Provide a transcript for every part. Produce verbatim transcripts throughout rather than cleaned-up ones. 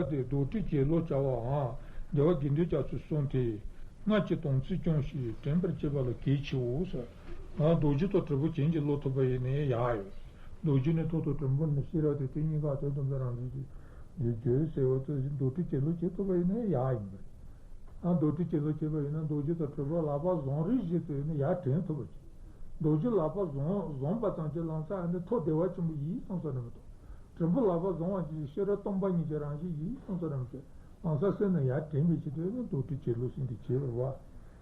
དེ་རྡོར་དྲིལ་གྱེན་ལོག་བྱ་བའམ། རྒྱལ་བ་དགེ་འདུན་རྒྱ་མཚོས་གསུངས་ཏེ། སྔར་གྱི་དམ་ཚིག་སྐྱོང་ཞིང་དྲན་པར་བྱེད་པ་ལ་གལ་ཆེའོ་ཟེར། ཨ། རྡོ་རྗེ་དང་དྲིལ་བུ་གྱེན་གྱིས་ལོག་ཐུབ་པ་ཡིན་ན་ཡག་ཡོད། རྡོ་རྗེ་ནི་ཐོག་དང་དྲིལ་བུ་ནི་ཤེས་རབ་སྟེ། དེ་གཉིས་ཀ་དོན་དམ་པའི་རང་བཞིན་གྱི་རྒྱུ་ཟེར་བ་དེ་བཞིན་རྡོར་དྲིལ་གྱེན་ལོག་བྱེད་ཐུབ་པ་ཡིན་ན་ཡག་ཡིན་པས། ཨ། རྡོར་དྲིལ་གྱེན་ལོག་བྱེད་པ་ཡིན་ན་རྡོ་རྗེ་དང་དྲིལ་བུ་ལག་པ་བཟུང་རིགས་བཞིན་དུ་ཡིན་ན་ཡར་དྲན་ཐུབ་པ་ཅིག་རྡོ་རྗེ་ལག་པ་བཟུང་བཟུང་བ་ཙམ་གྱིས་ལམ་སང་ཨ་ནི་ཐོག་བདེ་བ་ཆེན་པོ་ཡིན་བསམ་ས་རེད་མ་གཏོགས། དྲིལ་བུ་ལག་པ་བཟུང་བ་ཅིག་ཤེས་རབ་སྟོང་པ་ཉིད་ཀྱི་རང་བཞིན་ཡིན་བསམ་ས་རེད་མ་གཏོགས། ལམ་སང་སེམས་ནང་ཡར་དྲན་པའི་ཆེད་དུ་ཨ་ནི་རྡོར་དྲིལ་གྱེན་ལོག་ཟེར་དེ་བྱེད་པ་རེད་བ།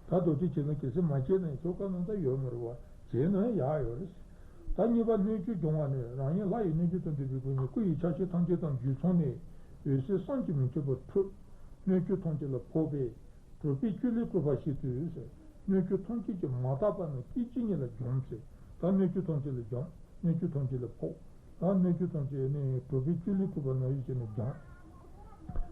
ད་རྡོར་དྲིལ་གྱེན་ལོག་གལ་སྲིད་མ་བྱས་ན་ཡང་ཆོ་ག་ནང་ད་ཡོད་མ་རེད་བ། བྱས་ན་ཡག་ཡོད་རེད། ད་གཉིས་པ་སྣོད་བཅུད་སྦྱོང་བ་ནི། རང་ཉིད་ལྷ་ཡི་སྣོད་བཅུད་དང་ལྡན་པའི་སྒོ་ནས་སྐུ་ཡི་ཆ་ཤས་ཐམས་ཅད་དང་རྒྱུད་ཚང་ནས་འོད་ཟེར་བསམ་གྱིས་མི་ཁྱབ་པ་འཕྲོས། སྣོད་བཅུད་ཐམས་ཅད་ལ་ཕོག་པས་གྲུབ་པའི་བཅུད་ལས་གྲུབ་པ་ཞིག་ཏུ་ཟེར། སྣོད་བཅུད་ཐམས་ཅད་ཀྱིས་མ་དག་པ་རྣམས་སྐད་ཅིག་ཉིད་ལ་སྦྱངས་ཚེ། ད་སྣོད་བཅུད་ཐམས་ཅད་ལ་སྦྱངས། སྣོད་བཅུད་ཐམས་ཅད་ལ་ཕོག། ད་སྣོད་བཅུད་ཐམས་ཅད་ནི་གྲུབ་པའི་བཅུད་ལས་གྲུབ་པ་ནང་བཞིན་བྱས་ནས་སྦྱངས།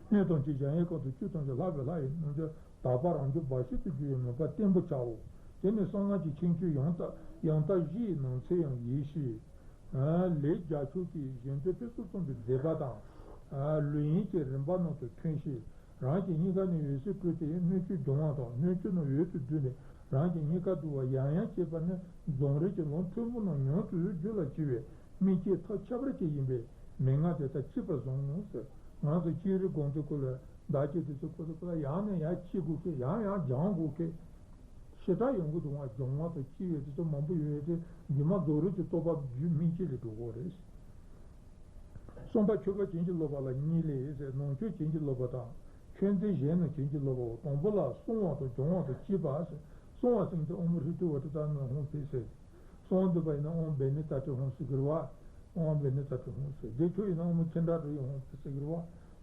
སྣོད་ཐམས་ཅད་སྦྱང་བའི་སྐབས་སུ་བཅུད་ཐམས་ཅད་ལྷག་པའི་ལྷ་ཡི་རྣམ་འགྱུར་དག་པ་རང་བྱུང་འབའ་ཞིག་ཏུ་གྱུར་པའི་མོས་པ་བརྟན་པོར་བྱའོ། དེ་ནི་གསང་སྔགས་ཀྱི་ཁྱད་ཆོས་ཡང་དག་ཡང་དག་བཞི་ཡི་ནང་ཚན་ཡང་ཡིན་ཞིང་། ལས་རྒྱ་མཚོ་གིས་གཞན་དོན་ཕུན་སུམ་ཚོགས་པའི་མཛད་པ་དང་། ལུས་ཡིན་གྱི་རིམ་པ་རྣམས་སུ་ཐོན་ཞིང་། རང་གི་སྙིང་ག་ནས་འོད་ཟེར་སྤྲོས་ཏེ་སྣོད་བཅུད་སྦྱོང་བ་དང་། སྣོད་བཅུད་རྣམས་འོད་དུ་བསྡུས་ནས་རང་གི་སྙིང་གར་བསྡུ་བ་ཡང་ཡང་བྱེད་པ་ནི་རྫོང་རིགས་ཀྱི་ལུང་ཐོན་པོ་རྣམས་ཉུང་དུ་འགྱུར་ལ་བྱེད་པའི་དམིགས་བཅས་ཐབས་ཁྱད་པར་ཅན་ཡིན་པས་མན་ངག་དེ་དག་གཅེས་པར་བཟུང་ངོ་ཟེར། ང་ཚོ་ཅིག་རིག་དགོངས་དོན་སྐོར་ལ་བདག་གཅེས་དེ་ཚོ་ཁོ་ཚོ་ཁོ་ལ་ཡང་ནས་ཡང་གཅེས་དགོས་ཀི། ཡང་ཡང་སྦྱང་དགོས་ཀི། ཞེ་དྲག་ཡོང་གི་འདུག་ང་སྦྱོང་བ་དང་སྐྱེ་བའི་དེ་ཚོ་མང་པོ་ཡོད་དེ་རྗེས་མ་རྫོགས་རིམ་གྱི་རྟོགས་པ་རྒྱུད་སྨིན་བྱེད་ལས་འགྲོ་གི་རེད། གསུམ་པ་མཆོད་པ་བྱིན་གྱིས་རློབ་པ་ལ་གཉིས་ལས་ཟེར། ནང་མཆོད་བྱིན་གྱིས་རློབ་པ་དང་མཆོད་རྫས་གཞན་རྣམས་བྱིན་གྱིས་རློབ་པའོ། དང་པོ་ལ་བསྲུང་བ་དང་སྦྱོང་བ་དང་བཅས་པ་ཟེར། བསྲུང་བ་ཟེར་དེ་ཨོཾ་ཧྲཱིཿ་ཏུ་ཝཱ་ཏི་ཏ་ནམ་ཧཱུྃ་ཕཊ་ཟེར། གསུང་འདོན་པ་ཡིན་ན་ཨོཾ་བེ་ནི་ཏཱ་ཏྲི་ཧཱུྃ་ཟེར་གྱི་རེད་བ། ཨོཾ་བེ་ནི་ཏཱ་ཏྲི་ཧཱུྃ་ཟེར། བདེ་མཆོག་ཡིན་ན་ཨོཾ་ཁྱེ་འདྲ་ཏྲི་ཧཱུྃ་ཕཊ་ཟེར་གྱི་རེད་བ།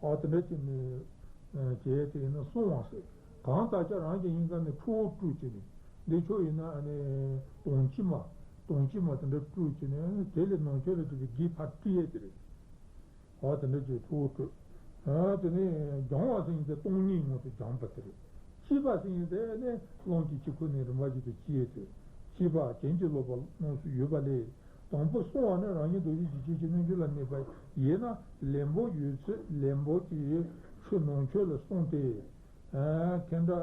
ཨོ་དེ་འདྲ་བྱས་ནས་བྱས་དེ་ཡིན་ན་བསྲུང་བ་ཟེར། གང་ལྟར་ཀྱང་རང་གི་སྙིང་ག་ནས་ཁུ་བོ་བཀྲུས་བྱས་ནས་བདེ་མཆོག་ཡིན་ན་ཨ་ནི་དོང་ཕྱི་མ་དོང་ཕྱི་མ་དེ་འདྲ་བཀྲུས་བྱས་ནས་དེ་ལས་ནང་མཆོད་ལ་བསྡུས་པའི་བགེགས་ཕར་བཀྲུས་ཡས་དེ་རེད། ཨོ་དེ་འདྲ་བྱས་ཁུ་བོ་བཀྲུས། ཨ་དེ་ནས་སྦྱང་བ་ཟེར་མཁན་དེ་སྟོང་ཉིད་ངང་དུ་སྦྱངས་པ་དེ་རེད། བཅས་པ་ཟེར་མཁན་དེ་ནི་རླུང་གི་དཀྱིལ་འཁོར་ནས་རིམ་པ་བཞིན་དུ་བཅས་ཏེ། བཅས་པ་བྱིན་གྱིས་རློབ་པ་རྣམས་སུ་ཡོད་པ་ལས། དང་པོ་བསྲུང་བ་ནི་རང་ཉིད་རྡོ་རྗེ་འཇིགས་བྱེད་ཀྱི་རྣལ་འབྱོར་ལ་གནས་པ་ཡིན་ན་ལེན་པོ་ཡོད་ཚད་ལེན་པོ་གྱི་ཆུ་ནང་མཆོད་ལ་བསྲུངས་ཏེ། ཨ་ཁེ་འདྲ་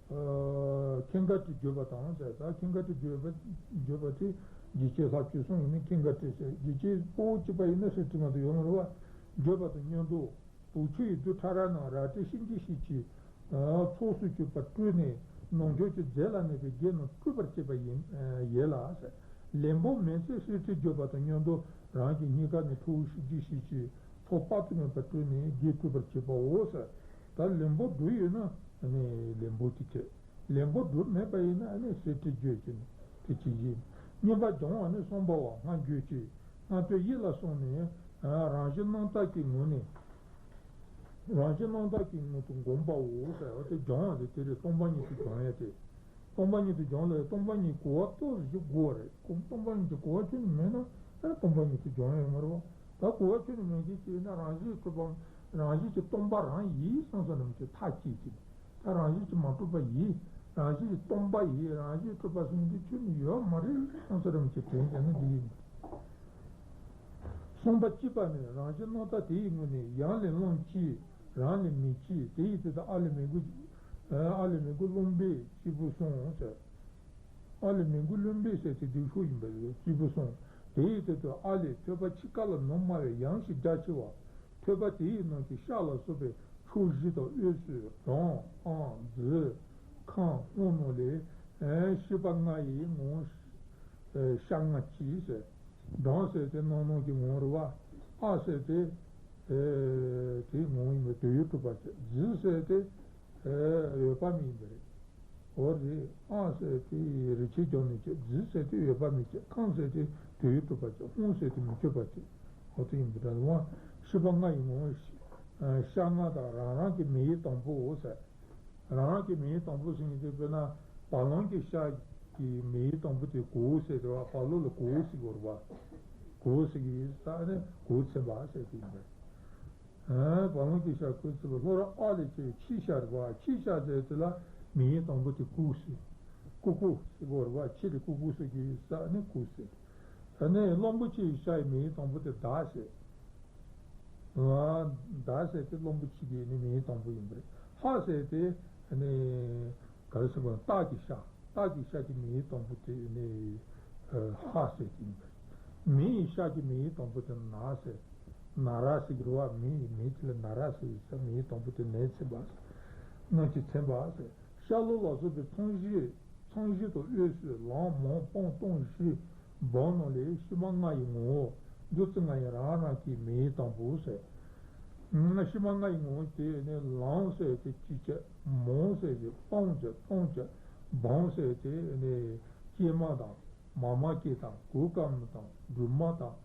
ཨ་ཁེངས་དཀར་ཏྲི་བརྗོད་པ་དང་ཟེར། ད་ཁེངས་དཀར་ཏྲི་བརྗོད་པ་བརྗོད་པ་དེ་འཇིགས་བྱེད་ལྷ་བཅུ་གསུམ་ཡིན་ན་ཁེངས་དཀར་ཏྲི་ཟེར། འཇིགས་བྱེད་སྤོ་བོ་གཅིག་པ་ཡིན་ན་སྲིད་ཁྲི་མ་གཏོགས་ཡོད་མ་རེད་བ། བརྗོད་པ་དང་མཉམ་དུ། བུ་ཆུ་ཡི་རྡུལ་ཕྲ་རབ་རྣམས་རལ་གྲི་གཤིན་རྗེའི་གཤིས་ཀྱི་ཚོགས་སུ་གྱུར་པ་སྤྲུལ་ནས་ནང་མཆོད་ཀྱི་རྫས་ལ་གནས་པའི་བགེགས་རྣམས་བཀྲུ་བར་བྱེད་པ་ཡིན་ཡིན་ལ་ཟེར། ལེན་པོ་མེད་ཚེ་སྲིད་ཁྲི་བརྗོད་པ་དང་མཉམ་དུ་རང་གི་སྙིང་ག་ནས་ཁྲོ་བོ་གཤིན་རྗེའི་གཤིས་ཀྱི་ཚོགས་དཔག་ཏུ་མེད་པ་སྤྲུལ་ནས་བགེགས་བཀྲུ་བར་བྱེད་པའོ་ཟེར། ད་ལེན་པོ་འགྲུབ་ཡོད་ན་ལེན་པོ་དེ་ཁྱེད། ལེན་པོ་འགྲུབ་མེད་པ་ཡིན་ན་ཨ་ནི་སྲིད་ཁྲི་བརྗོད་ཀྱི་ནི་དེ་ཅི་ཡིན། གཉིས་པ་སྦྱང་བ་ནི་གསུམ་པའོ། སྔར་བརྗོད་ཀྱི་སྔར་བརྗོད་ཡིད་ལ་བཟུང་ནས་རང་བཞིན་སྣང་བཏགས་ཀྱི་ངོ་ནས་རང་བཞིན་སྣང་བཏགས་ཀྱི་ངོ་དུ་བསྒོམ་པའོ་ཟེར་བ་དེ་སྦྱང་བ་དེ་དེ་རེད། སྟོང་པ་ཉིད་དུ་སྦྱང་ཡ་དེ། སྟོང་པ་ཉིད་དུ་སྦྱང་ལ་སྟོང་པ་ཉིད་གོ་བ་ཏོག་ཙམ་ཞིག་དགོས་པ་རེད། སྟོང་པ་ཉིད་ཀྱི་གོ་བ་ཁྱོན་ནས་མེད་ན་ཨ་ནི་སྟོང་པ་ཉིད་དུ་སྦྱང་ཡ་ཡོད་མ་རེད་བ། ད་གོ་བ་ཁྱོན་ནས་མེད་མཁན་ཅིག་ཡིན་ན་རང་བཞིན་གྱི་གྲུབ་པ་རང་བཞིན་གྱི་སྟོང་པ་རང་ཡིན་བསམ་བསམ་རེ་མ་ཅིག་ཐག་བཅད་ཅིག་ད་རང་བཞིན་གྱིས་མ་གྲུབ་པ་ཡིན། རང་བཞིན་གྱིས་སྟོང་པ་ཡིན། རང་བཞིན་གྲུབ་པ་ཟེར་མཁན་དེ་ཁྱོན་ནས་ཡོད་མ་རེད་བསམ་ས་རེ་མ་ཅིག་དྲན་བྱས་ན་འགྲིག་གི་མི་འདུག་གསུངས་པ་གཅིག་པ་ནི་རང་བཞིན་སྣང་བཏགས་དེ་ཡི་ངོ་ནས་ཡང་ལས་རློམ་གཅིག་རང་ལས་མེ་གཅིག་དེ་ཡི་ཚེ་ད་ཨ་ལས་མེ་དགུ། ཨ་ལས་མེ་དགུ་རློམ་པས་གཅིག་པུ་སོང་ཟེར། ཨ་ལས་མེ་དགུ་རློམ་པས་ཟེར་དེ་སྡིག་སོགས་ཡིན་པ་རེད། གཅིག་པུ་སོང་། དེ་ཡི་ཚེ་ད་ཨ་ལས་ཐོད་པ་ཕྱི་ཁ་ལ་ནུབ་དམའ་བའི་ཡང་ཞིག་རྒྱ་ཆེ་བ། ཐོད་པ་དེ་ཡི་ནང་གི་ཤ་ལ་སོགས་པའི་ཕྱོགས་བཞི་དང་དབུས་སུ་བྲང་ཨང་རྫི་ཁང་སྔོ་ནོ་ལས་ཨེ་ཤི་པ་ལྔ་ཡི་ངོ་བོ་ཤ་ལྔ་གཅིག་ཟེར། བྲང་ཟེར་དེ་སྣང་སྣང་གི་ངོ་བོ་རེད་བ། ཨ་ཟེར་དེ་ཨེ་དེའི་ངོ་བོ་ཡིན་པས་དོན་ཡོད་གྲུབ་པ་ཟེར། རྫི་ཟེར་དེ་ཨེ་འོད་དཔག་མེད་ཡིན་པ་རེད། འོ་རེད། ཨང་ཟེར་དེ་རིག་བྱེད་སྦྱོར་ནས་བྱེད། རྫི་ཟེར་དེ་འོད་དཔག་མེད་བྱེད། ཁང་ཟེར་དེ་དོན་ཡོད་གྲུབ་པ་བྱེད། ཧཱུྃ་ཟེར་དེ་མི་བསྐྱོད་པ་བྱེད། འོ་དེ་ཡིན་པ་འདྲ་བ། ཤི་པ་ལྔ་ཡི་ངོ་བོ་ཤ་ལྔ་དང་རང་རང་གི་མེ་ཡི་དང་པོའོ་ཟེར། རང་རང་གི་མེ་ཡི་དང་པོ་ཟེར་མཁན་དེ་དཔེར་ན་བ་ལང་གི་ཤ་གི་མེ་ཡི་དང་པོ་དེ་གོའུ་ཟེར་དེ་བ། བ་ལོ་ལ་གོའུ་ཟེར་གོ་རེད་བ། གོའུ་ཟེར་གི་ཡོད་ས་ནི་གོའུ་ཚན་པ་ཟེར་དེ་ཡིན་པ། བ་ལང་གི་ཤ་ཁོའི་ཚུལ་ལ་ལྷོ་ར་ཨ་ལས་ཆེ་བའི་ཕྱི་ཤ་རེད་བ། ཕྱི་ཤ་ཟེར་དེ་ལ་མེ་ཡི་དང་པོ་དེ་ཀུ་ཟེར། ཀུ་ཀུ་ཟེར་གོ་རེད་བ། ཕྱི་ལ་ཀུ་ཀུ་ཟེར་གྱི་ས་ནི་ཀུ་ཟེར། ད་ནི་རློན་པོ་ཆེ་བའི་ཤ་ཡི་མེ་ཡི་དང་པོ་དེ་ཟླ་ཟེར། ཟེར། ད་ཟེར་དེ་གླང་པོ་ཆེ་གི་ནི་མིང་དང་པོ་ཡིན་པ་རེད། ཧ་ཟེར་དེ་ནི་ག་རེ་ཟེར་དགོས། སྟག་གི་ཤ། སྟག་གི་ཤ་གི་མིང་དང་པོ་དེ་ནི་ཧ་ཟེར་དེ་ཡིན་པ་རེད། མི་ཡི་ཤ་གི་མིང་དང་པོ་དེ་ནག་ཟེར། ན་ར་ཟེར་གྱི་རེད་བ། མི་ཡི་མིང་དེ་ལ་ན་ར་ཟེར་ཟེར། མིང་དང་པོ་དེ་ནག་མཚན་པ་ཟེར། སྔོན་གྱི་མཚན་པ་ཟེར། ཤ་ལོ་ལ་སོགས་པའི་ཚང་བཞི། ཚང་བཞི་དང་དབུས་སུ་ལང་མང་སྤང་སྟོང་བཞི་འབུམ་རྣམས་ལས་ཕྱི་མ་ལྔ་ཡི་ངོ་བོ་བདུད་རྩི་ལྔ་ཡི་རང་རང་གི་མིང་དང་པོ་ཟེར། ཕྱི་མ་ལྔ་ཡི་ངོ་བོ་དེ་ནི་ལང་ཟེར་དེ་སྤྱི་ཁྱབ། མང་ཟེར་དེ་སྤང་ཁྱབ་སྟོང་ཁྱབ། འབུམ་ཟེར་དེ་ནི་སྐྱེས་མ་དང་། མ་མ་སྐྱེས་དང་། གོས་དཀར་མོ་དང་། སྦྲུལ་མ་དང་།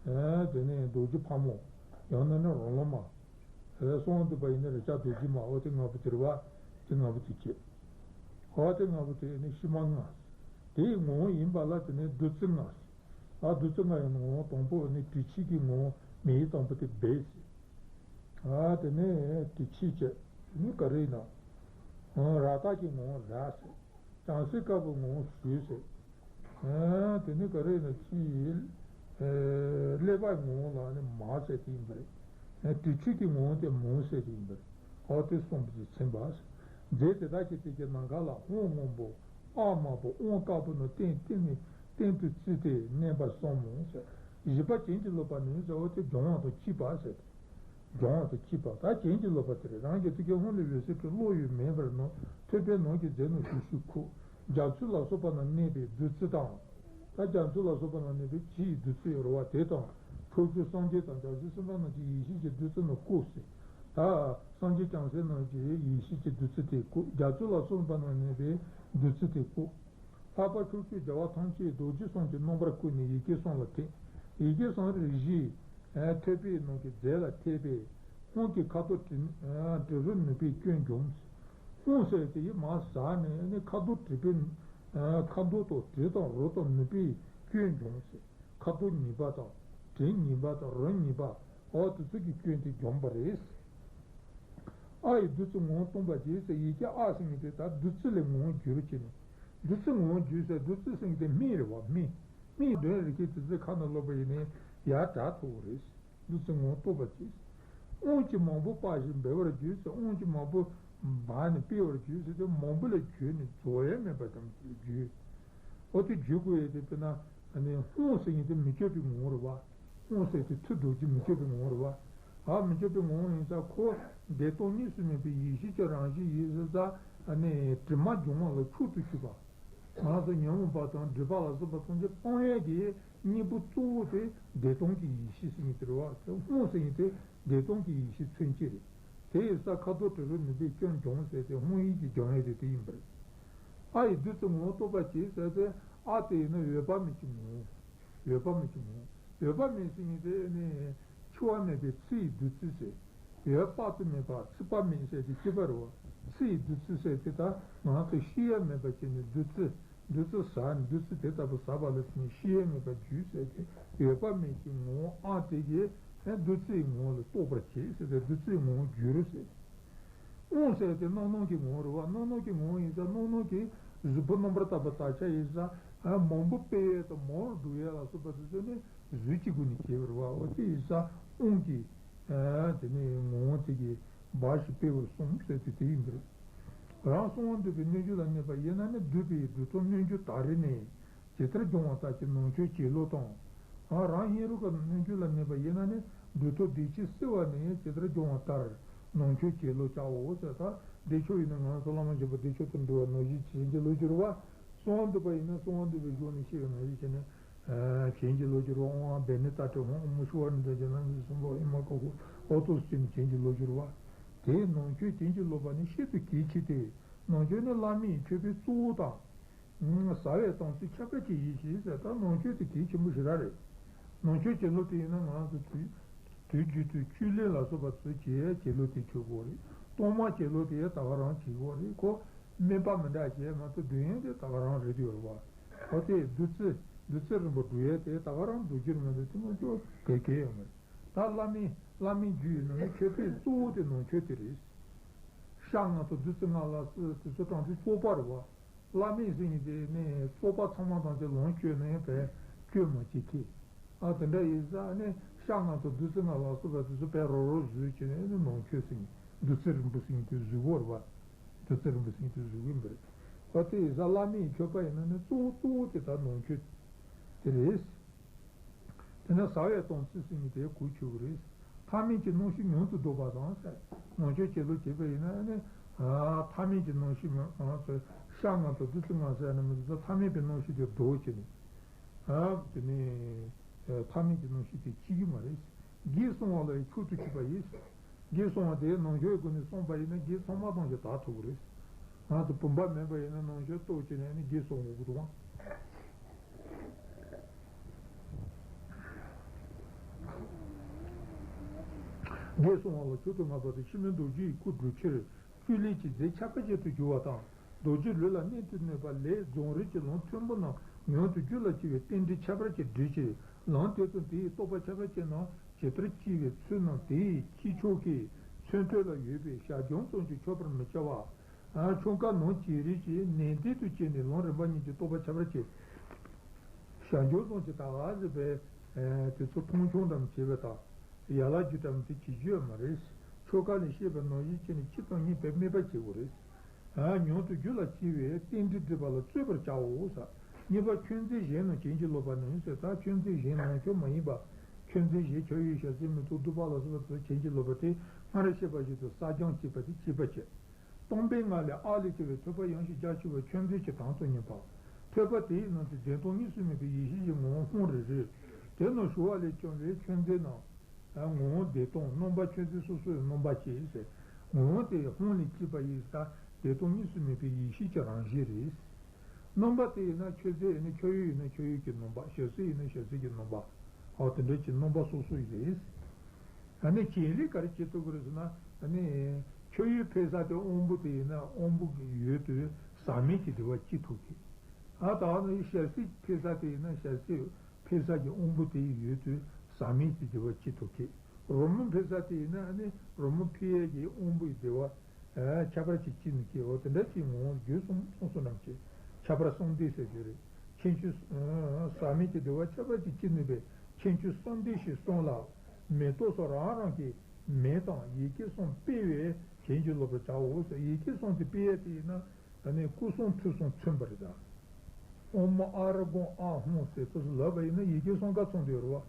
ཨེ་དེ་ནས་རྡོ་རྗེ་ཕག་མོ། ཡང་ན་ནི་རོ་ལངས་མ། ཨེ་གསང་བ་འདུས་པ་ཡིན་ན་རེ་ལྕགས་རྡོ་རྗེ་མ། འོ་དེ་ལྔ་པོ་དེ་རེད་བ། དེ་ལྔ་པོ་དེ་བྱས། འོ་དེ་ལྔ་པོ་དེ་ནི་ཕྱི་མ་ལྔ། དེའི་ངོ་བོ་ཡིན་པ་ལ་དེ་ནི་བདུད་རྩི་ལྔ། ཨ་བདུད་རྩི་ལྔ་ཡི་ངོ་བོ་དང་པོ་ནི་དྲི་ཆུ་གི་ངོ་བོ་མིང་དང་པོ་དེ་སྦས་ཟེར། ཨ་དེ་ནི་དྲི་ཆུ་བྱས། དེ་ནི་ག་རེ་ཡིན་ན། རཀྟ་གི་ངོ་བོ་ར་ཟེར། བྱང་སེམས་དཀར་པོའི་ངོ་བོ་ཞུ་ཟེར། ཨ་དེ་ནི་ག་རེ་ཡིན་ན་ཅི་ཡིན། ཀླད་པའི་ངོ་བོ་ལ་ནི་མ་ཟེར་དེ་ཡིན་པ་རེད། དྲི་ཆུ་གི་ངོ་བོ་དེ་མུ་ཟེར་དེ་ཡིན་པ་རེད། འོ་དེ་གསུངས་པ་དེ་མཚན་པ་ཟེར། རྫས་དེ་དག་གི་སྟེང་གི་ནམ་མཁའ་ལ་དབང་སྔོན་པོ་དབང་དམར་པོ་དབང་དཀར་པོ་རྣམས་སྟེང་སྟེང་ནས་སྟེང་དུ་བརྩིས་ཏེ་མནན་པར་གསུངས་སོ་ཟེར། བཞི་པ་བྱིན་གྱིས་རློབ་པ་ནི་ཟེར་བ་དེ་སྦྱོང་བ་དང་བཅས་པ་ཟེར། སྦྱོང་བ་དང་བཅས་པ། ད་བྱིན་གྱིས་རློབ་པ་དེ་རེད། རང་གི་ཐུགས་ཀའི་དབང་ལས་འོད་ཟེར་སྤྲོས། བློ་ཡིས་མེ་འབར་ནོར། ཐོད་པས་ནོར་གྱི་རྫས་རྣམས་ཞིབ་ཞིབ་ཁུག་རྒྱ་མཚོ་ལ་སོགས་པ་ན་གནས་པའི་བདུད་རྩི་དང་། ད་རྒྱ་མཚོ་ལ་སོགས་པ་ན་གནས་པའི་ཆུ་ཡི་བདུད་རྩི་ཡོད་རེད་བ། དེ་དང་ཕྱོགས་བཅུའི་སངས་རྒྱས་དང་བྱང་ཆུབ་སེམས་དཔའ་རྣམས་ཀྱི་ཡེ་ཤེས་ཀྱི་བདུད་རྩི་རྣམས་བཀུག་ཟེར། ད་སངས་རྒྱས་བྱང་སེམས་རྣམས་ཀྱི་ཡེ་ཤེས་ཀྱི་བདུད་རྩི་དེ་བཀུག་རྒྱ་མཚོ་ལ་སོགས་པ་ན་གནས་པའི་བདུད་རྩི་དེ་བཀུག་ལྷག་པར་ཕྱོགས་བཅུའི་རྒྱལ་བ་ཐམས་ཅད་རྡོ་རྗེ་གསུམ་གྱི་རྣམ་པར་བཀུག་ནས་ཡི་གེ་གསུམ་ལ་ཐིམ། ཡི་གེ་གསུམ་རིགས་བཞིའི་ཐོད་པའི་ནང་གི་རྫས་ལ་ཐིམ་པས་སྔོན་གྱི་ཁ་དོག་དྲི་དྲི་རོ་ནུས་པའི་སྐྱོན་འཇོམས། སྔོན་ཟེར་དེ་ཡི་མ་ཟ་ནས་ནི་ཁ་དོག་དྲི་པའི་ཁ་དོག་དང་དྲི་དང་རོ་དང་ནུས་པའི་སྐྱོན་འཇོམས་ཟེར། ཁ་དོག་ཉེས་པ་དང་དྲི་ཉེས་པ་དང་རོ་ཉེས་པ། འོ་དེ་ཚོ་གི་སྐྱོན་དེ་འཇོམས་པ་རེད། ཨ་ཡི་བདུད་རྩི་ངོ་བོ་སྟོང་པ་བྱས་ཟེར། ཡི་གེ་ཨ་ཟེར་མཁན་དེ་ད་བདུད་རྩི་ལས་ངོ་བོ་འགྱུར་བྱས་ནས། བདུད་རྩི་ངོ་བོ་འགྱུར་ཟེར། བདུད་རྩི་ཟེར་མཁན་དེ་སྨན་རེད་བ། སྨན། སྨན་གདོན་རེ་ཁའི་དེ་ཚོའི་ཁ་ནང་ལོག་པ་ཡིན་ནའི་ཡར་དྲག་ཐུབ་པ་རེད། བདུད་རྩི་ངོ་བོ་སྟོང་པ་བྱས། དབང་གིས་མང་པོ་སྤངས་ཤིང་འབལ་བར་འགྱུར་ཟེར། དབང་གིས་མང་པོ་སྦས་ནས་སྤེལ་བར་འགྱུར་ཟེར་དེ་མང་པོ་ལས་གྱུར་ནས་རྫོགས་ཡས་མེད་པ་ཙམ་གྱིས་འགྱུར། འོ་དེ་འགྱུར་དགོས་ཡས་དེ་དཔེར་ན་ཨ་ནི་སྔོན་ཟེར་མཁན་དེ་མི་བསྐྱོད་པའི་ངོ་བོ་རེད་བ། སྔོན་ཟེར་དེ་ཐུགས་རྡོ་རྗེ་མི་བསྐྱོད་པའི་ངོ་བོ་རེད་བ། ཨ་མི་བསྐྱོད་པའི་ངོ་བོ་ཡིན་ཙང་ཁོ་བདེ་སྟོང་གཉིས་སུ་མེད་པའི་ཡེ་ཤེས་ཀྱི་རང་བཞིན་ཡིན་ཟེར་ཙང་ཨ་ནི་དྲི་མ་སྦྱོང་བ་ལ་མཆོག་ཏུ་གྱུར་པ། ང་ཚོ་ཉོན་མོངས་པ་དང་སྒྲིབ་པ་ལ་སོགས་པ་ཐམས་ཅད་སྤང་ཡས་ཀྱི་གཉེན་པོ་གཙོ་བོ་དེ་བདེ་སྟོང་གི་ཡེ་ཤེས་ཟེར་མཁན་དེ་རེད་བ། དེ་སྔོན་ཟེར་མཁན་དེ་བདེ་སྟོང་གི་ཡེ་ཤེས་མཚོན་བྱེད་རེད། དེ་ཡིན་ཙང་ཁ་དོག་དྲི་རོ་ནུས་པའི་སྐྱོན་འཇོམས་ཟེར་དེ་སྔོན་ཡིན་གྱི་སྦྱོང་ཡས་དེ་དེ་ཡིན་པ་རེད། ཨ་ཡི་བདུད་རྩི་ངོ་བོ་སྟོང་པ་བྱས་ཟེར་ཏེ་ཨ་དེ་ཡིན་ན་འོད་དཔག་མེད་ཀྱི་ངོ་བོ། འོད་དཔག་མེད་ཀྱི་ངོ་བོ། འོད་དཔག་མེད་ཟེར་མཁན་དེ་ནི་འཆི་བ་མེད་པའི་ཚེ་ཡི་བདུད་རྩི་ཟེར། འོད་དཔག་ཏུ་མེད་པ་ཚེ་དཔག་མེད་ཟེར་དེ་གཅིག་པ་རེད་བ། ཚེ་ཡི་བདུད་རྩི་ཟེར་དེ་ད་ང་ཚོ་ཤི་ཡས་མེད་པ་བྱས་ནས་བདུད་རྩི། བདུད་རྩི་ཟ་ནས་བདུད་རྩི་དེ་ལྟ་བུ་ཟ་བ་ལ་བརྟེན་ནས་ཤི་ཡས་མེད་པར་འགྱུར་ཟེར་ཏེ་འོད་དཔག་མེད་ཀྱི་ངོ་བོ་ཨ་དེ་གིས་བདུད་རྩི་ཡི་ངོ་བོ་ལ་རྟོགས་པར་བྱེད་ཟེར་ཏེ་བདུད་རྩི་ཡི་ངོ་བོ་འགྱུར་ཟེར། དབང་ཟེར་དེ་རྣམ་སྣང་གི་ངོ་བོ་རེད་བ། རྣམ་སྣང་གི་ངོ་བོ་ཡིན་ཙང་རྣམ་སྣང་གི་གཟུགས་པོ་རྣམ་པར་དག་པ་དག་ཆ་ཡིན་ཙང་མང་པོ་སྤེལ་ཡས་དང་མང་རུ་འགྲོ་ཡས་ལ་སོགས་པ་དེ་ཚོ་ནི་གཟུགས་ཀྱི་སྒོ་ནས་སྐྱེ་བ་རེད་བ། འོ་དེ་ཡིན་ཙང་དབང་གི་དེ་ནི་ངོ་བོ་དེ་གིས་འབའ་ཞིག་སྤེལ་བར་གསུངས་ཟེར་དེ་དེ་ཡིན་པ་རེད། རང་གསང་བ་འདུས་པའི་རྣལ་འབྱོར་ལ་གནས་པ་ཡིན་ན་ནི་འདུས་པའི་སྒྲུབ་ཐབས་སྣོད་བཅུད་དག་རིག་ནས་ཇི་ལྟར་སྦྱོང་བ་ལྟར་གྱི་ནང་མཆོད་བྱིན་རླབས་དང་། རང་ཧེ་རུ་ཀ་རྣལ་འབྱོར་ལ་གནས་པ་ཡིན་ན་ནི་སྒྲུབ་ཐབས་བདེ་ཆེན་གསལ་བ་ནས་ཇི་ལྟར་སྦྱོང་བ་ལྟར་ནང་མཆོད་བྱིན་རླབས་བྱའོ་ཟེར། ད་བདེ་མཆོག་ཡིན་ན་ང་ཚོ་བླ་མ་མཁྱེན་པ་བདེ་མཆོག་ཏུ་འགྲོ་བ་ནང་བཞིན་བྱིན་གྱིས་རློབ་བྱེད་རེད་བ། གསང་བ་འདུས་པ་ཡིན་ན་གསང་བ་འདུས་པའི་གཞུང་ནས་བཤད་པའི་ནང་བཞིན་བྱས་ནས་བྱིན་གྱིས་རློབ་བྱེད་རེད་བ། ཨོཾ་ཨཱཿབཻ་ཎི་ཏཱ་ཊཱིཿཧཱུྃ། ཨོཾ་ཤུ་བྷ་ཎི་ཏཱ་ཛྙཱ་ན་ཛཿསུ་སྭཱ་ཧཱ། ཨེ་མ་ཀ་ཧུ། ཨོ་ཏོ་ཟེར་ནས་བྱིན་གྱིས་རློབ་བྱེད་རེད་བ། དེའི་ནང་མཆོད་བྱིན་གྱིས་རློབ་པ་ནི་ཤིན་ཏུ་གལ་ཆེ་སྟེ། ནང་མཆོད་ནི་བླ་མེད་མཆོད་པའི་གཙོ་བོ་དང་། བཟའ་བའི་དམ་ཚིག་ཁྱབ་བསྒྲགས་ཀྱི་ཡེ་ཤེས་ཟེར། ད་ནང་མཆོད་དེ་གལ་ཆེན་པོ་ཞེ་དྲག་རེད། ནང་མཆོད་བྱིན་རླབས་དེ་ཡིན་ན་ང་ཚོ་དུས་དུས་རྒྱུན་དུ་བཅུད་ལེན་ལ་སོགས་པ་ཚོས་བྱེད་ཡས་བྱིན་རླབས་དེ་མཆོད་དགོས་རེད། གཏོར་མ་བྱིན་རླབས་དེ་ད་ག་རང་བྱེད་དགོས་རེད། ཁོ་སྨན་པ་མི་འདྲ་བྱས་མ་གཏོགས་འདོན་ཡས་དེ་ད་ག་རང་རེད་དེ་ཡོད་རེད་བ། ཨོ་དེ་བདུད་རྩི། བདུད་རྩི་རིན་པོ་སྒྲུབ་ཡས་དེ་ད་ག་རང་སྒྲུབ་རྒྱུ་རེད་མ་གཏོགས་དེ་ནང་མཆོད་གལ་གལ་ཡོད་མ་རེད། ད་བླ་མའི་བླ་མའི་རྒྱུད་ཡིན་ན་ནི་མཆོད་པའི་གཙོ་བོ་དེ་ནང་མཆོད་དེ་རེད། ཤ་ལྔ་དང་བདུད་རྩི་ལྔ་ལ་སོགས་དེ་ཚོ་གྲངས་ཚད་བཙོག་པ་རེད་བ། བླ་མེད་ཟེར་མཁན་དེ་ནི་བཙོག་པ་ཚང་མ་ཐམས་ཅད་ལོངས་སྤྱོད་ན་ཡང་བས་སྤྱོད་མ་བྱེད་མཁན། ཨ་དེ་འདྲ་ཡིན་ཙང་ནི་ ཤ་ལྔ་དང་བདུད་རྩི་ལྔ་ལ་སོགས་པ་དེ་ཚོ་བེ་རོ་རོ་བཟོས་བྱས་ནས་ནི་ནང་མཆོད་ཟེར་གྱི། བདུད་རྩི་རིན་པོ་ཟེར་གྱི་དེ་བཟོས་པ་རེད་པ། བདུད་རྩི་རིན་པོ་ཟེར་གྱི་དེ་བཟོས་ཀྱི་ཡིན་པ་རེད། འོ་དེ་ཡིན་ཙང་བླ་མའི་མཆོད་པ་ཡིན་ན་ནི་གཙོ་བོ་གཙོ་བོ་དེ་ད་ནང་མཆོད་དེ་རེད། དེ་ནས་ཟ་བའི་དམ་ཚིག་ཟེར་གྱི་དེ་གོ་ཆོད་ཀྱི་རེད། ཐ་མལ་གྱི་རྣམ་ཤེས་ཉུང་དུ་བཟློག་པ་དང་ཟེར། ནང་མཆོད་བྱེད་ལུགས་བྱེད་པ་ཡིན་ན་ནི། ཨ། ཐ་མལ་གྱི་རྣམ་ཤེས་མི་ང་ཚོ་ཤ་ལྔ་དང་བདུད་རྩི་ལྔ་ཟེར་ན་མི་འདུག་ད་ཐ་མལ་པའི་རྣམ་ཤེས་དེ་བཟློག་བྱས་ནས། ཨ། དེ་ནས་ཐ་མལ་གྱི་རྣམ་ཤེས་དེ་སྐྱེ་གི་མ་རེད། བགེགས་སྲུང་བ་ལ་ཡང་མཆོག་ཏུ་གྱུར་པ་ཡིན། བགེགས་སྲུང་བ་དེ་ནང་མཆོད་སྒོ་ནས་སྲུང་བ་ཡིན་ན་བགེགས་ཚང་མ་ཐམས་ཅད་དག་ཐུབ་ཀྱི་རེད། ང་ཚོ་བུམ་པ་མེད་པ་ཡིན་ན་ནང་མཆོད་གཏོར་བྱས་ནས་ནི་བགེགས་སྲུང་དགོས་ཀྱི་འདུག་ཨང་། བགེགས་སྲུང་བ་ལ་མཆོག་ཏུ་བསྔགས་པ་དང་། འཆི་མེད་རྡོ་རྗེའི་སྐུ་བསྒྲུབ་ཕྱིར། བཅུད་ལེན་གྱི་རྫས་ཁྱད་པར་ཅན་དུ་གྱུར་པ་དང་། རྡོ་རྗེ་ལུས་ལ་གནད་དུ་གནས་པ་ལས་རྫོགས་རིམ་གྱི་ལམ་མཐོན་པོ་རྣམས་མྱུར་དུ་རྒྱུད་ལ་སྐྱེ་བའི་རྟེན་འབྲེལ་ཁྱད་པར་ཅན་སྒྲུབ་ཕྱིར། ལམ་དེ་དང་དེའི་རྟོགས་པ་ཁྱད་པར་ཅན་རྣམས་ཇི་ལྟར་སྐྱེ་བའི་ཚུལ་རྣམས་དེའི་སྐྱེ་ཕྱོགས་ཀྱི་མཚོན་ཐོག་ལ་ཡོད་པས་ཞར་བྱུང་ཙམ་གྱིས་ཆོག་པར་མི་བྱ་བར། ཨ། ཆོ་ག་ནང་ཇི་རིགས་ཀྱི་ནན་ཏན་དུ་བྱས་ནས་ལམ་རིམ་པ་གཉིས་ཀྱི་རྟོགས་པ་ཁྱད་པར་ཅན། ཞར་བྱུང་ཙམ་གྱིས་ད་ག་ཟེར་བའི་དེ་ཚོ་མཐོང་ཆུང་ཙམ་བྱས་པ་དང་། ཡན་ལག་བརྒྱད་ཙམ་དེ་བྱེད་རྒྱུ་ཡོད་མ་རེད། ཆོ་ག་ལས་བཤད་པ་ནང་བཞིན་བྱས་ནས་ཕྱི་དང་གཉིས་ཕན་མེད་པ་བྱེད་དགོས་རེད། ཨ། མྱུར་དུ་རྒྱུད་ལ་སྐྱེ་བའི་རྟེན་འབྲེལ་སྒྲུབ་པ་ལ་རྩོད་པར་བྱའོ་ཟེར། གཉིས་པ་མཆོད་རྫས་གཞན་རྣམས་བྱིན་གྱིས་རློབ་པ་ནི་ཟེར། ད་མཆོད་རྫས་གཞན་ནང་མཆོད་མ་ཡིན་པ། མཆོད་རྫས་གཞན་ཕྱག་གཡས་ཞལ་ཟས་མེ་ཏོག་བདུག་པ་ལ་སོགས་པ་ཚོ་བྱིན་གྱིས་རློབ་པ་དེ་སྔར་བཤད་པ་བཞིན་དུ་གསག་སྦྱང་བྱེད་པ་དེ་བྱེད་པ་བྱེད། སྟོང་པའི་ངང་ལས་ཨཱ་ལས་བྱུང་བའི་ཐོད་པ་ཡང་ཞིང་རྒྱ་ཆེ་བ་མཆོད་རྫས་ཀྱི་དོན་དུ་ཉིད་པ། ཐོད་པ་དེའི་ནང་དུ་བདེན་སྟོང་གཉིས་སུ་མེད་པའི་ཡེ་ཤེས་ཀྱི་ངོ་བོ་ཧཱུྃ་རེ་རེ། དེ་ནང་ཞུ་བ་ལས་བྱུང་བའི་མཆོད་རྫས་རྣམས། ངོ་བོ་བདེན་སྟོང་། རྣམ་པ་མཆོད་རྫས་སོ་སོའི་རྣམ་པ་བྱས་ཟེར། ངོ་བོ་དེ་ཧཱུྃ་ལས་སྐྱེས་པ་ཡིན་ཙང་བདེན་སྟོང་གཉིས་སུ་མེད་པའི་ཡེ་ཤེས་ཀྱི་རང་བཞིན་རེད། རྣམ་པ་དེ་ཡིན་ན་མཆོད་རྫས་ཡིན་ན་ཕྱག་གཡས་ཡིན་ན་ཕྱག་གཡས་ཀྱི་རྣམ་པ། ཞལ་ཟས་ཡིན་ན་ཞལ་ཟས་ཀྱི་རྣམ་པ། འོ་དེ་འདྲ་གྱི་རྣམ་པ་སོ་སོ་ཡི་རེད། ཨ་ནི་བྱེད་ལས་ག་རེ་བྱེད་ཐུབ་ཀྱི་རེད་ཟེར་ན། ཨ་ནི་ཕྱག་གཡས་འཕེན་ས་དེ་དབང་པོ་དེ་ཡིན་ན་དབང་པོ་གི་འོག་ཏུ་ཟག་མེད་ཀྱི་བདེ་བ་སྐྱེ་ཐུབ་ཀྱི། ཨ་ད་ནི་ཞལ་ཟས་འཕེན་ས་དེ་ཡིན་ན་ཞལ་ཟས་འཕེན་ས་ཀྱི་དབང་པོ་དེའི་འོག་ཏུ་ཟག་མེད་ཀྱི་བདེ་བ་སྐྱེ་ཐུབ་ཀྱི། རོལ་མོ་འཕེན་ས་དེ་ཡིན་ན་ཨ་ནི་རོལ་མོ་འཕེན་ཡས་ཀྱི་དབང་པོའི་བདེ་བ། ཨ་ཁྱད་པར་ཅིག་སྐྱེ་ནུས་ཀྱི། འོ་དེ་འདྲ་ཅིག་ངོ་བོ་རྒྱུད་གསུམ་གསུངས་སོ་ནམ་ཅིག། ཁྱད་པར་གསུམ་ལྡན་ཟེར་རྒྱུ་རེད། ཁྱད་ཆོས་ཟག་མེད་ཀྱི་བདེ་བ་ཁྱད་པར་ཅིག་སྐྱེ་ནུས་པའི་ཁྱད་ཆོས་གསུམ་ལྡན་ཞིག་གསུངས་ལ། མེ་ཏོག་སོགས་རང་རང་གི་མིང་དང་ཡི་གེ་གསུམ་སྤེལ་བས་བྱིན་གྱིས་རློབ་པར་བྱའོ་ཟེར། ཡི་གེ་གསུམ་དེ་སྤེལ་ཡས་དེ་ཡིན་ན། ཨ་ནི་སྐུ་གསུང་ཐུགས་གསུམ་མཚོན་པ་རེད་ད། ཨོཾ་ཨཱ་ར་གཾ་ཨཱཿཧཱུྃ་ཟེར་དུས་སུ་ལབ་པ་ཡིན་ན་ཡི་གེ་གསུམ་ཀ་མཚོན་བསྡད་ཡོད་རེད་བ།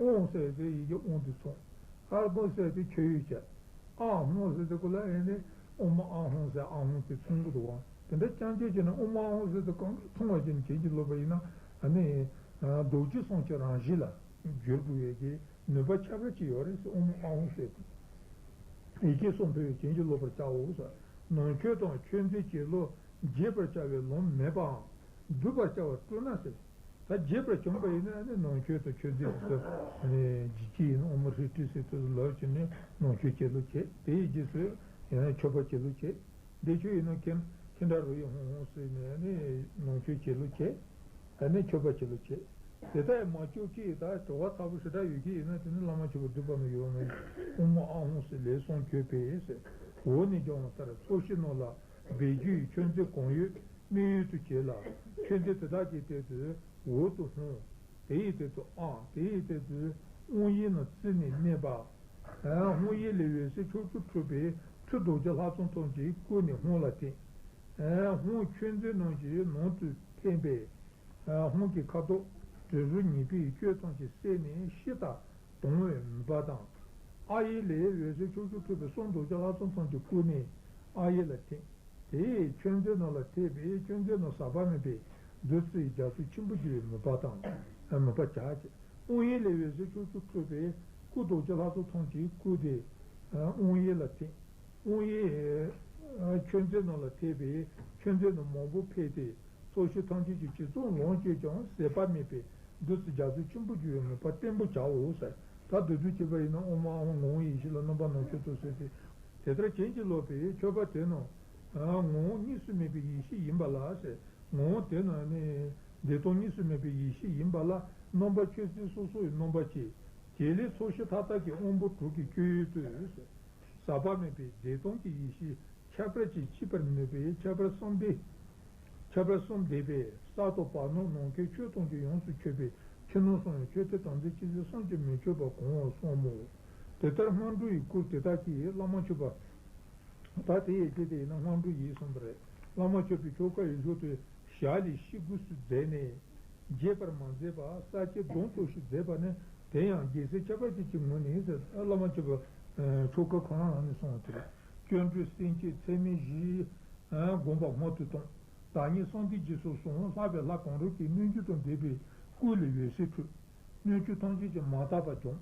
ཨོཾ་ཟེར་དེ་ཡི་གེ་ཨོཾ་དེ་མཚོན། ཨཱ་ར་གཾ་ཟེར་དེ་ཁྱོད་ཡོད་བྱས། ཨཱཿཧཱུྃ་ཟེར་དེ་ཀོ་ལ་ཨེ་ནི་ཨོཾ་ཨཱཿཧཱུྃ་ཟེར་ཨཱཿཧཱུྃ་དེ་མཚོན་གྱི་འདུག་བ། དེ་འདྲ་རྐྱང་རྐྱང་བྱས་ན་ཨོཾ་ཨཱཿཧཱུྃ་ཟེར་དེ་གང་ག་མཚུངས་པ་བྱས་ནས་བྱིན་གྱིས་རློབ་པ་ཡིན་ན། ཨ་ནི་རྡོ་རྗེ་གསུམ་གྱི་རང་བཞིན་ལ་འགྱུར་དགོས་ཡས་ཀྱི་ནུས་པ་ཁྱད་པར་ཅིག་ཡོད་རེད་ཟེར། ཨོཾ་ཨཱཿཧཱུྃ་ཟེར་དེ། ཡི་གེ་གསུམ་སྤེལ་བས་བྱིན་གྱིས་རློབ་པར་བྱའོ་ཟེར། ནང་མཆོད་དང་མཆོད་རྫས་བྱེད་ལུགས་འབྱེད་པར་བྱ་བའི་ལམ་མེད་པའམ་བསྒྲུབ་པར་བྱ་བར་སྤྲོ་ན་ཟེར། ད་བྱེད་པར་བྱུང་བ་ཡིན་ན་ནི་ནང་མཆོད་དང་མཆོད་རྫས་སུ་བྱེད་ཀྱི་ཡིན། ཨོཾ་ཧྲཱིཿ་ཀྲྀ་ཟེར་དུས་སུ་ལབ་བྱས་ནས་ནང་མཆོད་བྱེད་ལུགས་བྱེད། དེ་ཡི་རྗེས་སུ་ཡང་ན་མཆོད་པ་བྱེད་ལུགས་བྱེད། བདེ་མཆོག་ཡིན་ན་ཁྱེད་ཁྱེད་འདྲ་རུ་ཡི་ཧཱུྃ་ཧཱུྃ་ཟེར་ནས་ནི་ནང་མཆོད་བྱེད་ལུགས་བྱེད། ཨ་ནི་མཆོད་པ་བྱེད་ལུགས་བྱེད། དེ་ལྟར་མ་བཅོས་ཀྱི་ད་གྲོ་བ་ཚ་པོ་ཞེ་དྲག་ཡོད་ཀྱི་ཡིན་ན་དེ་ནི་བླ་མ་མཆོད་པ་བསྡུས་པ་ནི་ཡོད་མེད། ཨོཾ་ཨཱཿཧཱུྃ་ཟེར་ལས་གསུམ་བརྗོད་པས་ཟེར། འོག་ནས་ཀྱང་ལྟར་ཚོགས་ཞིང་ནང་ལ་སྦས་རྒྱུ་ཡི་མཆོད་རྫས་གང་ཡོད་དམིགས་ཡུལ་དུ་བྱས་ལ། མཆོད་རྫས་དེ་དག་གི་སྟེང་དུ་འོག་ཏུ་ཧཱུྃ། དེ་ཡི་སྟེང་དུ་ཨཱཿ། དེ་ཡི་སྟེང་དུ་དབང་ཡིག་རྣམས་བརྩིས་ནས་གནས་པ། ཨ་དབང་ཡིག་ལས་འོད་ཟེར་ཕྱོགས་བཅུར་འཕྲོས་པས་ཁྲི་རྡོ་རྗེ་ལྷ་ཚངས་ཐམས་ཅད་བཀུག་ནས་ཧཱུྃ་ལ་ཐིམ། ཨ་ཧཱུྃ་མཆོད་རྫས་རྣམས་ཀྱི་ནང་དུ་ཐིམ་པས། ཨ་ཧཱུྃ་གི་ཁ་དོག་དྲི་རོ་ཉེས་པའི་སྐྱོན་ཐམས་ཅད་བསལ་ནས་ཞི་དང་དྭངས་པའི་མོས་པ་དང་། ཨཱཿ་ཡིག་ལས་འོད་ཟེར་ཕྱོགས་བཅུར་འཕྲོས་པས་གསུང་རྡོ་རྗེ་ལྷ་ཚངས་ཐམས་ཅད་བཀུག་ནས་ཨཱཿ་ཡིག་ལ་ཐིམ། དེས་མཆོད་རྫས་རྣམས་ལ་ཐིམ་པས་མཆོད་རྫས་རྣམས་ཟག་པ་མེད་པའི་བདུད་རྩི་ཡི་རྒྱ་མཚོ་ཆེན་པོར་གྱུར་པའི་མོས་པ་དང་། མོས་པ་བྱ་སྟེ། དབང་ཡིག་ལས་འོད་ཟེར་ཕྱོགས་བཅུར་འཕྲོས་པས་སྐུ་རྡོ་རྗེ་ལྷ་ཚངས་ཐམས་ཅད་བཀུག་སྟེ། དབང་ཡིག་ལ་ཐིམ། དབང་ཡིག་མཆོད་རྫས་རྣམས་ལ་ཐིམ་པས་མཆོད་རྫས་རྣམས་མང་པོ་འཕེལ་ཏེ། ཚོགས་ཞིང་ཐམས་ཅད་ཀྱི་ཅི་བསམ་ལོངས་སྤྱོད་ཀྱང་ཟད་པ་མེད་པའི་བདུད་རྩི་རྒྱ་མཚོ་ཆེན་པོར་གྱུར་པའི་མོས་པ་བརྟན་པོ་བྱའོ་ཟེར། ད་བསྡུ་བསྡུ་བྱས་པ་ཡིན་ན་ཨོཾ་ཨཱཿཧཱུྃ་ངོ་བོ་ཡེ་ཤེས་ལ་རྣམ་པར་སྣང་མཆོད་དོ་ཟེར་ཏེ། དེ་ལྟར་བྱིན་གྱིས་རློབ་པའི་མཆོད་པ་དེ་རྣམས་ངོ་བོ་གཉིས་སུ་མེད་པའི་ཡེ་ཤེས་ཡིན་པ་ལ་ཟེར། ངོ་བོ་དེ་རྣམས་ནི་བདེན་སྟོང་གཉིས་སུ་མེད་པའི་ཡེ་ཤེས་ཡིན་པ་ལ་རྣམ་པ་མཆོད་རྫས་སོ་སོ་ཡི་རྣམ་པ་བྱས། བྱེད་ལས་ཚོགས་ཞིང་མཐའ་དག་གི་དབང་པོ་དྲུག་གི་སྤྱོད་ཡུལ་དུ་ཟེར། ཟག་པ་མེད་པའི་བདེན་སྟོང་གི་ཡེ་ཤེས་ཁྱད་པར་ཅན་སྐྱེད་པར་ནུས་པས་ཁྱད་པར་གསུམ་ལྡན། ཁྱད་པར་གསུམ་ལྡན་པས་ས་དང་བར་སྣང་ནམ་མཁའི་ཆོས་ཐམས་ཅད་ཡོངས་སུ་ཆོད་པའི་ ཕྱི་ནང་གསུམ་ཡང་ཆོས་ཐོས་དམ་ཚིག་ཅི་བྱས་བསམ་གྱིས་མི་ཁྱབ་པ་གང་བར་གསུངས་མོད། དེ་ལྟར་སྔ་འགྲོ་ཡི་སྐོར་དེ་དག་གིས་བླ་མ་མཆོད་པ། ད་དེ་ཡི་རྗེས་དེ་ཡིན་ན་སྔ་འགྲོ་ཡིན་གསུངས་པ་རེད། བླ་མ་མཆོད་པའི་ཆོ་ག་ཡི་མཇུག་ཏུ་ཞལ་ལས་ཤེས་དགོས་སུ་མཛད་ནས། རྒྱས་པར་མ་མཛད་པར་ས་བཅད་སྡོམ་པོ་ཞིག་མཛད་པ་ནི་དེ་ཡང་རྒྱལ་སྲས་ཁྱད་པར་ཅན་གྱི་ངོས་ནས་ཟེར། བླ་མ་མཆོད་པ་ཆོ་ག་ཁོ་རང་རང་ནས་གསུངས་པ་དེ་རེད། སྐྱབས་འགྲོའི་སེམས་བསྐྱེད་ཚད་མེད་བཞི་བསྒོམ་པ་སྔོན་དུ་བཏང་། བདག་ཉིད་གསང་བདེ་རྗེས་སུ་བཟུང་། ལྷག་པའི་ལྷ་གང་རུང་གི་སྣོད་བཅུད་དང་ལྡན་པའི་སྐུ་ལས་འོད་ཟེར་འཕྲོས། སྣོད་བཅུད་ཐམས་ཅད་ཀྱིས་མ་དག་པར་བྱུང་།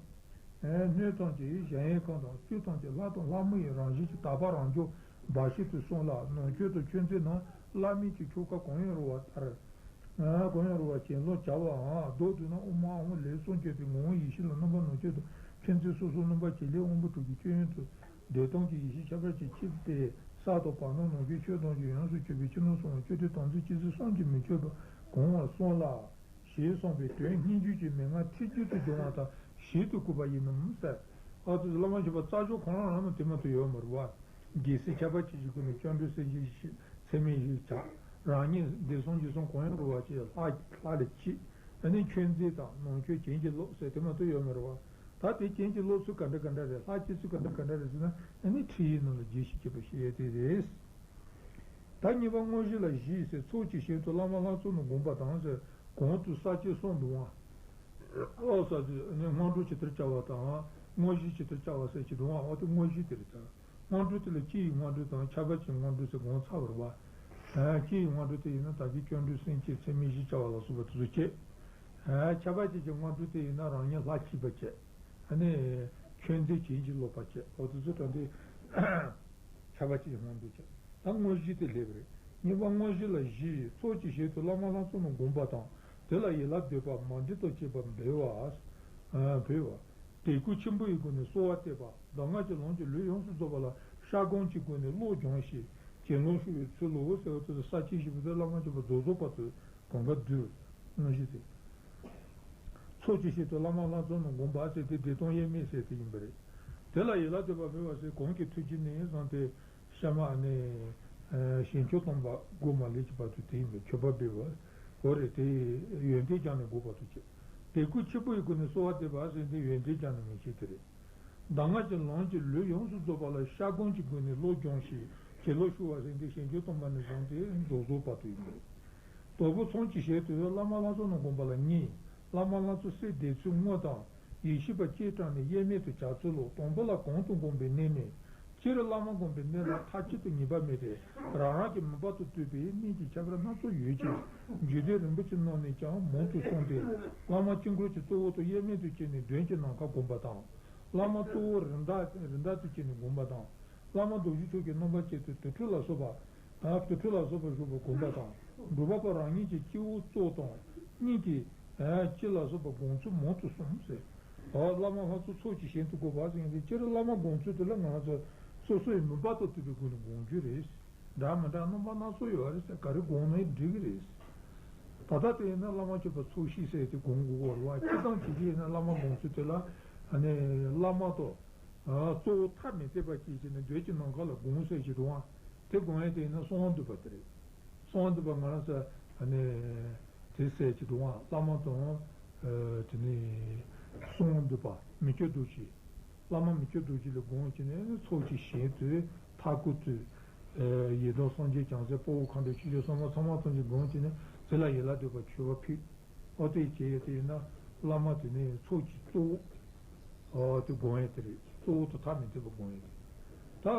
སྣོད་ཐམས་ཅད་གཞལ་ཡས་ཁང་དང་བཅུད་ཐམས་ཅད་ལྷ་དང་ལྷ་མོ་ཡི་རང་བཞིན་གྱིས་དག་པ་རང་བྱུང་འབའ་ཞིག་ཏུ་གསུངས་ལ། ནང་ཆོས་དང་མཆོད་རྫས་རྣམས་བླ་མེད་ཀྱི་ཆོ་ག་གང་ཡང་རུང་བ་ལྟར། གང་ཡང་རུང་བ་གྱེན་ལོག་བྱ་བའམ་བཟློག་འདུག་ན་དབུ་མ་འམ་ལས་གསུམ་བརྗོད་པའི་ངོ་བོ་ཡེ་ཤེས་ལ་སྣང་བ་ནང་ཆོས་དང་མཆོད་རྫས་སོ་སོའི་སྣང་བ་བྱེད་ལས་དབང་པོ་དྲུག་གི་སྤྱོད་ཡུལ་དུ། བདེ་སྟོང་གི་ཡེ་ཤེས་ཁྱད་པར་ཅན་གཅིག་སྟེ། ས་དང་བར་སྣང་ནང་ཆོས་ཆོས་ཐམས་ཅད་ཡོངས་སུ་གཅོད་པའི་ཕྱི་ནང་གསུམ་ལ་ཆོས་ཐོས་དམ་ཚིག་ཅི་བྱས་བསམ་གྱིས་མི་ཁྱབ་པ་གང་བར་གསུངས་ལ། ཞེས་གསུངས་པའི་དོན་སྙན་བརྒྱུད་ཀྱི་མན་ངག་ཁྲིད་རྒྱུད་དུ་འབྱུང་བ་དང་ཞིབ་ཏུ་བཀོད་པ་ཡིན་ནམ་ཟེར། ཨ་ཙི་བླ་མ་མཆོད་པ་རྩ་ཆེན་ཁོ་རང་རང་ནང་དེ་མ་གཏོགས་ཡོད་མ་རེད་བ། རྒྱལ་སྲས་ཁྱད་པར་ཅན་གྱི་སྒོ་ནས་སྐྱབས་འགྲོའི་སེམས་བསྐྱེད་ཚད་མེད་བཞི་བྱ། རང་ཉིད་བདེ་གསུམ་འཇིགས་གསུམ་གང་ཡང་རུང་བ་བྱས་ལྷ་ལྷ་ལས་སྐྱེས། ཨ་ནི་མཆོད་རྫས་དང་ནང་ཆོས་གྱེན་གྱིས་སློག་ཟེར་དེ་མ་གཏོགས་ཡོད་མ་རེད་བ། ད་དེ་གྱེན་གྱིས་སློག་ཚུལ་ག་འདྲ་ག་འདྲ་རེད། ལྷ་སྐྱེ་ཚུལ་ག་འདྲ་ག་འདྲ་རེད་ཟེར་ན། ཨ་ནི་ཁྲིད་ཡིག་ནང་ལ་རྒྱས་བཤད་བྱས་པ་ཞིག་ཡོད་དེ་རེད། ད་གཉིས་པ་དངོས་གཞི་ལ་བཞི་ཟེར། ཚོགས་ཀྱི་ཞིང་དུ་བླ་མ་ལྷ་ཚོགས་རྣམས་བསྒོམ་པ་དང་ཟེར། གོང་དུ་ས་བཅད་གསུམ་འདུག་ཨང་། ཨོ་ས་དེ་ནི་སྔ་འགྲོ་ཇི་ལྟར་བྱ་བ་དང་དངོས་གཞི་ཇི་ལྟར་བྱ་བ་ཟེར་གྱི་འདུག་ཨང་། ཨོ་དེ་དངོས་གཞི་དེ་རེད་ད། སྔ་འགྲོ་དེ་ལ་སྤྱི་ཡི་སྔ་འགྲོ་དང་ཁྱད་པར་གྱི་སྔ་འགྲོ་ཟེར་གོང་ཚར་བ་རེད་བ། སྤྱི་ཡི་སྔ་འགྲོ་དེ་ཡིན་ན་ད་གིན་སྐྱབས་འགྲོའི་སེམས་བསྐྱེད་ཚད་མེད་བཞི་བྱ་བ་ལ་སོགས་པ་དེ་ཚོ་བྱེད། ཁྱད་པར་ཅན་གྱི་སྔ་འགྲོ་དེ་ཡིན་ན་རང་ཉིད་ལྷ་སྐྱེས་པ་བྱེད། ཨ་ནི་མཆོད་རྫས་གྱེན་གྱིས་སློག་པ་བྱེད། ཨོ་དེ་ཚོ་ད་འདི། ཁྱད་པར་ཅན་གྱི་སྔ་འགྲོ་བྱེད། ད་དངོས་གཞི་དེ་སླེབས་རེད། གཉིས་པ་དངོས་གཞི་ལ་བཞི། ཚོགས་ཀྱི་ཞིང་དུ་བླ་མ་ལྷ་ཚོགས་རྣམས་བསྒོམ་པ་དང་། དེ་ལ་ཡིད་ལ་འདོད་པ་མ་འདྲེས་པ་བྱེད་པ་འབུལ་བ། འབུལ་བ། དད་གུས་ཆེན་པོ་ཡི་སྒོ་ནས་གསོལ་བ་བཏབ་པ། གདམས་ངག་གི་ལམ་གྱི་ལུས་ཡོངས་སུ་རྫོགས་པ་ལ་ཤ་སྒོམ་གྱི་སྒོ་ནས་བློ་སྦྱོང་ཞིང་གྱེན་ལོག་ཤུགས་ཡོད་ཚུལ་ལོ་ཟེར་བ་དེ་ས་བཅད་བཞི་པོ་དེ་བླ་མ་མཆོད་པ་རྫོགས་རྫོགས་བར་དུ་གང་ག་བསྡུས། དངོས་གཞི་དེ། ཚོགས་ཀྱི་ཞིང་དུ་བླ་མ་ལྷ་ཚོགས་རྣམས་བསྒོམ་པ་ཟེར་དེ་བདེ་སྟོང་དབྱེར་མེད་ཟེར་དེ་ཡིན་པ་རེད། དེ་ལ་ཡིད་ལ་འདོད་པ་འབུལ་བ་ཟེར་གོང་གི་ཐུགས་རྗེ་ནས་བཟུང་སྟེ་ཤ་མ་ནས་ཞིང་མཆོག་སྟོན་པ་སྒོ་མ་ལས་ཀྱི་བར་དུ་དེ་ཡིན་པའི་མཆོད་པ་འབུལ་བ། འོ་རེད། དེ་ཡོན་ཏན་སྦྱངས་ནས་འགོག་པ་དུ་བྱེད། དད་གུས་ཆེན་པོ་ཡི་སྒོ་ནས་གསོལ་བ་འདེབས་པ་ཟེར་དེ་ཡོན་ཏན་སྦྱངས་ནས་ངེས་ཤེས་དེ་རེད། གདམས་ངག་གི་ལམ་གྱི་ལུས་ཡོངས་སུ་རྫོགས་པ་ལ་ཤ་སྒོམ་གྱི་སྒོ་ནས་བློ་སྦྱོང་ཞིང་གྱེན་ལོག་ཤུགས་པ་ཟེར་དེ་ཞིང་མཆོག་སྟོན་པ་ནས་བཟུང་སྟེ་རྫོགས་རྫོགས་བར་དུ་ཡིན་པ་རེད། དང་པོ་ཚོགས་ཀྱི་ཞིང་དུ་བླ་མ་ལྷ་ཚོགས་རྣམས་བསྒོམ་པ་ལ་གཉིས། བླ་མ་ལྷ་ཚོགས་གསལ་བསྡད་ཚུལ་དངོས་དང་། ཡེ་ཤེས་པ་སྤྱན་དྲངས་ནས་དབྱེར་མེད་དུ་བྱ་ཚུལ་ལོ། དང་པོ་ལ་གོང་དུ་བསྒོམས་པའི་གནད་མེད། སྤྱིར་བླ་མ་བསྒོམས་པའི་གནད་ལ་མཐའ་གཅིག་ཏུ་ངེས་པ་མེད་དེ། རང་རང་གི་མོས་པ་དང་བསྟུན་པའི་གནད་ཀྱི་ཁྱད་པར་སྣ་ཚོགས་ཡོད་ཅིང་། རྗེ་བཙུན་རིན་པོ་ཆེ་རྣམས་ནས་ཀྱང་མང་དུ་གསུངས་ཏེ། བླ་མ་དཀྱིལ་འཁོར་གྱི་གཙོ་བོ་དང་དབྱེར་མེད་དུ་བྱས་ནས་མདུན་གྱི་ནམ་མཁར་བསྒོམ་པ་དང་། བླ་མ་གཙོ་བོ་རིམ་བདག་རིམ་བདག་ཏུ་བྱས་ནས་བསྒོམ་པ་དང་། བླ་མ་རྡོ་རྗེ་མཆོག་གི་རྣམ་པར་བཅས་ཏེ་དུར་ཁྲོད་ལ་སོགས་པ། དུར་ཁྲོད་ལ་སོགས་པ་བཞུགས་པ་བསྒོམ་པ་དང་། སྒྲུབ་པ་པོ་རང་ཉིད་ཀྱི་སྤྱི་བོ་གཙོ་དང་། སྙིང་གི་ལྕེ་ལ་སོགས་པ་བསྒོམ་ཚུལ་མང་དུ་གསུངས་ཟེར། འོ་བླ་མ་ལྷ་ཚོགས་ཚོགས་ཀྱི་ཞིང་དུ་བསྒོམ་པ་ཟེར་མཁན་དེ་སྤྱིར་བླ་མ་བསྒོམ་ཚུལ་དེ་ལ་ང་ཚོ་སོ་སོའི་མོས་པ་དང་མཐུན་པའི་སྒོ་ནས་བསྒོམ་རྒྱུ་རེད། འདྲ་མི་འདྲ་རྣམ་པ་སྣ་ཚོགས་ཡོད་རེད་ཟེར། ག་རེ་བསྒོམས་ནའི་འགྲིག་གི་རེད། ད་ལྟ་དེ་ཡིན་ན་བླ་མ་མཆོད་པ་ཚོགས་ཞིང་ཟེར་དེ་བསྒོམ་དགོས་པ་རེད་བ། སྤྱིར་བཏང་བྱེད་ཀྱི་ཡིན་ན་བླ་མ་བསྒོམ་ཚུལ་དེ་ལ་ཨ་ནི་བླ་མ་དང་། གཙོ་བོ་ཐ་མི་དད་པ་སྐྱེས་བྱས་ནས་མདུན་གྱི་ནམ་མཁའ་ལ་བསྒོམ་ཟེར་གྱི་འདུག་ཨང་། དེ་བསྒོམ་ཡས་དེ་ཡིན་ན་གསང་བ་འདུས་པ་དེ་རེད། གསང་བ་འདུས་པ་ང་རང་ཚོ་ཨ་ནི་དེ་ཟེར་གྱི་འདུག་ཨང་། བླ་མ་དང་། དེ་ནས་གསང་བ་འདུས་པ་མི་བསྐྱོད་རྡོ་རྗེ། བླ་མ་མི་བསྐྱོད་རྡོ་རྗེ་ལ་བསྒོམ་བྱས་ནས་ཚོགས་ཀྱི་ཞིང་དུ་མཐའ་སྐོར་དུ། ཡི་དམ་སངས་རྒྱས་བྱང་སེམས་དཔའ་བོ་མཁའ་འགྲོ་ཆོས་སྐྱོང་སྲུང་མ་ཚང་མ་ཐམས་ཅད་བསྒོམ་བྱས་ནས་དེ་ལ་ཡིད་ལ་འདོད་པ་མཆོད་པ་ཕུལ། ཨོ་དེ་བྱས་ཡོད་དེ་ཡིན་ན་བླ་མ་དེ་ནས་ཚོགས་ཀྱི་གཙོ་བོ། ཨོ་དེ་བསྒོམ་ཡས་དེ་རེད། གཙོ་བོ་དང་ཐ་མི་མཐུན་པ་བསྒོམ་ཡས་དེ། ད་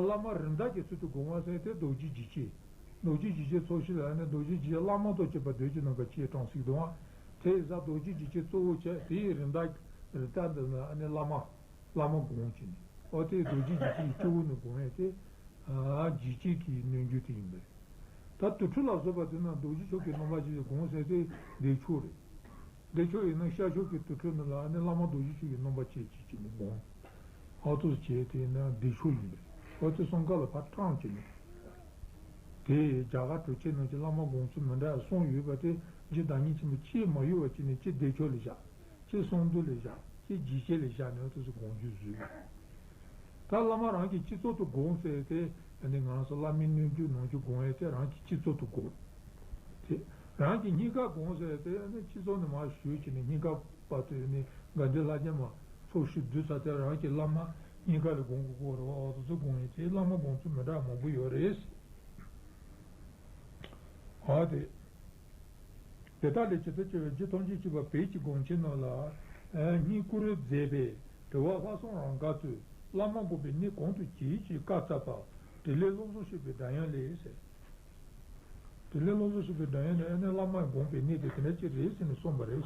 བླ་མ་རིམ་བདག་གི་ཚུལ་དུ་བསྒོམ་པ་ཟེར་དེ་རྡོ་རྗེ་འཇིགས་བྱེད། རྡོ་རྗེ་འཇིགས་བྱེད་ཚོགས་ཞིང་ལ་ནི་རྡོ་རྗེ་འཇིགས་བྱེད་བླ་མ་དང་བཅས་པ་མདུན་གྱི་ནམ་མཁར་སྤྱན་དྲངས་ཟེར་གྱི་འདུག་ཨང་། དེ་ཡི་ས་རྡོ་རྗེ་འཇིགས་བྱེད་གཙོ་བོ་བྱས། དེ་ཡི་རིམ་བདག་རིམ་བདག་འདི་ནི་ཨ་ནི་བླ་མ། བླ་མ་བསྒོམ་བྱས་ནས། ཨོ་དེ་རྡོ་རྗེ་འཇིགས་བྱེད་ཀྱི་སྤྱི་བོ་ནས་བསྒོམ་ཡས་དེ། འཇིགས་བྱེད་ཀྱི་སྣོད་འཇུག་དེ་ཡིན་པས། ད་དུར་ཁྲོད་ལ་སོགས་པ་དེ་ན་རྡོ་རྗེ་མཆོག་གི་རྣམ་པར་ཅན་བསྒོམ་ཟེར་དེ་བདེ་མཆོག་རེད། བདེ་མཆོག་ཡིན་ན་ཤར་ཕྱོགས་ཀྱི་དུར་ཁྲོད་ནང་ལ་ནི་བླ་མ་རྡོ་རྗེ་མཆོག་གི་རྣམ་པར་བཅས་བྱས་བྱས་ནས་བསྒོམ། ཨོ་དེ་བྱས་དེ་ན་བདེ་མཆོག་ཡིན་པས། ཨོ་དེ་གསང་སྔགས་ལ་ཕར་དྲངས་བྱས་ནས། དེ་རྒྱ་གར་གྲུབ་ཆེན་རྣམས་ཀྱི་བླ་མ་བསྒོམ་ཚུལ་མི་འདྲ་གསུམ་ཡོད་པ་དེ་རྗེ་བདག་ཉིད་ཆེན་པོ་ཆེས་མ་ཡོད་པ་བྱས་ནས་ཆེས་བདེ་མཆོག་ལ་བཞག་ཅེས་གསང་འདུས་ལ་བཞག་ཅེས་འཇིགས་བྱེད་ལ་བཞག་ནས་དེ་ཚོ་དགོངས་རྒྱུ་བཟོས་ཡོད། ད་བླ་མ་རང་གི་སྤྱི་གཙུག་ཏུ་དགོངས་ཟེར་ཏེ། ཨ་ནི་ང་རང་ཚོ་བླ་མའི་སྣོད་བཅུད་ནང་བཅུད་དགོངས་ཡས་དེ་རང་གི་སྤྱི་གཙུག་ཏུ་དགོངས། དེ་ རང་གི་སྙིང་ག་དགོངས་ཟེར་ཏེ་ནི་སྤྱི་ཚོགས་ནས་མར་ཞུས་བྱས་ནས་སྙིང་ག་བར་དུ་ནི་དགའ་ལྡན་ལྷ་རྒྱལ་མ་ཚོགས་ཞུགས་བསྡུས་ཚར་ཏེ་རང་གི་བླ་མ་སྙིང་ག་ལ་དགོངས་དགོས་རེད་བ། འོ་དེ་ཚོ་དགོངས་ཡིན་ཏེ་བླ་མ་དགོངས་ཚུལ་མི་འདྲ་མང་པོ་ཡོད་རེད། འོ་དེ། དེ་དག་ལས་ཇི་ལྟར་སྐྱེ་བའི་རྒྱུ་ཐམས་ཅད་སྐྱེད་པ་བོད་ཀྱི་སྒོམ་ཆེན་རྣམས་ལ། སྙིང་བཀུར་མཛད་པས་དྲི་བ་ལྷག་བསམ་རང་དགའ་ཚུལ། བླ་མ་དགོངས་པའི་གནད་གང་དུ་གྱིས་ཞེས་བཀའ་སྩལ་པ། དེ་ལས་བློ་བཟང་ཞུས་པའི་སྒྲ་དབྱངས་ལས་ཟེར། དེ་ལས་བློ་བཟང་ཞུས་པའི་སྒྲ་དབྱངས་ལས་ཨ་ནི་བླ་མ་དགོངས་པའི་གནད་དེ་དེ་འདྲ་ཅིག་རེད་ཟེར་ནས་གསུངས་པ་རེད།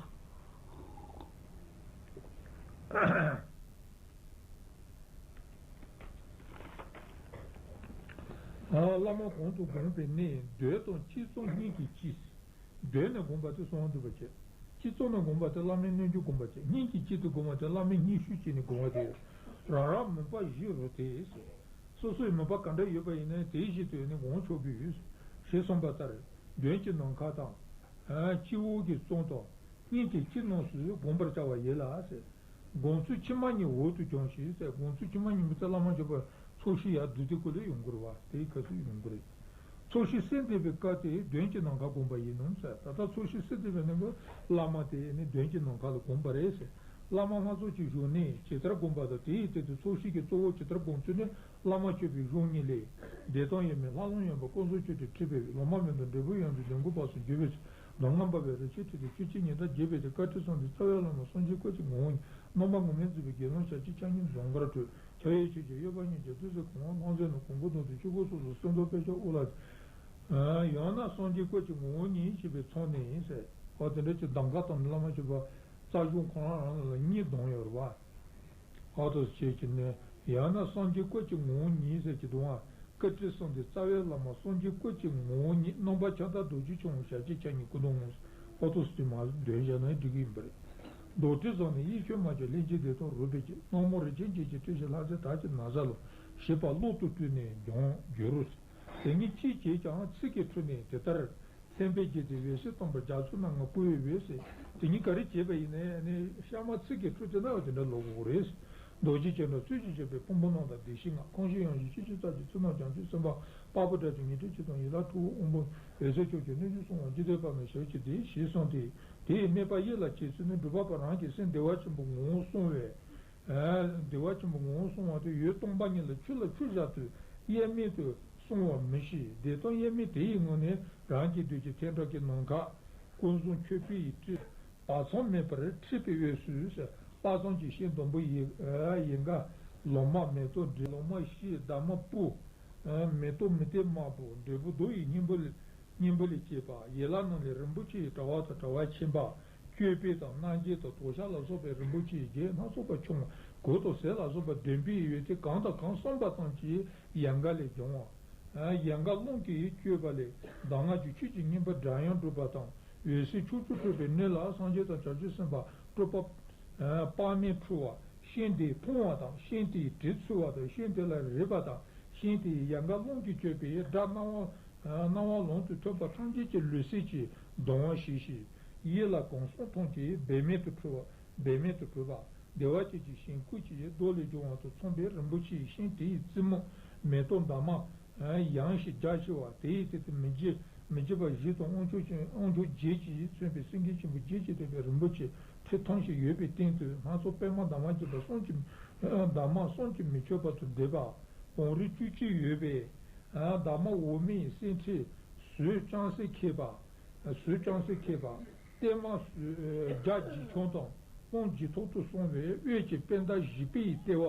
བླ་མ་གོང་དུ་དགོངས་པའི་གནད་འདོད་དང་གཅིག་མཚུངས་སྙིང་གི་གཅིག་འདོད་ནས་དགོངས་པ་དེ་གསུང་བ་འདུས་པ་བྱས། གཅིག་མཚུངས་ནས་དགོངས་པ་དེ་བླ་མའི་རྣལ་འབྱོར་དགོངས་པ་བྱས། སྙིང་གི་གཅིག་ཏུ་དགོངས་པ་དེ་བླ་མའི་སྙིང་ཤུགས་ཀྱིས་ནི་དགོངས་པ་དེ། རང་རང་མོས་པ་བཞི་རུ་དེ། སོ་སོའི་མོས་པ་ག་འདྲ་ཡོད་པ་ཡིན་ནའི་དེ་བཞིན་དུ་ནི་དགོངས་ཆོག་གི་ཡོད། ཞེས་གསུངས་པ་ལྟར། མདུན་གྱི་ནམ་མཁའ་དང་། སྤྱི་བོ་གི་གཙུག་ཏོར། སྙིང་གི་དཀྱིལ་རྣམས་སུ་དགོངས་པར་བྱ་བ་ཡིན་ལ་ཟེར། དགོངས་ཚུལ་ཕྱི་མ་གཉིས་འོག་ཏུ་བྱུང་ཞེས་ཟེར། དགོངས་ཚུལ་ཕྱི་མ་གཉིས་པོ་ཚེ་བླ་མ་མཆོད་པ་ཚོགས་ཞུགས་ཡར་བསྡུ་དེ་སྐོར་ལས་ཡོང་གི་རེད་བ། དེའི་སྐབས་སུ་ཡོང་གི་རེད། ཚོགས་ཞུགས་གསོལ་འདེབས་པའི་སྐབས་དེ་མདུན་གྱི་ནམ་མཁར་དགོངས་པ་ཡིན་ནོ་ཟེར། ད་ལྟ་ཚོགས་ཞུགས་གསོལ་འདེབས་པའི་ནང་གི་བླ་མ་དེ་ནི་མདུན་གྱི་ནམ་མཁའ་ལ་དགོངས་པ་རེད་ཟེར། བླ་མ་སྣ་ཚོགས་ཀྱི་བཞུགས་གནས་ཇི་ལྟར་དགོངས་པ་དང་དེའི་སྟེང་དུ་ཚོགས་ཞུགས་ཀྱི་གཙོ་བོ་ཇི་ལྟར་དགོངས་ཚུལ་ནི། བླ་མ་མཆོད་པའི་གཞུང་གཉིས་ལས། བདེ་སྟོང་དབྱེར་མེད་ལྷ་ལམ་ཡངས་པ་ཀུན་བཟང་མཆོག་ཏུ་ཁྲིད་པའི་ལོ་མ་མེ་ཏོག་འབྲས་བུ་ཡོངས་སུ་ལྡན་གོས་པ་སོགས་བརྗོད་པའི་ཚེ། མདོ་སྔགས་འབར་བའི་རི་ཆེན་ཁྲིད་དེ་ཆོས་ཀྱི་ཉི་ཟླ་རྒྱས་པའི་ཚེ། བཀའ་ཁྲིད་གསུམ་དེ་རྩ་བའི་བླ་མ་སངས་རྒྱས་སྐུ་ཅན་ངོ་བོ་ཉིད། རྣམ་པ་ངོ་མས་འཛིན་པའི་དགེ་སློང་ཞལ་གཅིག་ཕྱག་གཉིས་འཛུམ་དཀར་སྤྲོས། ཕྱག་གཡས་མཆོད་ཅིང་གཡོན་པ་བསྙེན་ཅིང་བདུད་རྩི་གང་བ་ལྷང་བཟེད་རྣམས་གོང་བུ་གདོང་དུ་ཆོས་འཁོར་སོ་སོར་གསོལ་འདེབས་དཔལ་ཕྱག་དབུ་ལ། ཡང་ན་སངས་རྒྱས་སྐུ་ཅན་ངོ་བོ་ཉིད་ཞེས་པའི་ཚོགས་ནི་ཡིན་ཟེར། འོ་དེ་འདྲ་ཅིག་གདམ་ག་དང་བླ་མ་མཆོད་པ་རྩ་གཞུང་ཁོ་རང་རང་ལ་གཉིས་གདམ་ཡོད་རེད་བ། ཨ་ཏོ་ཞེས་ཀྱི་ནས་ཡང་ན་སངས་རྒྱས་སྐུ་ཅན་ངོ་བོ་ཉིད་ཟེར་གྱི་འདུག་ཨ། བཀའ་ཁྲིད་གསུམ་དེ་རྩ་བའི་བླ་མ་སངས་རྒྱས་སྐུ་ཅན་ངོ་བོ་ཉིད་རྣམ་པ་ཁྱབ་བདག་རྡོ་རྗེ་འཆང་ཞལ་གཅིག་ཕྱག་གཉིས་སྐུ་གདུང་ངོ་། ཨ་ཏོ་སི་མ་འདོན་བྱས་ན་འགྲིག་གི་ཡིན་པ་རེད། རྡོར་དྲིལ་བཟུང་ནས་གཡས་མཆོག་མ་བཅོས་ལྷན་ཅིག་བདེ་སྟོང་རོལ་པའི་རྗེས། སྣང་མོ་རིན་ཆེན་འབྱེད་ཅིང་སྤྲིན་བཞིན་ལྷ་མཛེས་དར་གྱི་ན་བཟའ་ལ། ཞེས་པ་གློག་ཏུ་སྤྲུལ་ནས་འབྱུང་འགྱུར། དེ་ཉིད་ཅི་བྱེད་ཀྱང་ཚིག་གི་འཕྲོས་ནས་དེ་ལྟར། མཚན་དཔེ་བརྒྱད་དེ་འོད་ཟེར་སྟོང་པར་རྒྱ་མཚོའི་ནང་ང་བསྐུར་བའི་འོད་ཟེར། དེ་ཉིད་ག་རེ་བྱས་པ་ཡིན་ནའི་ནི་གཤའ་མ་ཚིག་གི་འཕྲོས་དེ་ན་འོ་དེ་འདྲ་ལོག་གི་རེད། རྡོ་རྗེ་སྤྱན་དྲངས་ཚུལ་བཞིན་བྱེད་པའི་ཕུང་པོ་རྣམས་དང་བདེ་གཤེགས་ལྔ། ཁམས་བཞི་དབྱངས་བཞི་ཆོས་ཀྱི་རྩ་བརྒྱད། ཚུལ་རྣམས་བྱང་ཆུབ་སེམས་དཔའ་དཔའ་བོ་དགྲ་བཅོམ་ཉན་ཐོས་ཀྱི་དང་ཡི་དྭགས་ཁྲོ་བོ་དབང་པོ་འོད་གསལ་ཕྱོགས་བཅུ་སྣོད་བཅུ་གསང་བ་འཇིག་རྟེན་པ་རྣམས་ཞལ་གྱིས་བཟླས་ཞེས་གསུངས་ཏེ། དེའི་སྨད་པ་གཡས་ལ་བྱེད་ཚུལ་ནི་སྒྲུབ་པ་པོ་རང་གི་སེམས་བདེ་བ་ཆེན་པོ་ངོ་བོ་གསུང་བས། བདེ་བ་ཆེན་པོ་ངོ་བོ་གསུང་བ་དེ་འོད་སྟོང་པ་ཉིད་ལ་ཆུ་ལ་ཆུ་བཞག་ཚུལ་དབྱེར་མེད་དུ་གསུང་བ་མི་ཤེས། བདེ་སྟོང་དབྱེར་མེད་དེ་ཡི་ངང་ནས་རང་གི་འདོད་ཀྱི་ཐལ་འགྲོ་གི་ནམ་མཁའ། ཀུན་བཟང་མཆོད་པའི་ཡིད་ཀྱིས་བག་ཚངས་མེད་པར་ཁྲིད་པའི་འོས་སུ་ཟེར། དཔག་བསམ་གྱི་ཤིང་སྡོང་པོ་ཡི་ཡལ་ག་ལོ་མ་མེ་ཏོག་འབྲས་ལོ་མ་ཤིང་འདབ་མ་སྤུ། མེ་ཏོག་མུ་ཏིག་དམར་པོ་འབྲས་བུ་རྡོ་ཡི་སྙིང་པོ་ལས་སྙིང་པོ་ལས་སྐྱེས་པ། ཡན་ལག་རྣམས་ལས་རིན་པོ་ཆེའི་དྲ་བ་དང་དྲ་བ་ཆེན་པ། ཅོད་པན་དང་སྣ་རྒྱན་དང་དོ་ཤལ་ལ་སོགས་པའི་རིན་པོ་ཆེའི་རྒྱན་སྣ་ཚོགས་པ་ཁྱུང་གོས་དང་ཟས་ལ་སོགས་པ་འདོད་པའི་ཡོན་ཏན་གང་དང་གང་བསམ་པ་ཙམ་གྱི་ཡལ་ག་ལས་བྱུང་བ། ཡལ་ག་རླུང་གིས་བསྐྱོད་པ་ལས་གདམས་ངག་གི་ཆོས་ཀྱི་སྙིམ་པ་སྒྲ་དབྱངས་སྒྲོགས་པ་དང་། འོད་ཟེར་ཕྱོགས་བཅུར་འཕྲོས་པའི་སྣོད་ལ་སངས་རྒྱས་དང་བྱང་ཆུབ་སེམས་དཔའ་སྤྲུལ་པ། དཔག་མེད་འཕྲོ་བ། ཤིང་དེས་ཕུང་བ་དང་། ཤིང་དེའི་དྲི་ཚོར་བ་དང་། ཤིང་དེ་ལ་རེག་པ་དང་། ཤིང་དེའི་ཡལ་ག་རླུང་གིས་བསྐྱོད་པའི་སྒྲ་རྣ་བ། རྣ་བ་ལོང་དུ་ཐོས་པ་ཐམས་ཅད་ཀྱི་ལུས་སེམས་ཀྱི་གདུང་བ་ཞི་ཞིང་། ཡིད་ལ་གང་བསམ་ཐམས་ཅད་འབད་མེད་དུ་འགྲུབ་པ། འབད་མེད་དུ་གྲུབ་པ། བདེ་བ་ཅན་གྱི་ཞིང་ཀུན་གྱི་རྡོ་ལས་བྱུང་བ་དང་མཚུངས་པའི་རིན་པོ་ཆེའི་ཤིང་དེའི་རྩེ་མོ་མེ་ཏོག་འདབ་མ་ཡངས་ཤིང་རྒྱ་ཆེ་བ། དེའི་སྟེང་དུ་མི་མཇེད་མི་མཇེད་པ་བཞི་དང་དབང་ཕྱུག་ཅན། དབང་ཕྱུག་བརྒྱད་ཀྱིས་མཚོན་པའི་སེང་གེ་ཆེན་པོ་བརྒྱད་ཀྱིས་བཏེགས་པའི་རིན་པོ་ཆེ་ཁྲི་ཐམས་ཅད་ཡོད་པའི་སྟེང་དུ་སྣ་ཚོགས་པད་མ་འདབ་མ་བརྒྱད་པ་གསུམ་གྱི་འདབ་མ་གསུམ་གྱིས་མི་ཆོད་པ་དང་ལྡན་པ། བང་རིམ་བཅུ་གཅིག་ཡོད་པའི་འདབ་མ་འོ་མའི་སེང་ཁྲི་ཟོས་ལྕང་སེར་ཁེབས་པ། ཟོས་ལྕང་སེར་ཁེབས་པ། ལྟད་མོ་ཟོས་རྒྱ་འཇིགས་ཆུང་དང་སྤང་ལྗིད་ཐོག་ཏུ་སོང་བའི་འོད་ཀྱི་པད་ཟླ་བཞི་པའི་ལྟེ་བ།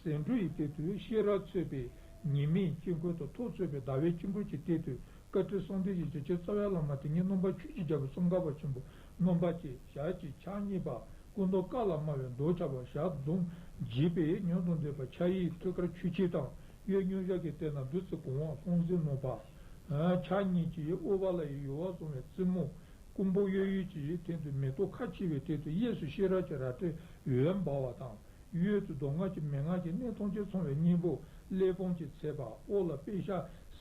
ཟེའུ་འབྲུ་ཡི་སྟེང་དུ་ཤེས་རབ་འཚོལ་བའི་ཉི་མའི་དཀྱིལ་འཁོར་དང་ཐོག་ཚོས་པའི་ཟླ་བའི་དཀྱིལ་འཁོར་གྱི་སྟེང་དུ་བཀའ་དྲིན་གསུམ་ལྡན་གྱི་རྗེ་བཙུན་རྩ་བའི་བླ་མ་དེ་ཉིད་རྣམ་པ་ཆོས་ཀྱི་རྒྱལ་པོ་ཙོང་ཁ་པ་ཆེན་པོ་རྣམ་པ་བཅས་ཞལ་གཅིག་ཕྱག་གཉིས་པ་སྐུ་མདོག་དཀར་ལ་དམར་བའི་མདོག་ཁྱབ་པ། ཞལ་འཛུམ་བགྱིས་པའི་མྱུར་དུ་འདོད་པ། ཕྱག་གཡས་ཐུགས་ཀར་ཆུ་སྐྱེས་དང་། གཡོན་སྙུང་གཞག་གི་སྟེང་ན་བདུད་རྩི་གང་བ་ལྷང་བཟེད་བསྣམས་པ། ཕྱག་གཉིས་ཀྱིས་ཨུཏྤ་ལ་ཡི་ཡུ་བ་བཟུང་བའི་རྩེ་མོ། སྐུ་འབུམ་གཡས་གཡོན་གྱི་སྟེང་དུ་མེ་ཏོག་ཁ་ཕྱེ་བའི་སྟེང་དུ་གཡས་སུ་ཤེས་རབ་ཀྱི་རལ་གྲི་འོད་འབར་བ་དང་། གཡོན་དུ་མདོ་སྔགས་ཀྱི་མན་ངག་གི་གནད་ཐམས་ཅད་ཚང་བའི་སྙིང་པོ་གླེགས་བམ་གྱིས་མཛེས་པ། འོག་ལ་པད་ཤག་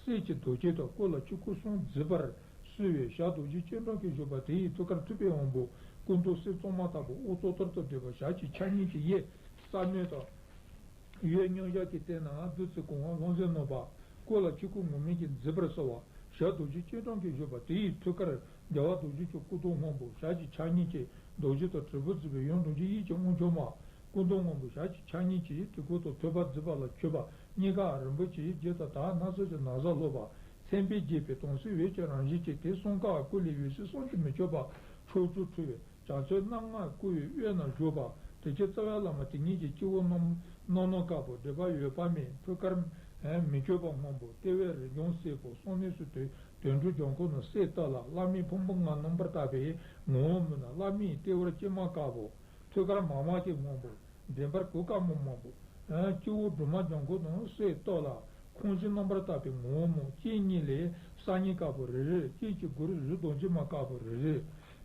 གསེར་གྱི་མདོག་ཅན་དང་། སྐུ་ལ་ཆོས་སྐུ་གསུམ་མཛེས་པར་གསོལ་བའི་ཞལ་རྡོ་རྗེ་སྤྱན་དྲངས་ཀྱིས་བཞུགས་པ། དེ་ཡི་ཐུགས་ཀར་ཐུབ་པའི་དབང་པོ་སྐུ་མདོག་གསེར་བཙོ་མ་ལྟ་བུ་དབུ་གཙུག་ཏོར་དང་ལྡན་པ། ཞལ་གཅིག་ཕྱག་གཉིས་ཀྱིས་གཡས་ས་གནོན་དང་། གཡོན་སྙུང་གཞག་གི་སྟེང་ན་བདུད་རྩི་གང་བ་ལྷང་བཟེད་བསྣམས་པ། སྐུ་ལ་ཆོས་སྐུ་ངུར་སྨྲིག་གིས་མཛེས་པར་གསོལ་བ། ཞབས་རྡོ་རྗེ་སྤྱན་དྲངས་ཀྱིས་བཞུགས་པ་དེ་ཡི་ཐུགས་ཀར་རྒྱལ་བ་རྡོ་རྗེ་འཆང་སྐུ་གདུང་སྔོན་པོ་ཞབས་ཀྱི་ཕྱག་གཉིས་ཀྱིས་རྡོ་རྗེ་དང་དྲིལ་བུ་གཙིགས་པའི་ཡུམ་རྡོ་རྗེ་དབྱིག་གི་དབང་ཕྱུག་མ། སྐུ་གདུང་སྔོན་པོ་ཞབས་ཀྱི་ཕྱག་གཉིས་ཀྱིས་དྲིལ་བུ་དང་ཐོད་པ་མཛེས་པ་ལ་འཁྱུད་པ། སྙིང་ག་རིན་པོ་ཆེའི་རྒྱན་དང་དར་སྣ་ཚོགས་ཀྱི་ན་བཟའ་ལོག་པ། མཚན་དཔེས་བརྒྱན་པའི་དྭངས་བསིལ་འོད་ཀྱི་རང་བཞིན་ཅན། དེ་གསུམ་ཀ་བ་སྐུ་ལས་འོད་ཟེར་བསམ་གྱིས་མི་ཁྱབ་པ་ཕྱོགས་བཅུར་འཕྲོ་བའི་བྱང་ཆུབ་རྣམ་ལྔ་སྐུ་ཡི་དབུས་ན་བཞུགས་པ། དེ་ཕྱིར་རྩ་བའི་བླ་མ་དེ་ཉིད་ཀྱི་སྤྱི་བོ་རྣམ་རྣམ་སྣང་དཀར་པོ་སྒྲིབ་པ་ཡོད་པ་མེད་ཐུགས་ཀར་མི་བསྐྱོད་པ་སྔོན་པོ། ལྟེ་བའི་རིག་འབྱུང་སེར་པོ་གསང་གནས་སུ་དོན་དོན་སྤྲོས་ལྗང་ཁུ་ནི་གསལ་བཏབ་ལ། བླ་མའི་ཕུང་པོ་ལྔ་རྣམ་པར་དག་པའི་ངོ་བོ་མུན་ནག་བླ་མའི་ལྟེ་བར་སྐྱེས་མ་དཀར་པོ། ཐོད་དཀར་མང་མ་སྐྱེས་སྔོན་པོ། འདྲེན་པར་གོས་དཀར་མོ་སྔོན་པོ། སྤྱི་བོ་སྒྲོལ་མ་ལྗང་ཁུ་དང་གསལ་བཏབ་ལ། ཁོང་བཞི་རྣམ་པར་དག་པའི་ངོ་བོ་མོ། སྤྱན་གཉིས་ལས་གསང་སྙིང་དཀར་པོ་རེ་རེ། སྤྱན་གྱི་མགུལ་རིལ་རྡོ་རྗེ་མ་དཀར་པོ་རེ་རེ།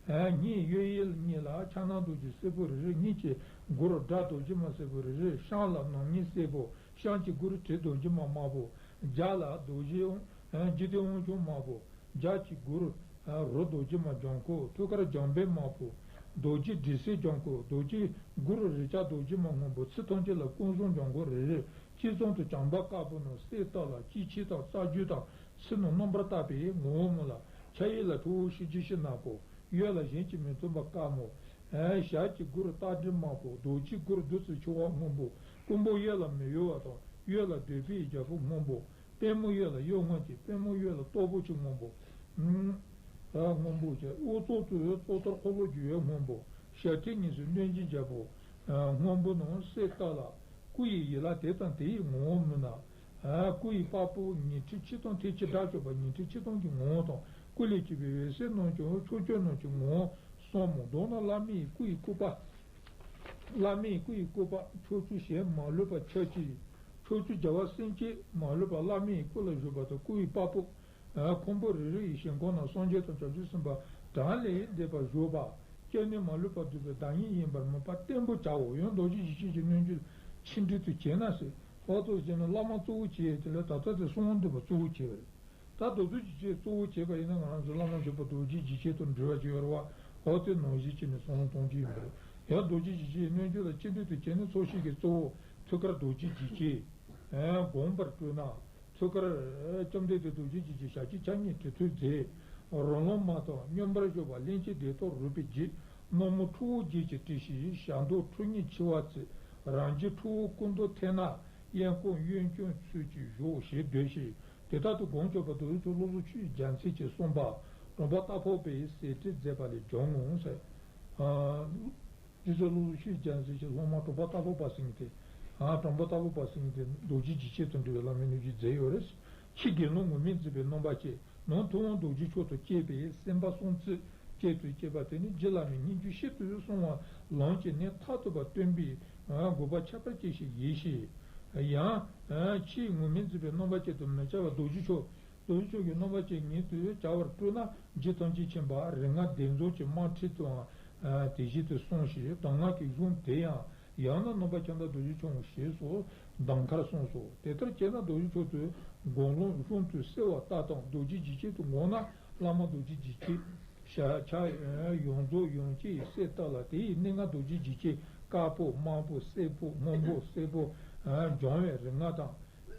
སྙིང་གཡས་གཡོན་གཉིས་ལ་ཕྱག་ན་རྡོ་རྗེ་སེར་པོ་རེ་རེ། སྙིང་གི་མགུལ་དགྲ་རྡོ་རྗེ་མ་སེར་པོ་རེ་རེ། བཤང་ལ་རྣམ་སྙིང་སེར་པོ། བཤང་གི་མགུལ་དྲི་རྡོ་རྗེ་མ་དམར་པོ། རྒྱབ་ལ་རྡོ་རྗེ་དབང་། འཇིག་རྟེན་དབང་ཕྱུག་དམར་པོ། རྒྱབ་ཀྱི་མགུལ་རོ་རྡོ་རྗེ་མ་ལྗང་ཁུ། ཐུགས་ཀར་འཇམ་དཔལ་དམར་པོ། རྡོ་རྗེ་དྲི་ཟེར་ལྗང་ཁུ། རྡོ་རྗེ་མགུལ་རེག་བྱ་རྡོ་རྗེ་མ་སྔོན་པོ། ཚུལ་ཐམས་ཅད་ལ་ཀུན་བཟང་ལྗང་ཁུ་རེ་རེ། ཅི་བཟུང་དུ་བྱམས་པ་དཀར་པོ་རྣམས་གསལ་བཏབ་ལ། སྤྱི་ཕྱི་དང་རྩ་རྒྱུད་དང་ཚུལ་རྣམས་རྣམ་པར་དག་པའི་ངོ་བོ་མོ་ལ། ཕྱག་གཡས་ལ་ཁྲོ་བོ་ཤཱཀྱ་ཤི་ནག་པོ། གཡོན་ལ་གཞན་གྱིས་མི་ཐུབ་པ་དཀར་མོ། ཞབས་ཀྱི་མགུལ་སྟག་སྒྲ་དམར་པོ། རྡོ་རྗེའི་མགུལ་བདུད་རྩི་ཆེ་བ་སྔོན་པོ། རྐུན་པོ་གཡས་ལ་མི་གཡོ་བ་དང་གཡོན་ལ་འདོད་པའི་རྒྱལ་པོ་སྔོན་པོ། པད་མོ་གཡོན་ལ་གཡོ་སྔོན་གྱི་པད་མོ་གཡོན་ལ་སྟོབས་པོ་ཆེ་སྔོན་པོ། སྔོན་པོ་ཆེ། དབུ་ཙོག་ཏུ་ཙོག་ཐོར་འཁོར་ལོ་རྒྱུ་བའི་སྔོན་པོ། ཞབས་མཐིལ་གཉིས་སུ་གནོད་སྦྱིན་རྒྱལ་པོ་སྔོན་པོ་རྣམས་གསལ་བཏབ་ལ། སྐུ་ཡི་ཡན་ལག་དེ་དང་དེ་ཡི་ངོ་བོ་མུན་ནག་སྐུ་ཡི་པགས་པོ་ཉི་ཁྲི་ཆིག་སྟོང་ཐེག་གཅིག་དགྲ་བཅོམ་པ་ཉི་ཁྲི་ཆིག་སྟོང་གི་ངོ་བོ་དང་། སྐུ་ལས་སྐྱེས་པའི་འོད་ཟེར་རྣམས་ཀྱང་ཕྱོགས་བཅུ་རྣམས་ཀྱི་ངོ་བོ་གསུམ་མོ། མདོར་ན་བླ་མའི་སྐུ་ཡི་སྐུ་པར། བླ་མའི་སྐུ་ཡི་སྐུ་པར་ཕྱོགས་བཅུ་གཞན་མ་ལུས་པ་ཆ་གཅིག་ཕྱོགས་བཅུ་རྒྱལ་བ་སེམས་ཅན་མ་ལུས་པ་བླ་མའི་སྐུ་ལ་བཞུགས་པ་དང་། སྐུ་ཡི་པགས་པོ། ཁོང་པོ་རེ་རེ་ཡི་ཞིང་ཁམས་ན་སངས་རྒྱས་དང་བྱང་ཆུབ་སེམས་དཔའ་གྲངས་ལས་འདས་པ་བཞུགས་པ། སྐྱེ་གནས་མ་ལུས་པ་འདུས་པའི་བདག་ཉིད་ཡིན་པར་མོས་པ་བརྟན་པོ་བྱའོ། ཡང་རྡོ་རྗེ་འཇིགས་བྱེད་ཀྱི་རྣལ་འབྱོར་ཆེ་འབྲིང་དུ་བྱས་ན་ཟེར། འོ་ཐུགས་བྱས་ན་བླ་མ་གཙོ་བོ་བྱས་དེ་ལ་ད་ལྟ་དེ་གསང་བ་འདུས་པ་གཙོ་བོ་བྱས་པ་རེད། ད་རྡོ་རྗེ་འཇིགས་བྱེད་གཙོ་བོ་བྱས་པ་ཡིན་ན་ང་རང་ཚོ་བླ་མ་མཆོད་པ་རྡོ་རྗེ་འཇིགས་བྱེད་དང་འབྲེལ་བ་ཅིག་ཡོད་རེད་བ། འོ་དེ་ནང་བཞིན་བྱས་ནས་གསང་བ་གཏོང་གི་ཡིན་པ་རེད། ཡང་རྡོ་རྗེ་འཇིགས་བྱེད་རྣལ་འབྱོར་ལ་ཆེ་འབྲིང་དུ་བྱས་ནས་ཚོགས་ཞིང་གི་གཙོ་བོ་ཐུགས་ཀར་རྡོ་རྗེ་འཇིགས་བྱེད། བསྒོམ་པར་སྤྲོ་ན། ཐུགས་ཀར་བཅོམ་ལྡན་འདས་རྡོ་རྗེ་འཇིགས་བྱེད་ཞབས་ཀྱི་ཕྱག་གཉིས་གྲི་ཐོད་མཛད། རོ་ལངས་མ་དང་མཉམ་པར་བཞུགས་པ་གླིང་ཆེན་སྡེ་ཐོག་རོལ་པའི་རྗེས། སྣང་མུན་ཁྲོ་བོ་བརྒྱད་ཀྱིས་དཀྲིས་ཤིང་ཞབས་མདོག་ཁྲོ་གཉེར་མཆེ་བ་གཙིགས། རང་རྒྱུད་ཁྲོ་བོ་སྐུ་མདོག་མཐིང་ནག་གཡས་བསྐུམ་གཡོན་བརྐྱང་ཚུལ་གྱིས་བཞུགས་ཞེས་ཟློས་ཤིང་། དེ་ལྟར་དུ་སྒོམ་བྱས་པ་རྡོ་རྗེ་འཆང་བློ་བཟང་ཆོས་ཀྱི་རྒྱལ་མཚན་གྱིས་གསུངས་པ། གྲུབ་པ་རྟ་ཕོ་པས་ཟེར་ཁྲིད་མཛད་པ་ལས་བྱུང་ངོ་ཟེར། རྗེ་བཙུན་བློ་བཟང་ཆོས་ཀྱི་རྒྱལ་མཚན་གྱི་སློབ་མ་གྲུབ་པ་རྟ་ཕོ་པ་ཟེར་མཁན་དེ། ཨ་གྲུབ་པ་རྟ་ཕོ་པ་ཟེར་མཁན་དེ་རྡོ་རྗེ་འཇིགས་བྱེད་དུ་འགྲོ་བའི་བླ་མའི་རྣལ་འབྱོར་མཛད་ཡོད་རེད། ཕྱི་དགེ་སློང་ངུར་སྨྲིག་མཛེས་པའི་རྣམ་པ་ཅན། ནང་ཐུབ་དབང་རྡོ་རྗེ་མཆོག་ཏུ་སྐྱེས་པའི་སེམས་དཔའ་གསུམ་ཚུལ་བཅས་སུ་སྐྱེས་པ་དེ་ནི་རྗེ་བླ་མའི་སྙན་བརྒྱུད་ཤིན་ཏུ་གསང་བ་ལམ་གྱི་གནད་མཐར་ཐུག་པ་སྟོན་པའི་དགོངས་པ་ཁྱད་པར་ཅན་ཞིག་ཡིན་ཞིང་། ཡང་ཕྱིའི་ངུར་སྨྲིག་མཛེས་པའི་རྣམ་པ་ཅན་དུ་མི་བྱ་བར་རྡོ་རྗེ་མཆོག་རྡོ་རྗེ་མཆོག་གི་རྣམ་པ་ཅན་ཉིད་དུ་བྱ་བར་སྤྲོ་ན། རྗེ་ཐམས་ཅད་མཁྱེན་པ་རིགས་ལྔ་སྡེ་བཟང་གི་དམར་ཁྲིད་དུའང་དེ་བཞིན་དུ་གསུངས་ཤིང་གདམས་ངག་གི་གཞུང་དེ་ཡང་། ཡང་ན་ནང་པ་ཁྱིམ་བདག་རྡོ་རྗེ་འཆང་ཞེས་སུ་གདམས་ཁར་གསུངས་སོ། དེ་ལྟར་བྱས་ན་རྡོ་རྗེ་མཆོག་ཏུ་སྒོམ་ལམ་གཞུང་དུ་གསལ་བ་ལྟ་དང་། རྡོ་རྗེ་འཇིགས་བྱེད་དུ་བསྒོམས་ན་བླ་མ་རྡོ་རྗེ་འཇིགས་བྱེད་ཞབས་ཕྱག་ཡོངས་རྫོགས་ཡོངས་སྐྱེས་གསལ་བཏབ་ལ། དེ་ཡི་གནས་ལྔ་རྡོ་རྗེ་འཇིགས་བྱེད་དཀར་པོ་དམར་པོ་སེར་པོ་སྔོན་པོ་སེར་པོ་སྦྱང་བའི་རིགས་ལྔ་དང་།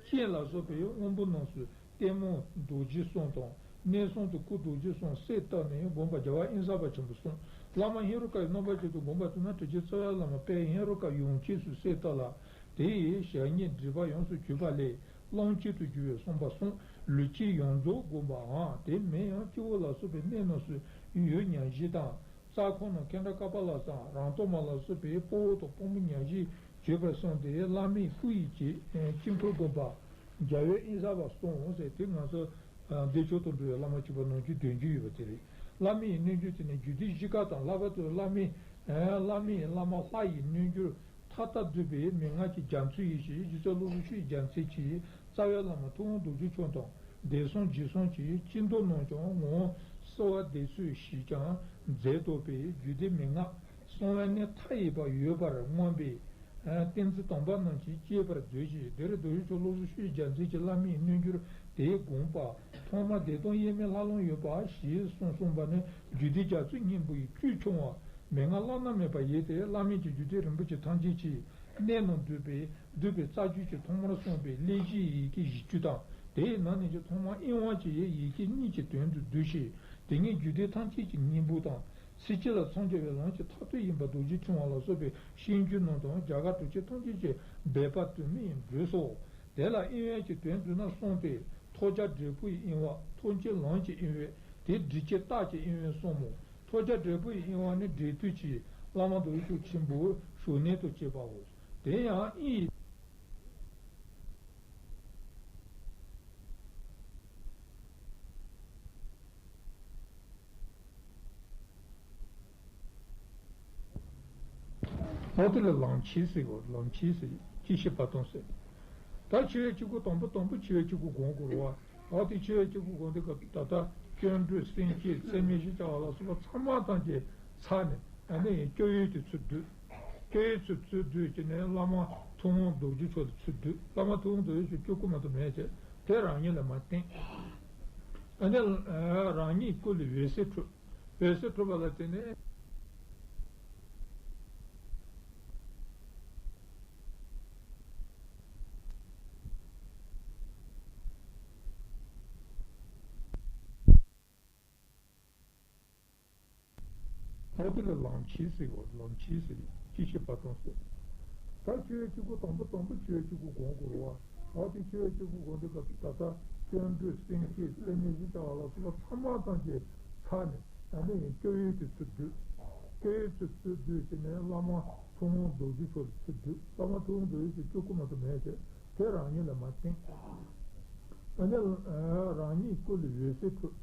སྤྱན་ལ་སོགས་པའི་དབང་པོ་རྣམས་སུ་ལྟད་མོ་རྡོ་རྗེ་གསུམ་དང་། གནས་གསུམ་དུ་སྐུ་རྡོ་རྗེ་གསུམ་གསལ་བཏབ་ནས་དགོངས་པ་རྒྱལ་བ་དབེན་ས་པ་ཆེན་པོ་གསུངས། བླ་མ་ཧེ་རུ་ཀ་ཡི་རྣམ་པ་ཅན་དུ་དགོངས་པ་བཙུགས་ན། དྲིན་ཅན་རྩ་བའི་བླ་མ་དཔལ་ཧེ་རུ་ཀ་ཡོངས་སྐྱེས་སུ་གསལ་བཏབ་ལ། དེ་ཡི་ཞབས་གཉིས་སྒྲིབ་པ་ཡོངས་སུ་གྱུར་པ་ལས་གླང་ཆེན་དུ་གྱུར་པའི་གསུངས་པ་གསུམ། ལུས་ཅན་ཡོངས་རྫོགས་བསྒོམ་པའམ། དེ་མིན་ཡང་སྤྱི་བོ་ལ་སོགས་པའི་གནས་རྣམས་སུ་ཡུལ་ཉམས་བཞེས་དང་། རྩ་ཁོང་ན་ཁེ་ཏྲ་ཀ་པ་ལ་སང་རང་སྟོང་མ་ལ་སོགས་པའི་དཔའ་བོ་དང་དཔའ་མོ་ཉམས་བཞེས་བྱེད་པར་གསུངས་ཏེ། བླ་མའི་སྐུ་ཡི་དཀྱིལ་འཁོར་བསྒོམ་པ་རྒྱལ་བའི་དབེན་ས་པ་གསུངས་ཟེར། དེ་ང་ཚོ་བདེ་མཆོག་ཏུ་འགྲོ་བའི་བླ་མ་གཅིག་པ་ནང་བཞིན་འདོན་རྒྱུ་ཡོད་པ་དེ་རེད། བླ་མའི་རྣལ་འབྱོར་དེ་ནི་རྒྱུད་སྡེ་བཞི་ཀ་དང་། ལྷག་པར་དུ་བླ་མའི་བླ་མའི་བླ་མ་ལྷ་ཡི་རྣལ་འབྱོར་མཐའ་དག་བསྡུས་པའི་མན་ངག་གི་རྒྱ་མཚོ་ཡིན་ཞེས། རྗེ་བཙུན་བློ་བཟང་ཆོས་ཀྱི་རྒྱལ་མཚན་གྱིས་རྩ་བའི་བླ་མ་ཐུབ་དབང་རྡོ་རྗེ་འཆང་དང་། བདེ་གསང་འཇིགས་གསུམ་གྱི་སྤྱི་མདོ་རྣམས་ཀྱང་ངོ་བོ་གསོལ་བ་འདེབས་སྲོལ་ཞིག་ཀྱང་མཛད་འདུག་པས། རྒྱུད་སྡེ་མན་ངག་གསང་བའི་གནད་མཐའ་ཡས་པ་ཡོད་པར་མངོན་པས། ཨ་ཏིང་འཛིན་དམ་པ་རྣམས་ཀྱིས་གཅེས་པར་མཛོད་ཅིག། འདིར་རྡོ་རྗེ་འཆང་བློ་བཟང་ཆོས་ཀྱི་རྒྱལ་མཚན་གྱི་བླ་མའི་རྣལ་འབྱོར་དེའི་དགོངས་པ། ཐོག་མར་བདེ་སྟོང་དབྱེར་མེད་ལྷ་ལམ་ཡོད་པ་ཞེས་གསུངས་གསུངས་པ་ནི། རྒྱུད་སྡེ་རྒྱ་མཚོའི་སྙིང་པོ་ཡི་བཅུད་ཆུང་བ། མན་ངག་བླ་ན་མེད་པ་ཡིན་ཏེ། བླ་མེད་ཀྱི་རྒྱུད་སྡེ་རིན་པོ་ཆེ་ཐམས་ཅད་ཀྱི་གནད་རྣམས་བསྡུས་པའི་བསྡུས་པའི་རྩ་རྒྱུད་ཀྱི་ཐོག་མར་གསུངས་པའི་གླེང་གཞིའི་ཡི་གེ་བཞི་བཅུ་དང་ དེའི་ནང་ནས་ཀྱང་ཐོག་མར་དབྱེ་བ་ཕྱེ་ཡི་ཡི་གེ་གཉིས་ཀྱི་དོན་དུ་བསྡུས་ཤིང་། དེ་ཉིད་རྒྱུད་སྡེ་ཐམས་ཅད་ཀྱི་སྙིང་པོ་དང་། ཚིགས་བཅད་ལ་མཚོན་བྱ་བའི་ལམ་གྱི་མཐར་ཐུག་ཡིན་པ་རྡོ་རྗེ་ཕྲེང་བ་ལ་སོགས་པའི་བཤད་རྒྱུད་རྣམས་དང་རྒྱ་གར་གྲུབ་ཆེན་ཐམས་ཅད་ཀྱི་སྦས་པ་དོན་མེད་ཡིན་འགྲོས་སོ། དེ་ལ་དབྱེ་བའི་དོན་བསྡུས་ན་གསུངས་པས། ཐོགས་བྱ་འབྲས་བུ་ཡི་དབྱེ་བ། ཐོགས་བྱེད་ལམ་གྱི་དབྱེ་བ། དེ་སྒྲུབ་བྱེད་རྟགས་ཀྱི་དབྱེ་བ་གསུམ་མོ། ཐོགས་བྱ་འབྲས་བུ་ཡི་དབྱེ་བ་ནི། འབྲས་རྟོག་གི་བླ་མ་རྡོ་རྗེ་ཤུགས་ཆེན་པོའི་ཞུགས་གནས་དུ་བྱེད་པའོ། དེ་ཡང་ཨིན། འོ་དེ་ལ་ལམ་ཕྱེད་ཟེར་གོ། ལམ་ཕྱེད་ཟེར། ཅི་ཤེས་པ་དང་ཟེར། ད་ཆེ་བའི་ཆོས་སྐུ་དང་པོ་དང་པོ་ཆེ་བའི་ཆོས་སྐུ་སྒོམ་དགོས་རེད་བ། འོ་དེ་ཆེ་བའི་ཆོས་སྐུ་སྒོམ་དུས་སྐབས་ད་ལྟ་སྐྱོན་བྲལ་སེམས་བསྐྱེད་ཚད་མེད་བཞི་བཅུ་ལ་སོགས་པ་ཚང་མ་ཐམས་ཅད་ཚར་ནས། ཨ་ནི་སྐྱོ་ཡུལ་དེ་ཚུར་བསྡུས། སྐྱོ་ཡུལ་ཚུར་ཚུར་བསྡུས་བྱས་ནས་བླ་མ་ཐུབ་དབང་རྡོ་རྗེ་མཆོག་ལ་ཚུར་བསྡུས། བླ་མ་ཐུབ་དབང་རྡོ་རྗེ་མཆོག་སྐྱོ་སྐུ་མ་གཏོགས་མེད་བྱས། དེ་རང་ཉིད་ལ་མར་བསྟན། ཨ་ནི་རང་ཉིད་སྐུ་ལས་འོད་ཟེར་འཕྲོས། འོད་ཟེར་འཕྲོས་པ་ལ་བརྟེན་ནས། འོ་དེ་ལ་ལམ་ཕྱེད་ཟེར་གོ། ལམ་ཕྱེད་ཟེར། ཅི་ཤེས་པ་དང་ཟེར། ད་ཆེ་བའི་ཆོས་སྐུ་དང་པོ་དང་པོ་ཆེ་བའི་ཆོས་སྐུ་སྒོམ་དགོས་རེད་བ། འོ་དེ་ཆེ་བའི་ཆོས་སྐུ་སྒོམ་དུས་སྐབས་ད་ལྟ་སྐྱོན་བྲལ་སེམས་བསྐྱེད་ཚད་མེད་བཞི་བཅུ་ལ་སོགས་པ་ཚང་མ་ཐམས་ཅད་ཚར་ནས། ཨ་ནི་སྐྱོ་ཡུལ་དེ་ཚུར་བསྡུས། སྐྱོ་ཡུལ་དེ་ཚུར་བསྡུས་བྱས་ནས་བླ་མ་ཐུབ་དབང་རྡོ་རྗེ་མཆོག་ལ་ཚུར་བསྡུས། བླ་མ་ཐུབ་དབང་རྡོ་རྗེ་མཆོག་སྐྱོ་སྐུ་མ་གཏོགས་མེད་བྱས། དེ་རང་ཉིད་ལ་མར་བསྟན། ཨ་ནི་རང་ཉིད་སྐུ་ལས་འོད་ཟེར་འཕྲོས།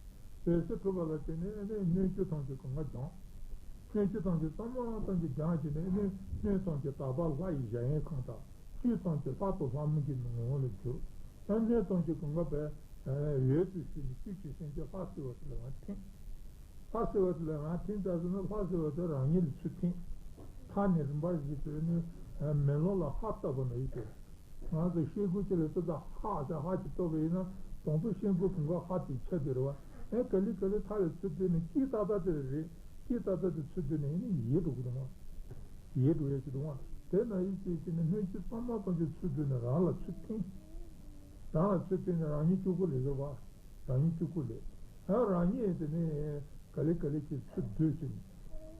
འོད་ཟེར་འཕྲོས་པ་ལ་བརྟེན་ནས་ཨ་ནི་སྣོད་བཅུད་ཐམས་ཅད་གང་ག་སྦྱངས། སྣོད་བཅུད་ཐམས་ཅད་ཚང་མ་ཐམས་ཅད་སྦྱངས་བྱས་ནས་ཨ་ནི་སྣོད་ཐམས་ཅད་དག་པ་ལྷ་ཡི་གཞལ་ཡས་ཁང་དང་། བཅུད་ཐམས་ཅད་ལྷ་དང་ལྷ་མོ་གི་ངོ་བོ་ལ་གྱུར། ཨ་སྣོད་ཐམས་ཅད་གང་ག་བས་འོད་དུ་ཞུ་ནས་བཅུད་ཀྱི་སེམས་ཅན་ལྷ་ཟེར་བ་དེ་ལ་མར་ཐིམ། ལྷ་ཟེར་བ་དེ་ལ་མར་ཐིམ་ཙམ་ཟེར་ན་ལྷ་ཟེར་བ་དེ་རང་ཉིད་ལ་ཚུར་ཐིམ། མཐའ་ནས་རིམ་པ་བཞིན་དུ་ཨ་ནི་མེ་ལོང་ལ་ཧ་བཏབ་པ་ནང་བཞིན་དུ། ང་ཚོ་ཤེལ་སྒོ་གཅིག་ལ་ཙི་ཙི་ཧ་ཟེར་ཧ་ཅིག་གཏོགས་པ་ཡིན་ན་དང་པོ་ཤེལ་སྒོ་གང་ག་ཧ་དེ་ཆགས་བསྡད་རེད་བ། ཨེ་ག་ལེ་ག་ལེ་མཐའ་ལ་ཚུར་བསྡུས་ནས་གཅིག་ཏག་ཏག་དེ་རེད། གཅིག་ཏག་ཏག་དེ་ཚུར་བསྡུས་ནས་ཡིན་ན་ཡལ་འགྲོ་གི་འདུག་མ། ཡལ་འགྲོ་ཡས་ཀྱི་འདུག་མ། དེ་ན་ཡིད་ཀྱིས་བྱས་ནས་སྣོད་བཅུད་ཚང་མ་ཐམས་ཅད་ཚུར་བསྡུས་ནས་རང་ལ་ཚུར་བསྟན། རང་ལ་ཚུར་བསྟན་ནས་རང་ཉིད་སྐྱོ་སྐུ་ལས་རེད་བ། རང་ཉིད་སྐྱོ་སྐུ་ལས། ཨ་རང་ཉིད་དེ་ནས་ག་ལེ་ག་ལེ་གྱིས་ཚུར་བསྡུས་བྱས་ནས།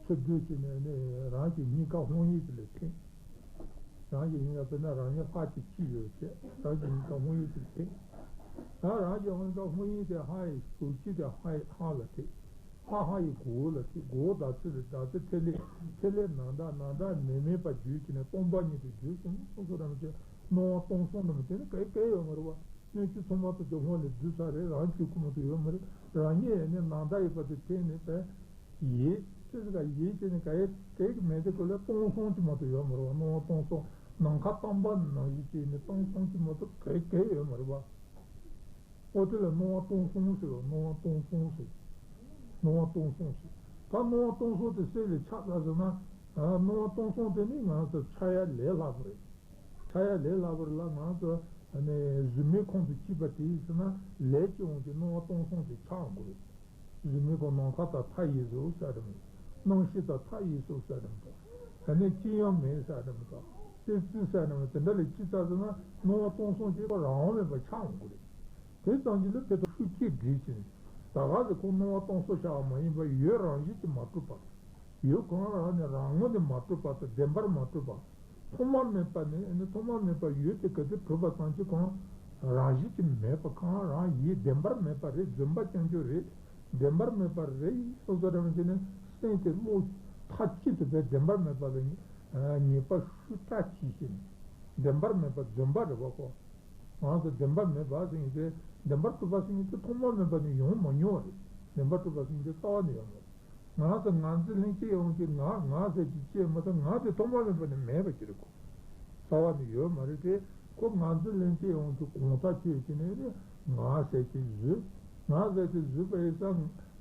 ཚུར་བསྡུས་བྱས་ནས་ནི་རང་གི་སྙིང་ག་ཧཱུྃ་ཡིག་དེ་ལ་ཐིམ། རང་གི་སྙིང་ག་དཔེར་ན་རང་ཉིད་ལྷ་གཅིག་གཅིག་ཡོད་བྱས་རང་གི་སྙིང་ག་ཧཱུྃ་ཡིག་དེ་ལ་ཐིམ། ཨ་རང་གི་སྙིང་ག་ཧཱུྃ་ཡིག་དེ་ཧ་ཡི་ཟུར་གཅིག་དེ་ཧ་ཡི་ཧ་ལ་ཐིམ། ཧ་ཧ་ཡི་གོ་ལ་ཐིམ། གོ་བདག་ཚིག་རེད། བདག་ཚིག་ཐིག་ལེ། ཐིག་ལེ་ནམ་ཟླ། ནམ་ཟླ་མེ་མེད་པར་བསྒྱུར་བྱས་ནས་སྟོང་པ་ཉིད་དུ་བསྒྱུར་སོང་སོང་སོང་ར་མི་བྱེད། སྣང་བ་སྟོང་སོང་ར་མི་བྱེད་ནི་ག་ག་ཡོད་མ་རེད་བ། སྣོད་བཅུད་ཚང་མ་ཐམས་ཅད་སྔོན་ལ་བསྡུས་ཚར་རེད། རང་གཅིག་པུ་མ་གཏོགས་ཡོད་མ་རེད། རང་ཉིད་ཡང་ནི་ནམ་ཟླ་ཡོད་པ་དེ་དེ་ནི་བས་ཡིད་ཅི་ཟེར་ག་ཡིད་ཅི་ནི་ག་ཡེ་གེགས་མེད་དེ་ཁོ་ལ་སྟོང་སོང་ཅི་མ་གཏོགས་ཡོད་མ་རེད་བ། སྣང་བ་སྟོང་སོང་ནམ་མཁའ་དྭངས་པ་ནང་བཞིན་ཅི་ནི་སྟོང་སོང་ཅི་མ་གཏོགས་གེགས་གེགས་ཡོད་མ་རེད་བ། ཨོ་དེ་ལ་སྣང་བ་སྟོང་སོང་ཟེར་བ། སྣང་བ་སྟོང་སོང་ཟེར། སྣང་བ་སྟོང་སོང་ཟེར། ད་སྣང་བ་སྟོང་སོང་དེ་སུ་ལ་ཆགས་ཚར་ཟེར་ན། སྣང་བ་སྟོང་སོང་དེ་ནི་ང་ཚོ་ཆགས་ཡ་ལས་སླ་པོ་རེད། ཆགས་ཡ་ལས་སླ་པོ་རེད་ལ། ང་ཚོ་ཨ་ནི་གཟུགས་མེད་ཁོང་དུ་ཆུད་པ་དེ་ཡིན་ཟེར་ན་ལས་ཀྱི་དབང་གིས་སྣང་བ་སྟོང་སོང་དེ་ཆགས་འགྲོ་རེད། གཟུགས་མེད་ཁོང་ནམ་མཁའ་དང་མཐའ་ཡས་སོ་ཟེར་དེ་མོ། སྣང་ཤེས་དང་མཐའ་ཡས་སོ་ཟེར་དེ་མོ་དང་། ཨ་ནི་ཅི་ཡང་མེད་ཟེར་དེ་མོ་དང་། སེམས་ཅན་ཟེར་དེ་མོ་དེ་འདྲ་ལ་ཅི་ཙམ་ཟེར་ན་སྣང་བ་སྟོང་སོང་དེ་ཁོ་རང་དབང་མེད་པར་ཆགས་འགྲོ་རེད། དེ་ཙམ་གྱིས་ལ་དེ་དང་ཤུགས་ཀྱིས་འགྲིག་ཅིང་། ད་ག་ཟེ་ཁོ་སྣང་བ་སྟོང་སོང་ཆགས་པ་མ་ཡིན་པར་ཡུལ་རང་བཞིན་གྱིས་མ་གྲུབ་པ། ཡུལ་གང་རང་ནས་རང་ངོས་ནས་མ་གྲུབ་པ་དང་བདེན་པར་མ་གྲུབ་པ། ཐོག་མ་མེད་པ་ནས་ནི་ཐོག་མ་མེད་པ་ཡུལ་དེ་ག་དུས་གྲུབ་པ་ཙམ་གྱིས་གང་རང་བཞིན་གྱིས་མེད་པ་གང་རང་ཡིན། བདེན་པར་མེད་པ་རེད། རྫུན་པ་རྐྱང་རྐྱང་རེད། བདེན་པར་མེད་པ་རེད། སོ་སོ་རང་བཞིན་ནི་སེམས་དེ་བློ་མཐའ་གཅིག་ཏུ་བས་བདེན་པར་མེད་པ་ལ་ངེས་པ་ཤུགས་དྲག་གིས་བྱས་ནས་བདེན་པར་མེད་པ་རྫུན་པ་རེད་བ་ཁོ། ང་ཚོ་བདེན་པ་མེད་པ་ཟེར་མཁན་དེ། བདེན་པར་གྲུབ་པ་ཟེར་མཁན་དེ་ཐོག་མ་མེད་པ་ནས་ཡོང་མ་མྱོང་བ་རེད། བདེན་པར་གྲུབ་པ་ཟེར་མཁན་དེ་རྩ་བ་ནས་ཡོང་མ་རེད། ང་ཚོ་ང་ཚོ་ལྷན་སྐྱེས་ཡོང་གི་ང་ང་ཟེར་གྱི་སྐྱེས་མ་ཐག་ང་དེ་ཐོག་མ་མེད་པ་ནས་མེད་པ་ཅིག་རེད་ཁོ། རྩ་བ་ནས་ཡོད་མ་རེད་དེ། ཁོ་ང་ཚོ་ལྷན་སྐྱེས་ཡོང་གི་གོང་ཐག་ཆོད་ཀྱི་ནས་ནི་ང་ཟེར་གྱི་བཟོས། ང་ཟེར་གྱི་བཟོས་པ་ཡིན་ཙང་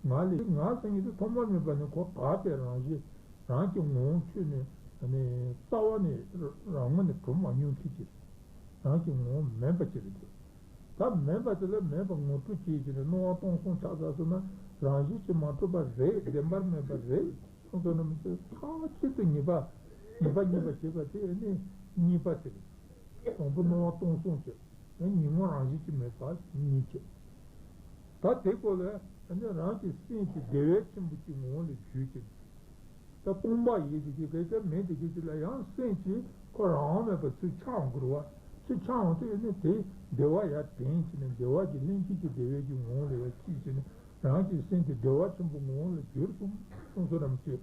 ང་ལས་ང་ཟེར་མཁན་དེ་ཐོག་མ་མེད་པ་ནས་ཁོ་དག་པའི་རང་བཞིན། རང་གི་ངོ་བོ་ཆོས་ནི་ནི་རྩ་བ་ནས་རང་ངོས་ནས་གྲུབ་མ་མྱོང་མཁན་ཅིག་རང་གི་ངོ་བོ་མེད་པ་ཅིག་རེད་དེ། ད་མེད་པ་དེ་ལ་མེད་པ་ངོ་སྤྲོད་བྱེད་ཀྱི་ནི་སྣང་བ་སྟོང་སོང་ཆགས་ཚར་སོང་ན་རང་བཞིན་གྱིས་མ་གྲུབ་པ་རེད། བདེན་པར་མེད་པ་རེད། སོང་ཙང་ནི་མཐའ་གཅིག་ཏུ་ངེས་པ་ངེས་པ་ངེས་པ་བྱེད་པ་དེ་ནི་གཉིས་པ་དེ་རེད། དང་པོ་སྣང་བ་སྟོང་སོང་བྱེད། ཉོན་མོངས་རང་བཞིན་གྱིས་མེད་པ་གཉིས་བྱས། ད་དེ་སྐོར་ལ་ཨ་ནི་རང་གི་སེམས་དེ་བདེ་བ་ཆེན་པོ་གྱི་ངང་ལ་བཞུགས་ཀྱི། ད་སྟོང་པ་ཡིན་དེ་གི་གེ་གེ་མེད་དེ་གི་ཅི་ལ་ཡང་སེམས་ཀྱིས་ཁོ་རང་དབང་མེད་པར་ཚུར་ཆགས་འགྱུར་བ། ཚུར་ཆགས་འོང་དུས་ཨ་ནི་དེ་བདེ་བ་ཡར་དྲན་བྱས་ནས་བདེ་བ་གྱི་གླེང་གཞི་གྱི་བདེ་བའི་གི་ངང་ལ་ཡར་ཅིག་བྱས་ནས་རང་གི་སེམས་དེ་བདེ་བ་ཆེན་པོའི་ངང་ལ་གྱུར་སོང་གསུངས་སོ་རམ་ཅེ།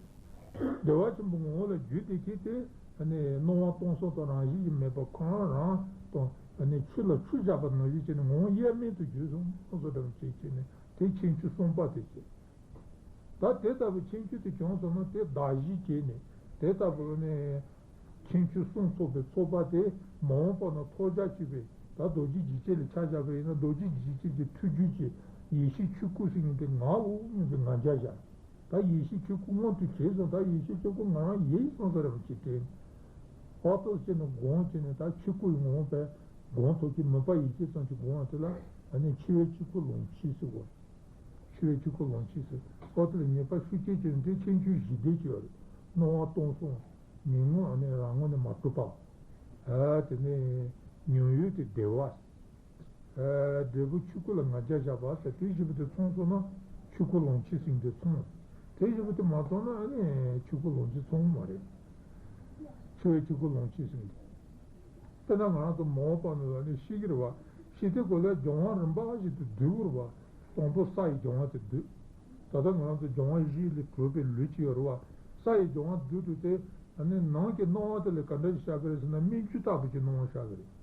བདེ་བ་ཆེན་པོའི་ངང་ལ་གྱུར་དེ་གི་དེ་ཨ་ནི་སྣང་བ་སྟོང་གསུམ་དང་རང་བཞིན་གྱིས་མེད་པ་ཁོ་རང་རང་དང་ཨ་ནི་ཆུ་ལ་ཆུ་བཞག་པ་ནང་བཞིན་བྱས་ནས་ངང་དབྱེར་མེད་དུ་གྱུར་སོང་གསུངས་སོ་རམ་ཅེ་བྱས་ནས་དེ་ཁྱད་ཆོས་གསུམ་པ་དེ་བྱས། ད་དེ་ལྟ་བུའི་ཁྱད་ཆོས་དེ་བྱུང་སོང་ན་དེ་གདགས་གཞི་བྱས་ནས་དེ་ལྟ་བུ་ནི་ཁྱད་ཆོས་གསུམ་ཚོགས་པའི་ཚོགས་པ་དེ་མ་འོངས་པ་ན་ཐོགས་རྒྱ་ཆེ་བའི་ད་རྡོ་རྗེ་འཇིགས་བྱེད་ལ་ཆ་བཞག་པ་ཡིན་ན་རྡོ་རྗེ་འཇིགས་བྱེད་ཀྱི་ཐུགས་རྒྱུད་ཀྱི་ཡེ་ཤེས་ཆོས་སྐུ་ཟེར་མཁན་དེ་ངའོ་སྙམ་པའི་ང་རྒྱལ་བཞག་ད་ཡེ་ཤེས་ཆོས་སྐུ་མངོན་དུ་བྱས་སོང་ད་ཡེ་ཤེས་ཆོས་སྐུ་ང་རང་ཡིན་སོང་ས་རེ་བ་ཅིག་དྲན། ཨོ་ཏོ་བྱས་ནས་སྒོམ་བྱས་ནས་ད་ཆོས་སྐུ་ཡི་ངོ་བོ་པས་སྒོམ་ཐོག་གི་མོས་པ་ཡིད་ཆེས་ཙམ་གྱིས་སྒོམ་པ་དེ་ལ་ཨ་ནི་འཆི་བའི་ཆོས་སྐུ་ལོངས་སྤྱོད་ཟེར་གོ། འཆི་བའི་ཆོས་སྐུ་ལོངས་སྤྱོད་ཟེར། ཨོ་དེ་ལ་ངེས་པ་ཤུགས་ཆེ་ཆེ་འདི་ཁྱད་ཆོས་བཞི་ལྡན་གྱི་ཡོད་རེད། སྣང་བ་སྟོང་གསུམ། ཉོན་མོངས་ཨ་ནི་རང་ངོས་ནས་མ་གྲུབ་པ། ཨ་དེ་ནས་ཉོན་ཡུལ་དེ་བདེ་བ། ཨ་འབྲས་བུ་ཆོས་སྐུ་ལ་ང་རྒྱལ་བཞག་པ་ཟེར་དེ་བཞི་པོ་དེ་ཚང་སོང་ན་ཆོས་སྐུ་ལོངས་སྤྱོད་ཟེར་མཁན་དེ་ཚང་། དེ་བཞི་པོ་དེ་མ་ཚང་ན་ཨ་ནི་ཆོས་སྐུ་ལོངས་སྤྱོད་ཚང་མ་རེད། འཆི་བའི་ཆོས་སྐུ་ལོངས་སྤྱོད་ཟེར་མཁན་དེ། དཔེར་ན་ང་རང་ཚོ་མ་འོངས་པ་ནང་ལ་ནི་ཤི་གི་རེད་བ། ཤི་དུས་སྐབས་ལ་སྦྱོང་བ་རིམ་པ་བཞིན་དུ་བསྡུ་དགོས་རེད་བ། དང་པོ་ས་ཡི་སྦྱོང་བ་དེ་བསྡུ། ད་ལྟ་ང་རང་ཚོ་སྦྱོང་བ་བཞི་ལས་གྲུབ་པའི་ལུས་ཅིག་ཡོད་རེད་བ། ས་ཡི་སྦྱོང་བ་བསྡུ་དུས་དེ་ཨ་ནི་ནང་གི་སྣང་བ་དེ་ལ་ག་འདྲ་ཞིག་ཤར་གི་རེད་ཟེར་ན་སྨིན་རྒྱུ་ལྟ་བུ་ཅིག་སྣང་བ་ཤར་གི་རེད།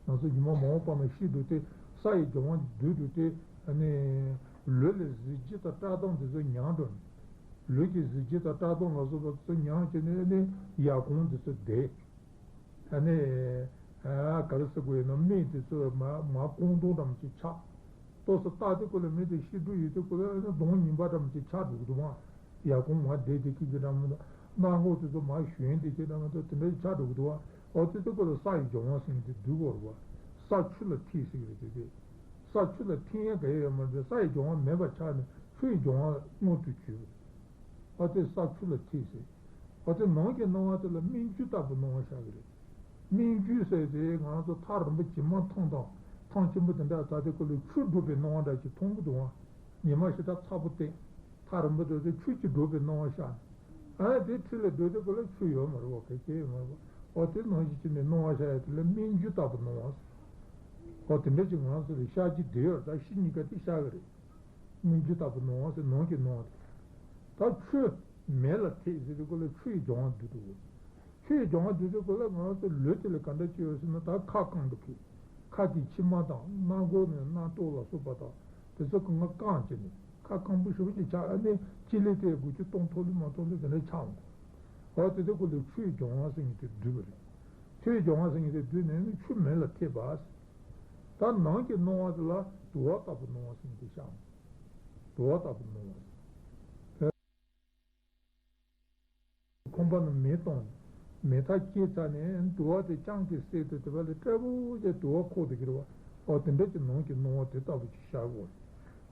ང་ཚོ་རྗེས་མ་མ་འོངས་པ་ན་ཤི་དུས་དེ་ས་ཡི་སྦྱོང་བ་བསྡུ་དུས་དེ་ཨ་ནི་ལུས་ལ་གཟི་བརྗིད་དང་བཀྲག་མདངས་དེ་ཚོ་མྱངས་འགྲོ་ནས། ལུས་ཀྱི་གཟི་བརྗིད་དང་བཀྲག་མདངས་ལ་སོགས་པ་ཚོ་མྱངས་བྱས་ནས་ཨ་ནི་ཡར་གོང་དེ་ཚོ་བསྡད། ཨ་ནི། ཨ་ག་རེ་ཟེར་དགོས་ཡིན་ན་སྨན་དེ་ཚོ་མ་མ་ཀོང་ཏོང་འདྲ་མོ་ཅིག་ཆགས། ཏོག་ཙམ་བཏགས་དེ་ཀོ་ལ་མི་དེ་ཤི་འགྲོ་ཡོད་དེ་ཀོ་ལ་ཨ་ནི་གདོང་ངན་པ་འདྲ་མོ་ཅིག་ཆགས་འགྲོ་གི་འདུག་མ། ཡར་གོང་མ་བསྡད་དེ་ཀི་ཀི་འདྲ་མོ་འདུག་སྣ་ཁོག་དེ་ཚོ་མ་ཞོན་དེ་ཀི་འདྲ་མོ་འདུག་དེ་འདྲ་ཆགས་འགྲོ་གི་འདུག་བ། འོ་དེ་དེ་ཀོ་ལ་ས་ཡི་སྦྱོང་བ་ཟེར་མཁན་དེ་བསྡུ་དགོས་རེད་བ། ས་ཆུ་ལ་ཐིགས་ཟེར་གི་རེད་དེ་དེ། ས་ཆུ་ལ་ཐིགས་ཡས་ག་ཡས་ཡོད་མ་རེད། ས་ཡི་སྦྱོང་བ་མེད་པ་ཆགས་ནས་ཆུ་ཡི་སྦྱོང་བ་མངོན་དུ་གྱུར། ཨ་དེ་ས་ཆུ་ལ་ཐིགས་ཟེར། ཨ་དེ་ནང་གི་སྣང་བ་དེ་ལ་སྨིན་རྒྱུ་ལྟ་བུ་སྣང་བ་ཤར་གི་རེད། སྨིན་རྒྱུ་ཟེར་དེ་ང་ཚོ་ཐག་རིང་པོ་བྱེ་མ་ཐང་དང་ཐང་ཆེན་པོ་དེ་འདྲ་ད་དེ་ཀོ་ལ་ཆུ་སྒྲུབ་པའི་སྣང་བ་འདྲ་ཞིག་མཐོང་གི་འདུག་ཨ། ཉི་མ་ཞེ་དྲག་ཚ་པོ་བསྟན། ཐག་རིང་པོ་དེ་ཚོ་ཆུ་གཅིག་སྒྲུབ་པའི་སྣང་བ་ཤར། ཨ་དེ་འཁྲིས་ལ་སྡོད་དེ་ཀོ་ལ་ཆུ་ཡོད་མ་རེད་བ། ག་གེ་ཡོད་མ་རེད་བ། ཨོ་དེ་ནང་བཞིན་བྱས་ནས་སྣང་བ་ཤར་ཡ་དེ་ལ་སྨིན་རྒྱུ་ལྟ་བུ་སྣང་བ་ཟེར། ཨོ་དེ་འདྲ་ཅིག་ང་ཚོ་ལ་ཤར་གྱི་བསྡད་ཡོད་རེད། ད་ཤི་གཉིས་ཀ་དེ་ཤར་གི་རེད། སྨིན་རྒྱུ་ལྟ་བུ་སྣང་བ་ཟེར་ནང་གི་སྣང་བ་དེ། ད་ཆུ་མེ་ལ་ཐིགས་ཟེར་དུས་སྐབས་ལ་ཆུ་ཡི་སྦྱོང་བ་བསྡུ་འདུག་ཆུ་ཡི་སྦྱོང་བ་བསྡུ་དུས་སྐབས་ལ་ང་རང་ཚོ་ལུས་དེ་ལ་ག་འདྲ་ཅིག་ཡོད་ཟེར་ན་ད་ཁ་བཀང་འདུག་གི། ཁ་གི་མཆིལ་མ་དང་སྣ་སྒོ་ནས་སྣ་ཏོག་ལ་སོགས་པ་དང་དེ་ཚོ་གང་ག་བཀང་བྱས་ནས་ཁ་སྐམ་པོ་ཞེ་པོ་ཅིག་ཆགས། ཨ་ནི་སྤྱི་ལེ་དེ་དགུ་བཅུ་གཏོང་ཐུབ་ལེ་མ་ཐུབ་ལེ་དེ་འདྲ་ཆགས་འོང་། འོ་དེ་དུས་སྐབས་ལ་ཆུ་ཡི་སྦྱོང་བ་ཟེར་མཁན་དེ་བསྡུས་པ་རེད། ཆུ་ཡི་སྦྱོང་བ་ཟེར་མཁན་དེ་བསྡུས་ནས་ནི་ཆུ་མེ་ལ་ཐིགས་པ་ཟེར། ད་ནང་གི་སྣང་བ་དེ་ལ་དུ་བ་ལྟ་བུ་སྣང་བ་ཟེར་མཁན་དེ་ཤར་འོང་། དུ་བ་ལྟ་བུ་སྣང་བ་ཟེར། ཁང་པ་ནང་མེ་གཏོང་། མེ་ཐག་བཅད་ཚར་ནས་དུ་བ་དེ་རྐྱང་གིས་བསྲེགས་ཏེ་དེ་བ་ལས་སྲབ་པོ་ཅིག་དུ་བ་ཁོག་དེ་གི་རེད་བ། འོ་དེ་འདྲ་གྱི་ནང་གི་སྣང་བ་དེ་ལྟ་བུ་ཅིག་ཤར་གོ།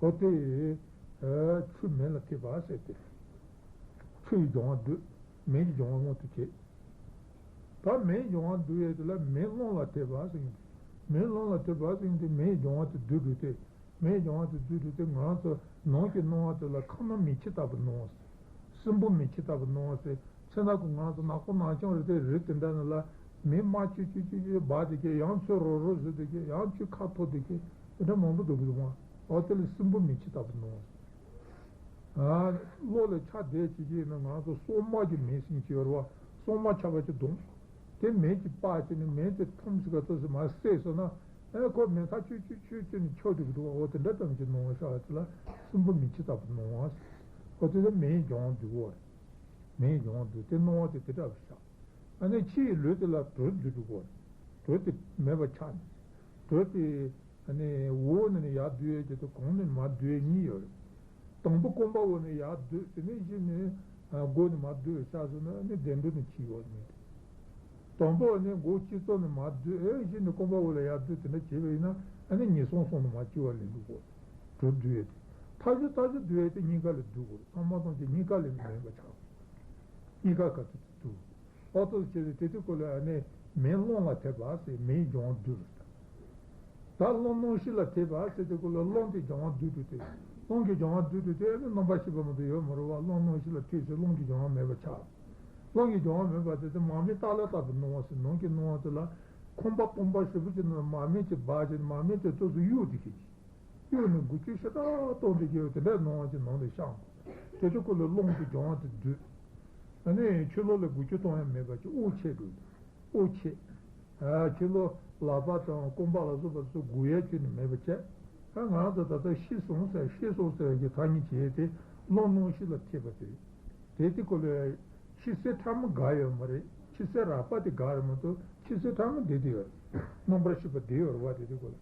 འོ་དེ། ཆུ་མེ་ལ་ཐིགས་པ་ཟེར་ཏེ། ཆུ་ཡི་སྦྱོང་བ་བསྡུས། མེ་ཡི་སྦྱོང་བ་མངོན་དུ་བྱས། ད་མེ་ཡི་སྦྱོང་བ་བསྡུ་ཡས་དེ་ལ་མེ་རླུང་ལ་ཐིགས་པ་ཟེར་གྱི་འདུག་མེ་རླུང་ལ་ཐིགས་པ་ཟེར་གྱི་འདུག་མེ་ཡི་སྦྱོང་བ་དེ་བསྡུས་འགྲོ་སྟེ། མེ་ཡི་སྦྱོང་བ་དེ་བསྡུས་འགྲོ་སྟེ་ང་རང་ཚོ་ནང་གི་སྣང་བ་དེ་ལ་ཁམས་མེ་ཁྱི་ལྟ་བུ་སྣང་བ་ཟེར། སྲིན་པོ་མེ་ཁྱི་ལྟ་བུ་སྣང་བ་ཟེར། ཚེ་ན་ཁོ་ང་ཚོ་ནག་པོ་ནག་རྐྱང་རེད་དེ་རི་དེ་འདྲ་ནང་ལ་མེ་དམར་ཆུ་ཆུ་ཆུ་ཆུ་འབར་བསྡད་ཀྱི་ཡང་ཆུ་རོ་རོ་བཟོས་བསྡད་ཀྱི་ཡང་ཆུ་ཁ་འཐོར་བསྡད་ཀྱི་དེ་འདྲ་མང་པོ་འདུག་གི་འདུག་མ། འོ་དེ་ལ་སྲིན་པོ་མེ་ཁྱི་ལྟ་བུ་སྣང་བ་ཟེར། གློ་ལ་ཆགས་བསྡད་བྱེད་ཀྱི་ཡིན་ན་ང་ཚོ་སྲོག་དམར་གྱི་མེ་ཟེར་གྱི་ཡོད་རེད་བ། སྲོག་དམར་ཆགས་པ་ཅིག་གདོང་། དེ་མེ་གྱིས་སྤར་བྱས་ནས་མེ་དེ་ཐུམ་ཟིག་ག་ཚོད་ཟིག་མར་བསྲེགས་སོང་ན། ཨེ་ཁོ་མེ་ཐག་ཆོད་ཆོད་ཆོད་ཆོད་ནས་ཆོད་འགྲོ་གི་འདུག་བ། འོ་དེ་འདྲ་ཙམ་གྱི་སྣང་བ་ཤར་བ་དེ་ལ་སྲིན་པོ་མེ་ཁྱི་ལྟ་བུ་སྣང་བ། འོ་དེ་ལ་མེ་ཡི་སྦྱོང་བ་འདུག་བ། མེ་ཡི་སྦྱོང་བ་འདུག་དེ་སྣང་བ་དེ་དེ་འདྲ་བ་ཤར། ཨ་ནི་ཕྱི་ཡི་ལུས་དེ་ལ་དྲོད་འདུས་འགྲོ་གི་བ། དྲོད་དེ་མེད་པ་ཆགས་ནས། དྲོད་དེ། ཨ་ནི་འོག་ནས་ནི་ཡར་བསྡུ་ཡས་ཀྱི་དང་གོང་ནས་མར་བསྡུ་ཡས་གཉིས་ཡོད་རེད། དང་པོ་རྐང་པ་འོག་ནས་ཡར་བསྡུ་དེ་ནས་གཞི་ནས་སྒོ་ནས་མར་བསྡུ་བའི་ཆ་སོང་ན་ནི་བདེ་འགྲོ་ནས་ཕྱི་ཡོད་ནི། དང་པོ་ནས་སྒོ་སྤྱི་གཙུག་ནས་མར་བསྡུ་ཨེ་གཞི་ནས་རྐང་པ་འོག་ལ་ཡར་བསྡུ་དེ་འདྲ་བྱས་པ་ཡིན་ན་ཨ་ནི་ཉེས་སོང་གསུམ་ནས་མར་སྐྱེ་བ་ལེན་འགྲོ་གོ། དྲོད་བསྡུ་ཡས་དེ། མཐའ་གཞུག་མཐའ་གཞུག་བསྡུ་ཡས་དེ་གཉིས་ཀ་ལས་བསྡུ་གོ། ཚང་མ་ཐམས་ཅད་གཉིས་ཀ་ལས་མེད་པ་ཆགས། གཉིས་ཀ་ག་ཚོད་དུ་བསྡུ། ཨོ་ཏོ་བྱས་ཏེ་དེ་དུས་སྐོར་ལ་ཨ་ནི་མེ་རླུང་ལ་ཐིགས་པ་ཟེར་མེ་ཡི་སྦྱོང་བ་བསྡུས་པ་རེད། ད་རླུང་སྣང་བཞི་ལ་ཐེབས་པ་ཟེར་དུས་སྐབས་ལ་རླུང་དེ་སྦྱང་བ་བསྡུས་ཏེ་ཐེབས། རླུང་གི་སྦྱང་བ་བསྡུས་ཏེ་ཐེབས་ནི་རྣམ་པར་ཤེས་པ་མ་གཏོགས་ཡོད་མ་རེད་བ། རླུང་སྣང་བཞི་ལ་ཐེབས་ཚེ་རླུང་གི་སྦྱང་བ་མེད་པ་ཆགས། རླུང་གི་སྦྱང་བ་མེད་པ་དེ་ཚེ་མར་མེ་སྟག་ལ་བཏགས་པའི་སྣང་བ་ཟེར། ནང་གི་སྣང་བ་དེ་ལ་ཁང་པ་སྟོང་པ་ཧྲིལ་པོ་ཅིག་ནང་ལ་མར་མེ་ཅིག་སྦར་བྱས་མར་མེ་དེ་ཏོག་ཙམ་གཡུག་དེ་གི་ཅིག་གཡུག་ནས་འགུལ་སྐྱོད་ཞེ་དྲག་གཏོང་དེ་གི་དེ་འདྲའི་སྣང་བ་ཅིག་ནང་དུ་ཤར་འགྲོ། དེ་དུས་སྐབས་ལ་རླུང་གི་སྦྱང་བ་དེ་བསྡུས། ཨ་ནི་ཕྱི་ལོགས་ལ་འགུལ་སྐྱོད་གཏོང་ཡ་མེད་པ་ཅིག་དབུགས་ཆད་འགྲོ། དབུགས་ཆད། ཨ་ཕྱི་ལོགས་ལག་པ་དང་རྐང་པ་ལ་སོགས་པ་ཚོ་འགུལ་ཡ་ཁྱོན་ནས་མེད་པ་བྱས། ཨ་ང་རང་ཚོ་ད་ལྟ་ཤི་སོང་ཟེར་ཤི་སོང་ཟེར་བའི་ཐ་སྙད་བྱས་ཏེ་རླུང་སྣང་བཞི་ལ་ཐེབས་པ་དེ་རེད། དེ་དེ་སྐོར་ལ་ཤི་སའི་ཕྲ་མོ་འགག་ཡོད་མ་རེད། ཤི་སའི་རགས་པ་དེ་འགག་རེད་མ་གཏོགས་ཤི་སའི་ཕྲ་མོ་བསྡད་དེ་ཡོད་རེད། རྣམ་པར་ཤེས་པ་བསྡད་ཡོད་རེད་བ། དེ་དེ་སྐོར་ལ་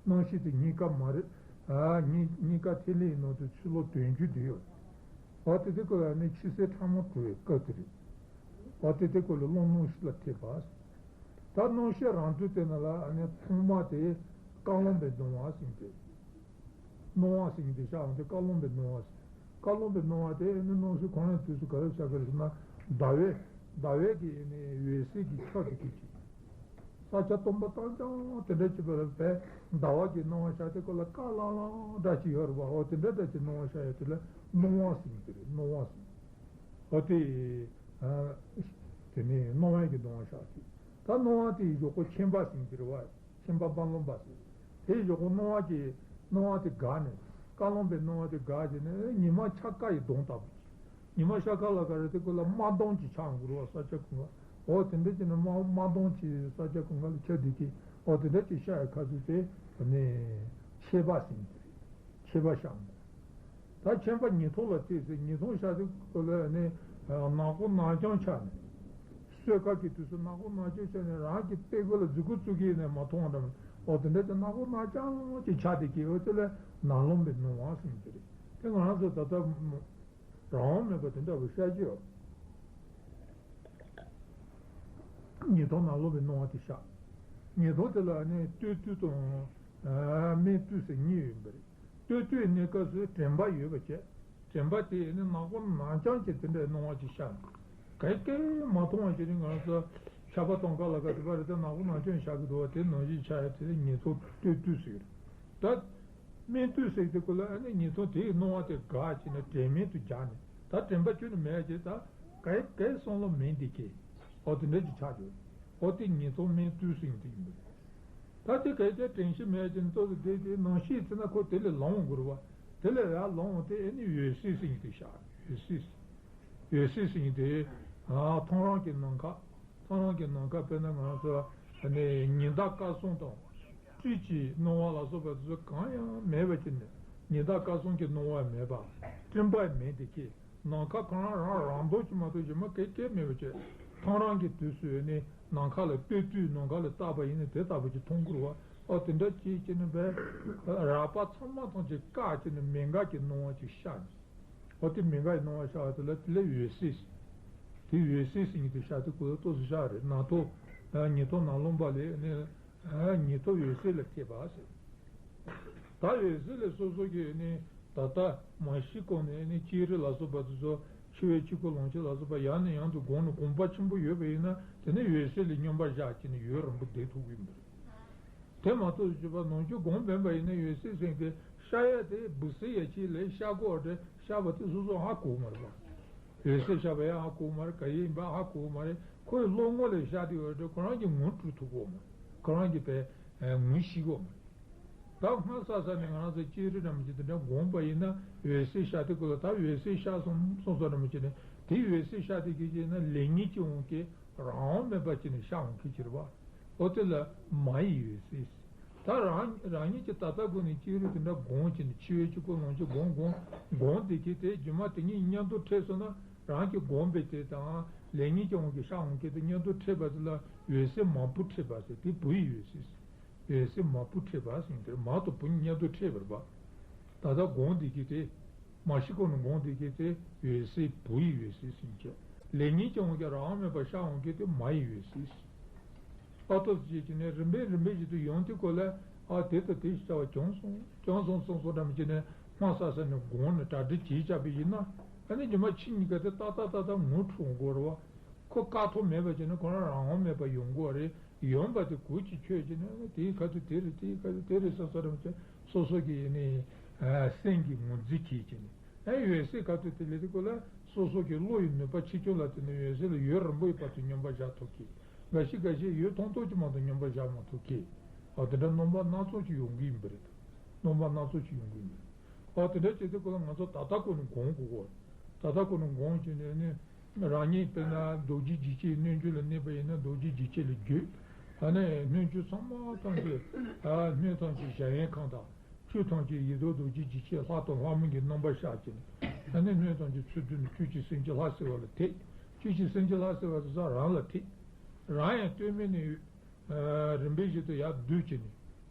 སྣང་ཤེས་དེ་རྙེད་དཀའ་མ་རེད། ཨ་རྙེད་རྙེད་དཀའ་ཐིག་ལེའི་ནང་དུ་ཕྱི་ལོགས་དོན་བརྒྱུད་བསྡད་ཡོད་རེད། འོ་དེ་དེ་སྐོར་ལ་ནི་ཤི་སའི་ཕྲ་མོ་གྲུབ་པའི་སྐབས་དེ་རེད། འོ་དེ་དེ་སྐོར་ལ་རླུང་སྣང་བཞི་ལ་ཐེབས་པ། ད་སྣང་ཤས་རང་དུས་དེ་ན་ལ་ཨ་ནི་ཐོག་མ་དེ་བཀའ་བློན་པའི་སྣང་བ་ཟེར་ཏེ། སྣང་བ་ཟེར་ཏེ་བཞག་འོང་དེ་བཀའ་བློན་པའི་སྣང་བ་ཟེར། བཀའ་བློན་པའི་སྣང་བ་དེ་ཨ་ནི་སྣང་ཤས་ཁོ་རང་དུས་སུ་ག་རེ་བྱ་ག་རེ་ཟེར་ན་ཟླ་བའི་ཟླ་བའི་གི་ཨ་ནི་འོད་གསལ་གྱི་ཆ་དེ་གི་ཅིག་ས་ཆ་སྟོང་པ་སྟོང་རྐྱང་དེ་འདྲ་ཅིག་པ་ལ་བས་ཟླ་བ་གི་སྣང་བ་ཤར་དེ་ཁོ་ལ་དཀར་ལྷང་ལྷང་འདྲ་ཅིག་ཡོད་རེད་པ། འོ་དེ་འདྲ་འདྲ་ཅིག་སྣང་བ་ཤར་ཡོད་དེ་ལ་སྣང་བ་ཟེར་གྱི་རེད། སྣང་བ་ཟེར། འོ་དེ། དེ་ནས་སྣང་བའི་གི་སྣང་བ་ཤར་ཅིག་ད་སྣང་བ་དེའི་གཞོགས་པོ་མཁྱེན་པ་ཟེར་གྱི་རེད་བ། མཁྱེན་པ་བཀའ་བློན་པ་ཟེར། དེའི་གཞོགས་པོ་སྣང་བ་གི་སྣང་བ་དེ་འགགས་ནས་བཀའ་བློན་པའི་སྣང་བ་དེ་འགགས་བྱས་ནས་ཉི་མ་འཆར་ཀ་ཡི་གདོང་ལྟ་བུ་ཅིག་ཉི་མ་འཆར་ཀ་ལ་ག་རེ་དེ་ཁོ་ལ་དམར་གདོང་ཅིག་ཆགས་འགྲོ་བ། ས་ཆ་ཀུན་ལ་འོ་དེ་འདྲ་ཅིག་ནི་དམར་དམར་གདོང་ཅིག་ས་ཆ་ཀུན་ལ་ཁྱབ་བསྡད་ཀྱི་འོ་དེ་འདྲ་ཅིག་ཤར་ཡི་ཁ་ཐུག་དེ་ནི་མཁྱེན་པ་ཟེར་གྱི་རེད། མཁྱེན་པ་ཤར་འགྲོ། ད་མཁྱེན་པ་ཉི་ཐོག་ལ་ཐེབས་ཟེར། ཉི་ཐོག་ཤར་དུས་སྐབས་ལ་ནི་ནག་པོ་ནག་རྐྱང་ཆགས་ནས། གསོད་སྐབས་ཀྱི་དུས་སུ་ནག་པོ་ནག་རྐྱང་ཆགས་ནས་རང་གི་པད་གོས་ལ་མཛུབ་གུ་བཙུགས་ཀྱི་ནས་མ་མཐོང་བ་འདྲ་མོ། འོ་དེ་འདྲ་ཅིག་ནག་པོ་ནག་རྐྱང་ཅིག་ཆགས་བསྡད་ཀྱི་འོ་དེ་ལ་ནག་རློམ་པའི་སྣང་བ་ཟེར་གྱི་རེད། དེ་ང་རང་ཚོ་ད་ལྟ་རང་དབང་མེད་པ་དེ་འདྲ་བོ་ཤར་གྱི་ཡོད། ཉི་ཐོག་ནག་རློམ་པའི་སྣང་བ་དེ་ཤར། ཉི་ཐོག་དེ་ལ་ནི་སྟོད་དུས་དང་སྨད་དུས་ཟེར་གཉིས་ཡོད་པ་རེད། སྟོད་དུས་གནས་སྐབས་སུ་དྲན་པ་ཡོད་པ་བྱས། དྲན་པ་དེ་ནི་ནག་པོ་ནག་རྐྱང་ཅིག་དེ་འདྲའི་སྣང་བ་ཅིག་ཤར། ག་གེ་མ་མཐོང་བ་ཞིག་ནི་ང་ཚོ་ཆར་པ་གཏོང་ག་ལ་ག་དེ་པ་རེད་དེ་ནག་པོ་ནག་རྐྱང་ཤར་གི་འདུག་བ། དེ་ནང་བཞིན་ཆགས་ཡ་དེ་ཉི་ཐོག་སྟོད་དུས་ཟེར་གི་རེད། ད་སྨད་དུས་ཟེར་གི་དེ་ཀོ་ལ་ཨ་ནི་ཉི་ཐོག་དེའི་སྣང་བ་དེ་འགག་བྱས་ནས་དྲན་མེད་དུ་སྦྱར་ནས་ད་དྲན་པ་ཁྱོན་ནས་མེད་ཅེས་ད་ག་གེ་བསམ་བློ་མེད་འདི་ཀྱི་འོ་དེ་འདྲ་ཅིག་ཆགས་ཡོད། འོ་དེ་ཉི་ཐོག་སྨད་དུས་ཟེར་གི་དེ་ཡིན་པ་རེད། ད་དེ་གལ་ཏེ་དྲན་ཤེས་མེད་ཅིང་ཏོག་ཙམ་བསྡད་དེ་ནང་ཤེས་ཚེ་ན་ཁོ་དེ་ལས་ལོང་འོང་དགོས་རེད་བ། དེ་ལས་ཡར་ལོང་འོང་དེ་ཨེ་ནི་འོད་གསལ་ཟེར་མཁན་དེ་ཤར། འོད་གསལ། འོད་གསལ་ཟེར་མཁན་དེ་ཨ་མཐོང་རང་གི་ནམ་མཁའ། མཐོང་རང་གི་ནམ་མཁའ་དཔེར་ན་ང་ཚོ་ཨ་ནི་ཉི་ཟླ་སྐར་གསུམ་དང་སྤྲིན་གྱི་སྣང་བ་ལ་སོགས་པ་དེ་ཚོ་གང་ཡང་མེད་པ་ཅིག་ནས་ཉི་ཟླ་སྐར་གསུམ་གྱི་སྣང་བ་མེད་པ། སྤྲིན་པ་མེད་དེ་ཁྱེད། ནམ་མཁའ་ཁོ་རང་རང་རང་མདོག་ཅིག་མ་གཏོགས་གཞན་མ་གེ་གེ་མེད་པ་བྱས། མཐོང་རང་གི་དུས་སུ་ནི་ནམ་མཁའ་ལ་སྟོད་དུས་ནམ་མཁའ་ལ་བལྟས་པ་ཡིན་ན་དེ་ལྟ་བུ་ཅིག་མཐོང་གི་རེད་བ། ཨ་དེ་འདྲ་ཅིག་བྱས་ནས་བས་རགས་པ་ཚང་མ་ཐམས་ཅད་བཀག་བྱས་ནས་མེད་དགག་གི་སྣང་བ་ཅིག་ཤར་ནས། ཨ་དེ་མེད་དགག་གི་སྣང་བ་ཤར་བ་དེ་ལ་དེ་ལ་འོད་གསལ་ཟེར། དེ་འོད་གསལ་ཟེར་མཁན་དེ་ཤར་དུས་ཁོ་ལ་ཏོག་ཙམ་ཤར་རེད། ནག་ཐོག་ཉི་ཐོག་ནག་རློམ་པ་ལས་ནི་ཉི་ཐོག་འོད་གསལ་ལ་ཐེབས་པ་ཟེར། ད་འོད་གསལ་ལས་སོ་སོ་གི་ནི་ད་ལྟ་མ་ཤི་གོང་ནས་ནི་ལྕགས་རི་ལ་སོགས་པ་དེ་ཚོ་འཆི་བའི་འཆི་ཁོ་ལོངས་སྤྱོད་ལ་སོགས་པ་ཡང་ནས་ཡང་དུ་གོང་ནས་གོམས་པ་ཆེན་པོ་ཡོད་པ་ཡིན་ན་དེ་ནི་འོད་གསལ་ལས་སྙོམས་པར་བཞག་བྱས་ནས་ཡུན་རིང་པོ་བསྡད་ཐུབ་ཀྱི་ཡོད་པ་རེད། དེ་མ་གཏོགས་བྱས་པ་ནམ་རྒྱུན་གོང་འཕེན་པ་ཡིན་ན་འོད་གསལ་ཟེར་མཁན་ཤར་ཡ་དེ་འབུ་སྲིན་ཡ་ཆེ་ལས་ཤར་གོ་བ་དེ་ཤར་བ་དེ་སོ་སོ་ཧ་གོ་མ་རེད་པ། འོད་གསལ་ཤར་བ་ཡང་ཧ་གོ་མ་རེད། ག་ཡིན་པ་ཧ་གོ་མ་རེད། ཁོའི་བློ་ངོ་ལས་ཤར་དེ་ཡོད་དེ་ཁོ་རང་གི་ངོ་སྤྲོད་ཐུབ་གོ་མ་རེད། ཁོ་རང་གི་པའི་ངོ་ཤེས་གོ་མ་རེད། ད་སྔ་ས་ས་ནས་ང་རང་ཚོ་ལྕགས་རི་འདྲ་མོ་ཅིག་དེ་འདྲ་གོམས་པ་ཡིན་ན་འོད་གསལ་ཤར་དེ་ཀོ་ལ་ད་འོད་གསལ་ཤར་སོང་སོང་སོང་འདྲ་མོ་ཅིག་ནས་དེ་འོད་གསལ་ཤར་དེ་གི་ཅིག་ན་ལེགས་ཉེས་ཀྱི་དབང་གིས་རང་དབང་མེད་པ་ཅིག་ནས་ཤར་འོང་མཁན་ཅིག་རེད་བ། འོ་དེ་ལ་མ་ཡི་འོད་གསལ། ད་རང་རང་ཉིད་ཀྱི་ད་ལྟ་སྒོ་ནས་ལྕགས་རི་དེ་འདྲ་གོམས་ཅིག་ནས་འཆི་བའི་འཆི་ཁོ་ལོངས་སྤྱོད་གོམས་གོམས་གོམས་དེ་གི་དེ་རྗེས་མ་དེ་ཉིད་མཉམ་དུ་འཕྲད་སོང་ན་རང་གི་གོམས་པའི་དེ་དང་ལེགས་ཉེས་ཀྱི་དབང་གིས་ཤར་འོང་མཁན་དེ་མཉམ་དུ་འཕྲད་པ་དེ་ལ་འོད་གསལ་མ་བུ་འཕྲད་པ་ཟེར། དེ་བུ་ཡི་འོད་གསལ། འོད་གསལ་མ་བུ་འཕྲད་པ་ཟེར་དེར་མ་དང་བུ་མཉམ་དུ་འཕྲད་པར་བ། ད་ལྟ་གོམས་དེ་གི་དེ། མ་ཤི་གོང་ནས་གོམས་དེ་གི་དེ་འོད་གསལ་བུ་ཡི་འོད་གསལ་ཟེར་གྱི། ལེགས་ཉེས་ཀྱི་དབང་གིས་རང་དབང་མེད་པར་ཤར་འོང་མཁན་དེ་མ་ཡི་འོད་གསལ་ཟེར། ཨ་ཏོ་ཟེར་གྱི་ནས་རིམ་པས་རིམ་པས་བཞིན་དུ་ཡོང་དུས་སྐོར་ལ་ཨ་དེ་དང་དེ་ཞིག་བྱ་བ་བྱུང་སོང་བྱུང་སོང་སོང་སོང་འདྲ་མི་བྱེད་ནས་སྔ་ས་ས་ནས་གོམས་ནས་གྲ་སྒྲིག་བྱས་བཞག་པ་ཡིན་ན་ཨ་ནི་ཉི་མ་ཕྱི་གཉིས་ཀ་དེ་ཏག་ཏག་ཏག་ཏག་ངོ་འཕྲོད་འོང་དགོས་རེད་བ། ཁོ་བཀག་ཐབས་མེད་པ་བྱས་ན་ཁོ་རང་རང་དབང་མེད་པ་ཡོང་དགོས་རེད། ཡོད་པ་དེ་གོ་ཅིག་ཆོད་ཅིག་ནས་དེའི་ཁ་ཐུག་དེ་རེད། དེའི་ཁ་ཐུག་དེ་རེད་ཟེར་ས་རམ་ཅིག་སོ་སོ་གི་ནི་སེམས་ཀྱི་ངོས་འཛིན་བྱེད་ཅིག་ནས། ཨ་འོད་གསལ་ཁ་ཐུག་དེ་ལས་དེ་ཀོ་ལ་སོ་སོ་གི་བློ་ཡི་ནུས་པ་ཆེ་ཆུང་ལ་བརྟེན་ནས་འོད་གསལ་ལ་ཡུན་རིང་པོའི་བར་དུ་སྙོམས་པར་བཞག་ཐུབ་ཀྱི། འགའ་ཞིག་འགའ་ཞིག་ཡུན་ཐུང་ཐུང་ཅིག་མ་གཏོགས་སྙོམས་པར་བཞག་མ་ཐུབ་ཀྱི། ཨ་དེ་འདྲ་རྣམ་པ་སྣ་ཚོགས་ཅིག་ཡོང་གི་ཡིན་པ་རེད། རྣམ་པ་སྣ་ཚོགས་ཅིག་ཡོང་གི་ཡིན་པ་རེད། ཨ་དེ་འདྲ་བྱེད་དུས་ཀོ་ལ་ང་ཚོ་ད་ལྟ་ཀོ་ནས་སྒོམ་དགོས་ཀོ། ད་ལྟ་ཀོ་ནས་སྒོམ་བྱས་ནས་ནི། རང་ཉིད་དཔེར་ན་རྡོ་རྗེ་འཇིགས་བྱེད་སྣོད་བཅུད་ལ་གནས་པ་ཡིན་ན་རྡོ་རྗེ་འཇིགས་བྱེད་ལ་འཇུག་ཨ་ནི་སྣོད་བཅུད་ཚང་མ་ཐམས་ཅད་ཨ་སྣོད་ཐམས་ཅད་གཞལ་ཡས་ཁང་དང་། ཆོས་ཐམས་ཅད་ཡེ་རྡོར་རྡོ་རྗེ་འཇིགས་བྱེད་ལྷ་དང་ལྷ་མོ་གི་རྣམ་པར་ཤར་གྱིན། ཨ་ནི་སྣོད་ཐམས་ཅད་ཚུར་བསྡུས་ནས་ཆོས་ཀྱི་སེམས་ཀྱི་ལྷ་ཟེར་བ་ལ་ཐིམ། ཆོས་ཀྱི་སེམས་ཀྱི་ལྷ་ཟེར་བ་དེ་ཚོ་རང་ལ་ཐིམ། རང་ཡང་ལྟོས་མེད་ནས། རིམ་པས་བཞིན་དུ་ཡར་བསྡུས་བྱས་ནས།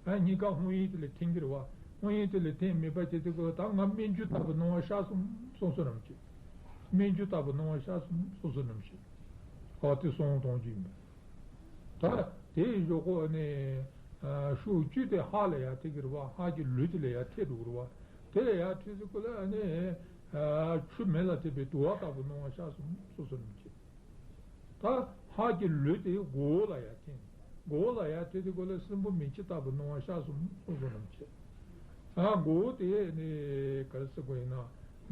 ཨ་གཉིས་ཀ་སྔོན་ཡིན་དེ་ལས་འཐེན་གྱི་རེད་བ། སྔོན་ཡིན་དེ་ལས་འཐེན་མེད་པ་བྱེད་དུས་ཀོ་ལ་ད་ང་སྨན་རྒྱུད་ལྟ་བུ་སྣང་བ་ཤར་སོང་གསུངས་སོ་རམ་ཅིག་སྨན་རྒྱུད་ལྟ་བུ་སྣང་བ་ཤར་སོང་གསུངས་སོ་རམ་ཅིག་ཨ་དེ་གསུངས་གཏོང་རྒྱུ་ཡིན་པས། ད་དེའི་གཞོགས་ཀོ་ནི་ཤུགས་བཅུ་དེ་ཧ་ལ་ཡར་འཐེན་གྱི་རེད་བ། ཧ་གི་ལུས་དེ་ལ་ཡར་འཐེན་འགྲོ་གི་རེད་བ། དེ་ལ་ཡར་འཐེན་དུས་ཀོ་ལ་ཨ་ནི་ཆུ་མེ་ལ་ཐིམ་པའི་དུ་བ་ལྟ་བུ་སྣང་བ་ཤར་སོང་གསུངས་སོ་རམ་ཅིག་ད་ཧ་གི་ལུས་དེ་མགོ་བོ་ལ་ཡར་འཐེན། མགོ་བོ་ལ་ཡར་འཐེན་དུས་ཀོ་ལ་སྲིན་བུ་མེ་ལྕེ་ལྟ་བུ་སྣང་བ་ཤར་སོང་གསུངས་སོ་རམ་ཅིག་ཨ་མགོ་བོ་དེ་ནི་ག་རེ་ཟེར་དགོས་ཡིན་ན་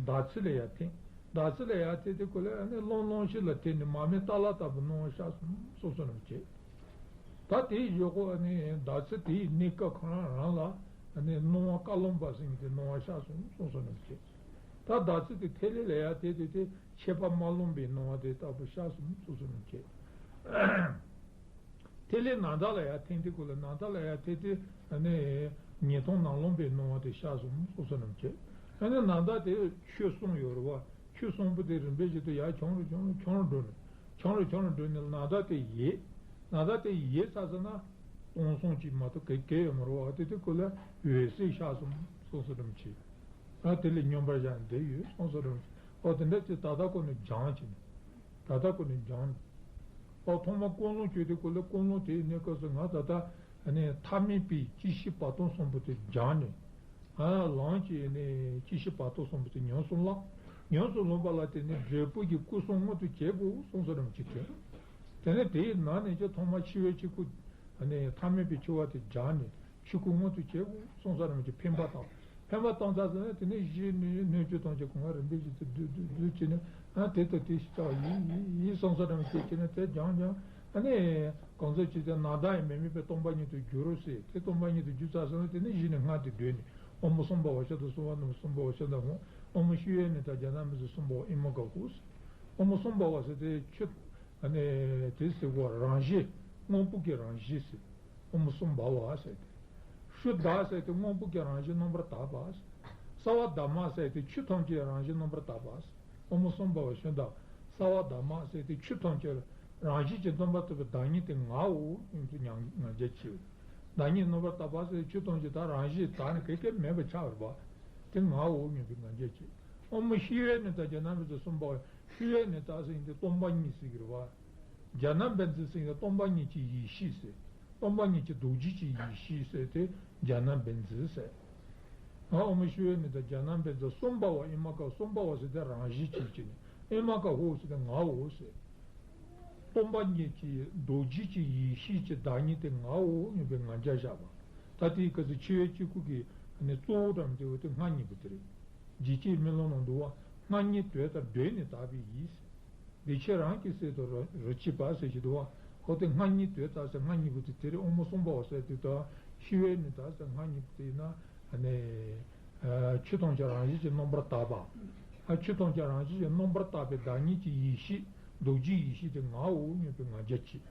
ཟླ་ཚེས་ལ་ཡར་འཐེན། ཟླ་ཚེས་ལ་ཡར་འཐེན་དུས་ཀོ་ལ་ཨ་ནི་རླུང་རླུང་ཤུགས་ལ་འཐེན་ནས་མར་མེ་ཏཱ་ལ་ལྟ་བུ་སྣང་བ་ཤར་སོང་གསུངས་སོ་རམ་ཅིག་ད་དེའི་གཞོགས་ཀོ་ཨ་ནི་ཟླ་ཚེས་དེའི་གནས་སྐབས་ཁོ་རང་རང་ལ་ཨ་ནི་སྣང་བ་བཀའ་ལུང་པ་ཟེར་མཁན་དེ་སྣང་བ་ཤར་སོང་གསུངས་སོ་རམ་ཅིག་ད་ཟླ་ཚེས་དེ་ཐིག་ལེ་ལ་ཡར་འཐེན་དུས་དེ་ཁྱད་པར་མ་ལོན་པའི་སྣང་བ་དེ་ལྟ་བུ་ཤར་སོང་གསུངས་སོ་རམ་ཅིག་ཐིག་ལེ་ནམ་ཟླ་ལ་ཡར་འཐེན་དུས་ཀོ་ལ་ནམ་ཟླ་ལ་ཡར་འཐེན་དུས་ཨ་ནི་ཉིས་སྟོང་ནམ་ལངས་པའི་སྣང་བ་དེ་ཤར་སོང་གསུངས་སོ་རམ་ཅིག་ཨ་ནི་ནམ་ཟླ་དེ་ཆོས་གསུམ་ཡོད་རེད་བ། ཆོས་གསུམ་པོ་དེ་རིམ་པས་བཞིན་དུ་ཡར་ཆུང་རུ་ཆུང་རུ་ཆུང་རུ་འགྲོ་ནས་ཆུང་རུ་ཆུང་རུ་འགྲོ་ནས་ནམ་ཟླ་དེ་ཡལ། ནམ་ཟླ་དེ་ཡལ་ཚར་སོང་ན་སྟོང་སོང་ཅིག་མ་གཏོགས་ག་གེ་ཡོད་མ་རེད་བ། དེ་དུས་ཀོ་ལ་འོད་གསལ་ཤར་སོང་གསུངས་སོ་རམ་ཅིག་ཨ་དེ་ལས་སྙོམས་པར་བཞག་ནས་བསྡད་ཡོད་གསུངས་སོ་རམ་ཅིག་ཨོ་དེ་འདྲ་ཅིག་ད་ལྟ་ཀོ་ནས་སྦྱངས་བྱས་ནས། ད་ལྟ་ཀོ་ནས་སྦྱངས་ནས། ཨོ་ཐོག་མར་ཀུན་སློང་བྱེད་དུས་ཀོ་ལ་ཀུན་སློང་དེའི་གནས་སྐབས་སུ་ང་ད་ལྟ་ཨ་ནི་ཐ་མལ་པའི་སྐྱེ་ཤི་བར་དོ་གསུམ་པོ་དེ་སྦྱངས་ནས། ཨ་ལམ་གྱི་ནི་སྐྱེ་ཤི་བར་དོ་གསུམ་པོ་དེ་ཉམས་སུ་བླངས། ཉམས་སུ་བླངས་པ་ལ་བརྟེན་ནས་འབྲས་བུ་གི་སྐུ་གསུམ་མངོན་དུ་བྱེད་དགོས་གསུངས་སོ་རམ་ཅིག་དྲན། དེ་ནས་དེའི་ནང་ནས་ཀྱང་ཐོག་མར་འཆི་བའི་འཆི་སྐུ། ཨ་ནི་ཐ་མལ་པའི་འཆི་བ་དེ་སྦྱངས་ནས། ཆོས་སྐུ་མངོན་དུ་བྱེད་དགོས་གསུངས་ས་རིན་པོ་ཆེ་འཕེན་པ་དང་། འཕེན་པ་བཏང་ཚར་ཟིན་ན་དེ་ནས་གཞི་ནས་སྣོད་བཅུད་ཐམས་ཅད་གང་ག་རིམ་པས་བཞིན་དུ་བསྡུས་བསྡུས་བསྡུས་བྱས་ནས་ཨ་དེ་ལྟ་དེ་ཞིག་བྱ་བ་ཡིན་ཡིན་ཡིན་གསུངས་ས་རིན་པོ་ཆེ་བྱས་ནས་དེ་སྦྱངས་སྦྱངས་ཨ་ནི་གང་ཟག་ཅིག་དེ་ནམ་ཟླ་ཡང་མི་དམིགས་པའི་སྟོང་པ་ཉིད་དུ་འགྱུར་རོ་ཟེར། དེ་སྟོང་པ་ཉིད་དུ་འགྱུར་ཚར་ཟིན་ན་དེ་ནས་གཞི་ནས་སྔགས་དེ་བརྗོད་ནས་ཨོཾ་སྭ་བྷཱ་ཝ་ཤ་དང་གསོལ་བ་རྣམས་སྭ་བྷཱ་ཝ་ཤ་དང་ཧཱུྃ། ཨོཾ་ཤི་ཝེ་ནི་དང་རྒྱ་ནག་མི་ཚེ་སྭ་བྷཱ་ཝ་ཨི་མ་ག་ཧོ་ཟེར། ཨོཾ་སྭ་བྷཱ་ཝ་ཟེར་དེ་ཆུ་ཨ་ནི་དེ་ཟེར་བ་རང་བཞིན་དངོས་པོ་གི་རང་བཞིན་ཟེར། ཨོཾ་སྭ་བྷཱ་ཝ་ཟེར་ཏེ། ཤུདྡྷ་ཟེར་ཏེ་སྔོན་པོ་གི་རང་བཞིན་རྣམ་པར་དག་པ། སརྦ་དྷརྨ་ཟེར་ཏེ་ཆོས་ཐམས་ཅད་རང་བཞིན་རྣམ་པར་དག་པ། ཨོཾ་སྭ་བྷཱ་ཝ་ཤུདྡྷ། སརྦ་དྷརྨ་ཟེར་ཏེ་ཆོས་ཐམས་ཅད་རང་བཞིན་གྱིས་རྣམ་པར་དག་པའི་བདག་ཉིད་དེ་ངའོ་སྙམ་དུ་ང་རྒྱལ་ཆེ། བདག་ཉིད་རྣམ་པར་དག་པ་ཟེར་ཏེ་ཆོས་ཐམས་ཅད་ད་རང་བཞིན་དག་ནས་གེ་གེ་མེད་པར་ཆགས་པ་དེ་ངའོ་སྙམ་པའི་ང་རྒྱལ་ཆེ། ཨོཾ་ཤི་ཝེ་ནི་དང་རྒྱ་ནག་མི་ཚེ་སྭ་བྷཱ་ཝ། ཤི་ཝེ་ནི་དང་ཟེར་ཡིན་ཏེ་སྟོང་པ་ཉིད་ཟེར་གྱི་རེད་བ། རྒྱ་ནམ་བན་ཛི་ཟེར་ཡིན་ཏེ་སྟོང་པ་ཉིད་ཀྱི་ཡེ་ཤེས་ཟེར། སྟོང་པ་ཉིད་ཀྱི་རྡོ་རྗེ་གི་ཡེ་ཤེས་ཟེར་ཏེ་རྒྱ་ནམ་བན་ཛི་ཟེར། ཨ་ཨོཾ་ཤི་ཝེ་ནི་དང་རྒྱ་ནམ་བན་ཛི་སྭ་བྷཱ་ཝ་ཨི་མ་ཀ་ཧོ། སྭ་བྷཱ་ཝ་ཟེར་ཏེ་རང་བཞིན་གྱིས་བྱས་ནས་ཨི་མ་ཀ་ཧོ་ཟེར་ཏེ་ངའོ་ཟེར། སྟོང་པ་ཉིད་ཀྱི་རྡོ་རྗེ་གི་ཡེ་ཤེས་ཀྱི་བདག་ཉིད་དེ་ངའོ་སྙམ་པའི་ང་རྒྱལ་བཞག་པ། ད་དེའི་སྐབས་སུ་འཆི་བའི་འཆི་སྐུ་གི་ནི་གཙོ་བོ་འགྲམ་དེ་བ་དེ་མངའ་བརྙེས་པ་དེ་རེད། རྗེ་སྐྱེས་སྨོན་ལམ་ནང་འདུག་བ། མངའ་བརྙེས་དོན་དང་ལྡན་ནས་དག་པའི་ཡིད། བདེ་ཆེན་རང་གི་སྲས་དང་རོ་རོ་གཅིག་པ་ཟེར་གྱི་འདུག་བ། ཧོ་དེ་མངའ་བརྙེས་དོན་དང་ཟེར་མངའ་བརྙེས་པ་དེ་དེ་རེད། ཨོཾ་སྭ་བྷཱ་ཝ་ཟེར་དེ་དང་ཤི་ཝེ་ནི་དང་ཟེར་མངའ་བརྙེས་པ་དེ་ཡིན་ན་ཨ་ནི། ཆོས་ཐམས་ཅད་རང་བཞིན་གྱིས་རྣམ་པར་དག་པ། ཆོས་ཐམས་ཅད་རང་བཞིན་གྱིས་རྣམ་པར་དག་པའི་བདག་ཉིད་ཀྱི་ཡེ་ཤེས་རྡོ་རྗེའི་ཡེ་ཤེས་དེ་ངའོ་སྙམ་པའི་ང་རྒྱལ་གྱིས།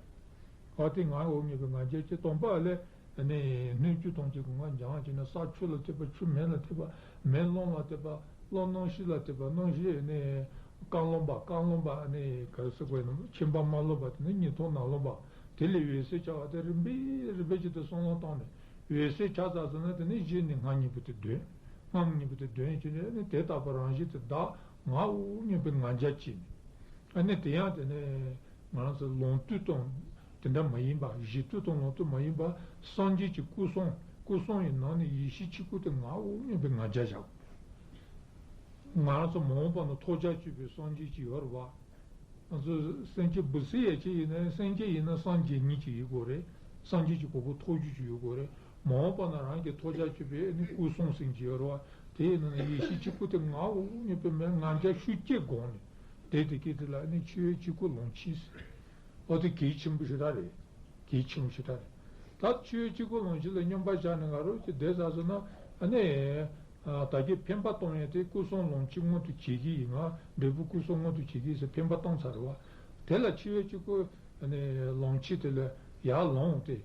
ཨ་དེ་ངའོ་སྙམ་པའི་ང་རྒྱལ་གྱིས་སྟོང་པ་ལས་ནི་སྣོད་བཅུད་ཐམས་ཅད་ཀྱི་ངོ་སྦྱང་བྱས་ནས་ས་ཆུ་ལ་ཐིམ་པ་ཆུ་མེ་ལ་ཐིམ་པ་མེ་རླུང་ལ་ཐིམ་པ་རླུང་རྣམ་ཤེས་ལ་ཐིམ་པ་རྣམ་ཤེས་ནི་བཀའ་ལུང་པ་བཀའ་ལུང་པ་ནི་ག་རེ་ཟེར་དགོས་ན་ཕྱིན་པ་མ་ལོག་པ་དེ་ནི་ཉིས་སྟོང་ནམ་ལངས་པ་དེ་ལས་འོད་གསལ་འཆར་བ་དེ་རིམ་པས་རིམ་པས་ཀྱི་དེ་བསམ་བློ་བཏང་ནས། འོད་གསལ་འཆར་ཚར་སོང་ན་དེ་ནས་གཞི་ནས་མངའ་བརྙེས་པ་དེ་འདོན། མངའ་བརྙེས་པ་དེ་འདོན་བྱས་ནས་ནི་དེ་ལྟ་བུ་རང་བཞིན་དེ་བདག་ངའོ་སྙམ་པའི་ང་རྒྱལ་གྱིས་ནི། ཨ་ནི་དེ་ཡང་དེ་ནས་ང་རང་ཚོ་ལོངས་སྤྱོད་དང་དེ་འདྲ་མ་ཡིན་པ་གཞི་སྤྱོད་དང་ལོངས་སྤྱོད་མ་ཡིན་པ་སངས་རྒྱས་ཀྱི་སྐུ་གསུང་སྐུ་གསུང་ཡི་ནང་ནས་ཡེ་ཤེས་གཅིག་པུ་དེ་ངའོ་སྙམ་པའི་ང་རྒྱལ་བཞག་ང་རང་ཚོ་མ་འོངས་པ་ན་ཐོབ་བྱ་སྤྱོད་པའི་སངས་རྒྱས་ཀྱི་ཡོད་རེད་བ། ང་ཚོ་སེམས་ཅན་བུ་སྲིད་ཡ་ཆེ་ཡིན་ན་སེམས་ཅན་ཡིན་ན་སངས་རྒྱས་ཉིད་ཀྱི་ཡིན་དགོས་རེད། སངས་རྒྱས་ཀྱི་གོ་འཕང་ཐོབ་རྒྱུ་ཅིག་ཡོད་དགོས་རེད། མ་འོངས་པ་ན་རང་གི་ཐོབ་བྱ་སྤྱོད་པའི་ནི་སྐུ་གསུང་ཟེར་གྱི་ཡོད་རེད་བ། དེ་ཡིན་ན་ནི་ཡེ་ཤེས་གཅིག་པུ་དེ་ངའོ་སྙམ་པའི་མོས་ང་རྒྱལ་ཤུགས་ཆེ་སྒོམ་ནས། དེ་དེ་སྐད་དེ་ལ་ནི་འཆི་བའི་གཅིག་པུ་ལོངས་སྤྱོད་ཟེར། འོ་དེ་གལ་ཆེན་པོ་ཞེ་དྲག་རེད། གལ་ཆེན་པོ་ཞེ་དྲག་རེད། ད་འཆི་བའི་གཅིག་པུ་ལོངས་སྤྱོད་ལ་སྙོམས་པར་བཞག་ནས་ང་རང་ཅིག་བསྡད་ཚར་སོང་ན་ཨ་ནི། ཨ། ད་གིན་འཕེན་པ་གཏོང་ཡས་དེ་སྐུ་གསུམ་ལོངས་སྤྱོད་མངོན་དུ་བྱེད་ཀྱི་ཡིན། ང་འབྲས་བུ་སྐུ་གསུམ་མངོན་དུ་བྱེད་ཀྱི་ཡིན་ཟེར་འཕེན་པ་བཏང་ཚར་བ། དེ་ལ་འཆི་བའི་གཅིག་པུ་ཨ་ནི་ལོངས་སྤྱོད་དེ་ལ་ཡར་ལོངས་ཏེ།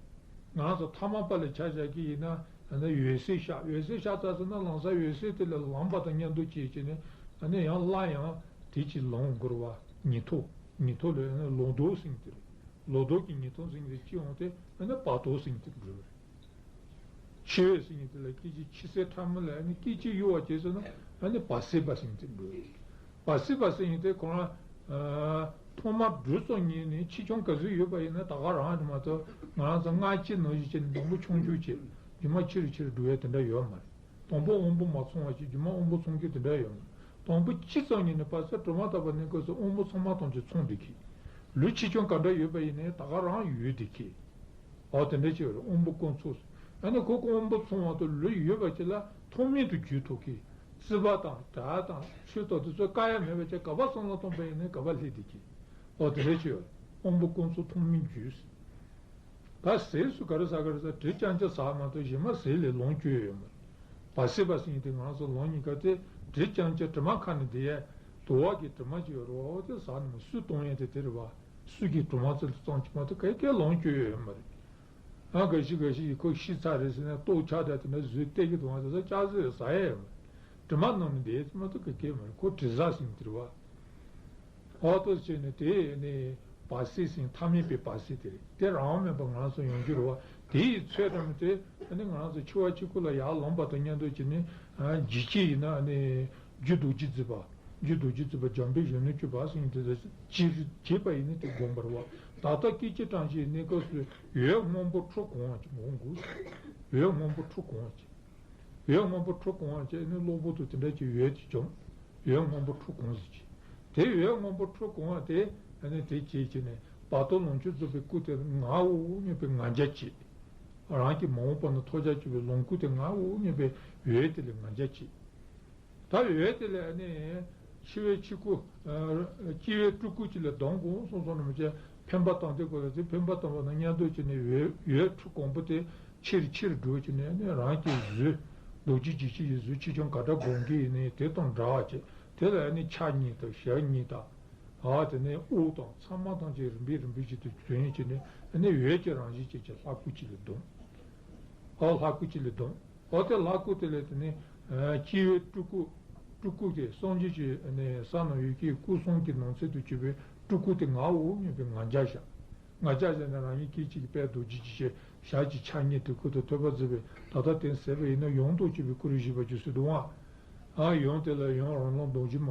ང་རང་ཚོ་ཐ་མལ་པ་ལ་ཆ་བཞག་གི་ཡིན་ན་ཨ་ནི་འོད་གསལ་ཤར། འོད་གསལ་ཤར་ཚར་སོང་ན་ལམ་སང་འོད་གསལ་དེ་ལ་ལངས་པ་དང་མཉམ་དུ་བྱེད་ཀྱི་ནི་ཨ་ནི་ཡང་སླར་ཡང་དེ་ཅིག་ལོངས་དགོས་རེད་བ། ཉིན་ཐོ། ཉིན་ཐོ་ལ་ཨ་ནི་ལོ་ཟླ་ཟེར་གྱི་དེ་རེད། ལོ་ཟླ་གི་ཉིན་ཐོ་ཟེར་གྱི་དེ་ཅི་ཡོང་སྟེ་ཨ་ནི་བར་དོ་ཟེར་གྱི་དེ་འགྲོ་གི་རེད། འཆི་བས་ཟེར་མཁན་དེ་ལ་སྐད་ཅིག་འཆི་སའི་ཕྲ་མོ་ལ་ནི་སྐད་ཅིག་གཡོ་བ་བྱས་ཟེར་ན་ཨ་ནི་བར་སྲིད་པ་ཟེར་མཁན་དེ་འགྲོ་ཡོད། བར་སྲིད་པ་ཟེར་མཁན་དེ་ཁོ་རང་ཐོག་མར་འགྲོ་ཙམ་ཉིད་ནས་ཆེ་ཆུང་ག་ཚོད་ཡོད་པ་ཡིན་ན་ད་ག་རང་དེ་མ་གཏོགས་ང་རང་ཚོ་སྔ་ཕྱི་ནང་བཞིན་བྱས་ནས་དང་པོ་ཆུང་ཆུང་བྱས་རྗེས་མ་ཆེ་རུ་ཆེ་རུ་འགྲོ་ཡ་དེ་འདྲ་ཡོད་མ་རེད། དང་པོ་དབང་པོ་མ་ཚང་བ་བྱས་རྗེས་མ་དབང་པོ་ཚང་རྒྱུ་དེ་འདྲ་ཡོད་མ་རེད། དང་པོ་སྤྱི་ཙམ་ཉིད་ནས་བར་སྲིད་གྲོལ་མ་ཐག་པ་ནས་སྐབས་སུ་དབང་པོ་ཚང་མ་ཐམས་ཅད་ཚང་བསྡད་ཀྱི། ལུས་ཆེ་ཆུང་ག་འདྲ་ཡོད་པ་ཡིན་ནའི་ད་ག་རང་ཡོད་བསྡད་ཀྱི། འོ་དེ་འདྲ་ཅིག་ཡོད་རེད། དབང་པོ་ཀུན་ཚང་། ཨ་ནི་ཁོ་ཁོ་དབང་པོ་ཚང་བ་དང་ལུས་ཡོད་པ་ཅིག་ལ་ཐོགས་མེད་དུ་རྒྱུ་ཐོགས་ཀྱི། རྩིས་པ་དང་སྒྲ་དང་ཆོས་དང་དེ་ཚོ་བཀག་ཡ་མེད་པ་ཅིག་ག་པར་བསམ་བློ་གཏོང་པ་ཡིན་ནའི་ག་པར་སླེབས་བསྡད་ཀྱི། འོ་དེ་འདྲ་ཅིག་ཡོད་རེད། དབང་པོ་ཀུན་ཚང་ཐོགས་མེད་རྒྱུ། ད་ཟས་སུ་ག་རེ་ཟ་ག་རེ་ཟ་དྲི་རྐྱང་རྐྱང་ཟ་མ་གཏོགས་གཞན་མ་ཟས་ལས་ལོངས་སྤྱོད་ཡོད་མ་རེད། བར་སྲིད་པ་ཟེར་མཁན་དེ་ང་ཚོ་ལོངས་སྙིང་ག་ཚེ་དྲི་རྐྱང་རྐྱང་དྲི་མ་ཁ་ནས་བསྡད་ཡས་དུ་བ་གི་དྲི་མ་ཅིག་ཡོད་རེད་བ། འོ་དེ་ཟ་ནས་མ་སུས་གཏོང་ཡས་དེ་དེ་རེད་བ། སུས་ཀྱིས་དྲི་མ་ཚོ་ལ་བཙོང་གི་མ་གཏོགས་ག་གེ་ལོངས་སྤྱོད་ཡོད་མ་རེད། ཨ་འགའ་ཞིག་འགའ་ཞིག་གིས་ཁོ་ཤི་ཚར་རེད་ཟེར་ནས་ལྟོ་ཆག་དྲགས་དེ་འདྲ་བཟོས་སྟེར་གྱི་འདུག་བ། དེ་ཚོ་ལྕགས་ཟས་ཟ་ཡས་ཡོད་མ་རེད། དྲི་མ་ནང་ནས་བསྡད་ཡས་དེ་མ་གཏོགས་ག་གེ་མ་རེད། ཁོ་དྲི་ཟ་ཟེར་མཁན་དེ་རེད་བ། འོ་ཐུགས་རྗེ་ཆེ་ནས་དེ་ནི་བར་སྲིད་ཟེར་ཐ་མལ་པའི་བར་སྲིད་དེ་རེད། དེ་རང་དབང་མེད་པ་ང་རང་ཚོ་ཡོང་རྒྱུ་རེད་བ། དེ་ཡི་ཚོད་དམ་དེ་ནི་ང་རང་ཚོ་འཆི་བ་གཅིག་པུ་ལ་ཡར་ལངས་པ་དང་མཉམ་དུ་བྱས་ནས་ཨ་འཇིགས་བྱེད་ཡིན་ན་ནི་རྒྱུ་རྡོ་རྗེ་བརྩེགས་པ། རྒྱུ་རྡོ་རྗེ་བརྩེགས་པ་འཇམ་དཔལ་གཞོན་ནུ་སྤྱོད་པ་ཟེར་མཁན་དེ་ཚོ་ཅི་རིགས་བྱེད་པ་ཡིན་ན་དེ་སྒོམ་པ་རེད་བ། ད་ལྟ་སྐད་ཅིག་གྲངས་ཅིག་གནས་སྐབས་སུ་འོད་སྔོན་པོ་འཕྲོ་གང་བ་ཅིག་སྒོམ་དགོས། འོད་སྔོན་པོ་འཕྲོ་གང་བ་ཅིག་འོད་སྔོན་པོ་འཕྲོ་གང་བ་བྱས་ནས་གློ་བུར་དུ་དེ་འདྲ་ཅིག་འོད་ཅིག་བྱུང་། འོད་སྔོན་པོ་འཕྲོ་གང་ཟེར་གྱི། དེ་འོད་སྔོན་པོ་འཕྲོ་གང་བ་དེ་ཨ་ནི་དེ་བྱས་བྱས་ནས་བར་དོ་ལོངས་སྤྱོད་རྫོགས་པའི་སྐུ་དེ་ངའོ་སྙམ་པའི་ང་རྒྱལ་བྱེད། རང་གི་མ་འོངས་པ་ན་ཐོབ་བྱ་སྤྱོད་པའི་ལོངས་སྐུ་དེ་ངའོ་སྙམ་པའི་འོད་དེ་ལ་ང་རྒྱལ་བྱེད། ད་འོད་དེ་ལས་ཨ་ནི་འཆི་བའི་གཅིག་པུ། སྐྱེ་བའི་སྤྲུལ་སྐུ་ཅིག་ལ་ལྡང་དགོས་གསུངས་སོང་ན་མི་བྱ། འཕེན་པ་བཏང་སྟེ་དགོས་ལ་དེ་འཕེན་པ་བཏང་བ་ན་མཉམ་དུ་བྱས་ནས་འོད་འོད་འཕྲོ་གང་པོ་དེ་ཆེ་རུ་ཆེ་རུ་འགྲོ་བྱས་ནས་ནི་རང་གི་གཟུགས་རྡོ་རྗེ་འཇིགས་བྱེད་ཀྱི་གཟུགས་ཆེ་ཆུང་ག་འདྲ་སྒོམ་གྱི་ཡིན་ནའི་དེ་དང་འདྲ་བ་བྱས། དེ་ལ་ནི་ཕྱག་གཉིས་དང་ཞབས་གཉིས་དང་། ཨ་དེ་ནས་དབུ་དང་ཚང་མ་ཐམས་ཅད་རིམ་པས་རིམ་པས་བྱས་ཏེ་དོན་བྱས་ནས་ནི་འོད་ཀྱི་རང་བཞིན་ཅན་གྱི་ལྷ་སྐུ་ཅིག་ལ་ལྡང་། ཨ་ལྷ་སྐུ་ཅིག་ལ་ལྡང་། འོ་དེ་ལྷ་སྐུ་དེ་ལས་དེ་ནི་སྐྱེ་བའི་སྤྲུལ་སྐུ། སྤྲུལ་སྐུ་དེ་སངས་རྒྱས་ཀྱི་ནི་ས་ནང་ཡོད་ཀྱི་སྐུ་གསུམ་གྱི་ནང་ཚན་དུ་གྱུར་པའི་སྤྲུལ་སྐུ་དེ་ངའོ་སྙམ་པའི་ང་རྒྱལ་བཞག་ང་རྒྱལ་བཞག་ནས་རང་ཉིད་སྐད་ཅིག་གིས་དཔལ་རྡོ་རྗེ་འཇིགས་བྱེད་ཞལ་གྱི་ཕྱག་གཉིས་དེ་སྐུ་དང་ཐོད་པ་བརྫིས་པས་ད་ལྟ་དེ་ཟད་པ་ཡིན་ན་ཡང་དག་གཅིག་པའི་སྐུ་རུ་བཞེད་པར་གྱུར་ཟེར་འདུག་ཨང་། ཨ་ཡང་དེ་ལ་ཡང་རང་ལོང་རྡོ་རྗེ་མ།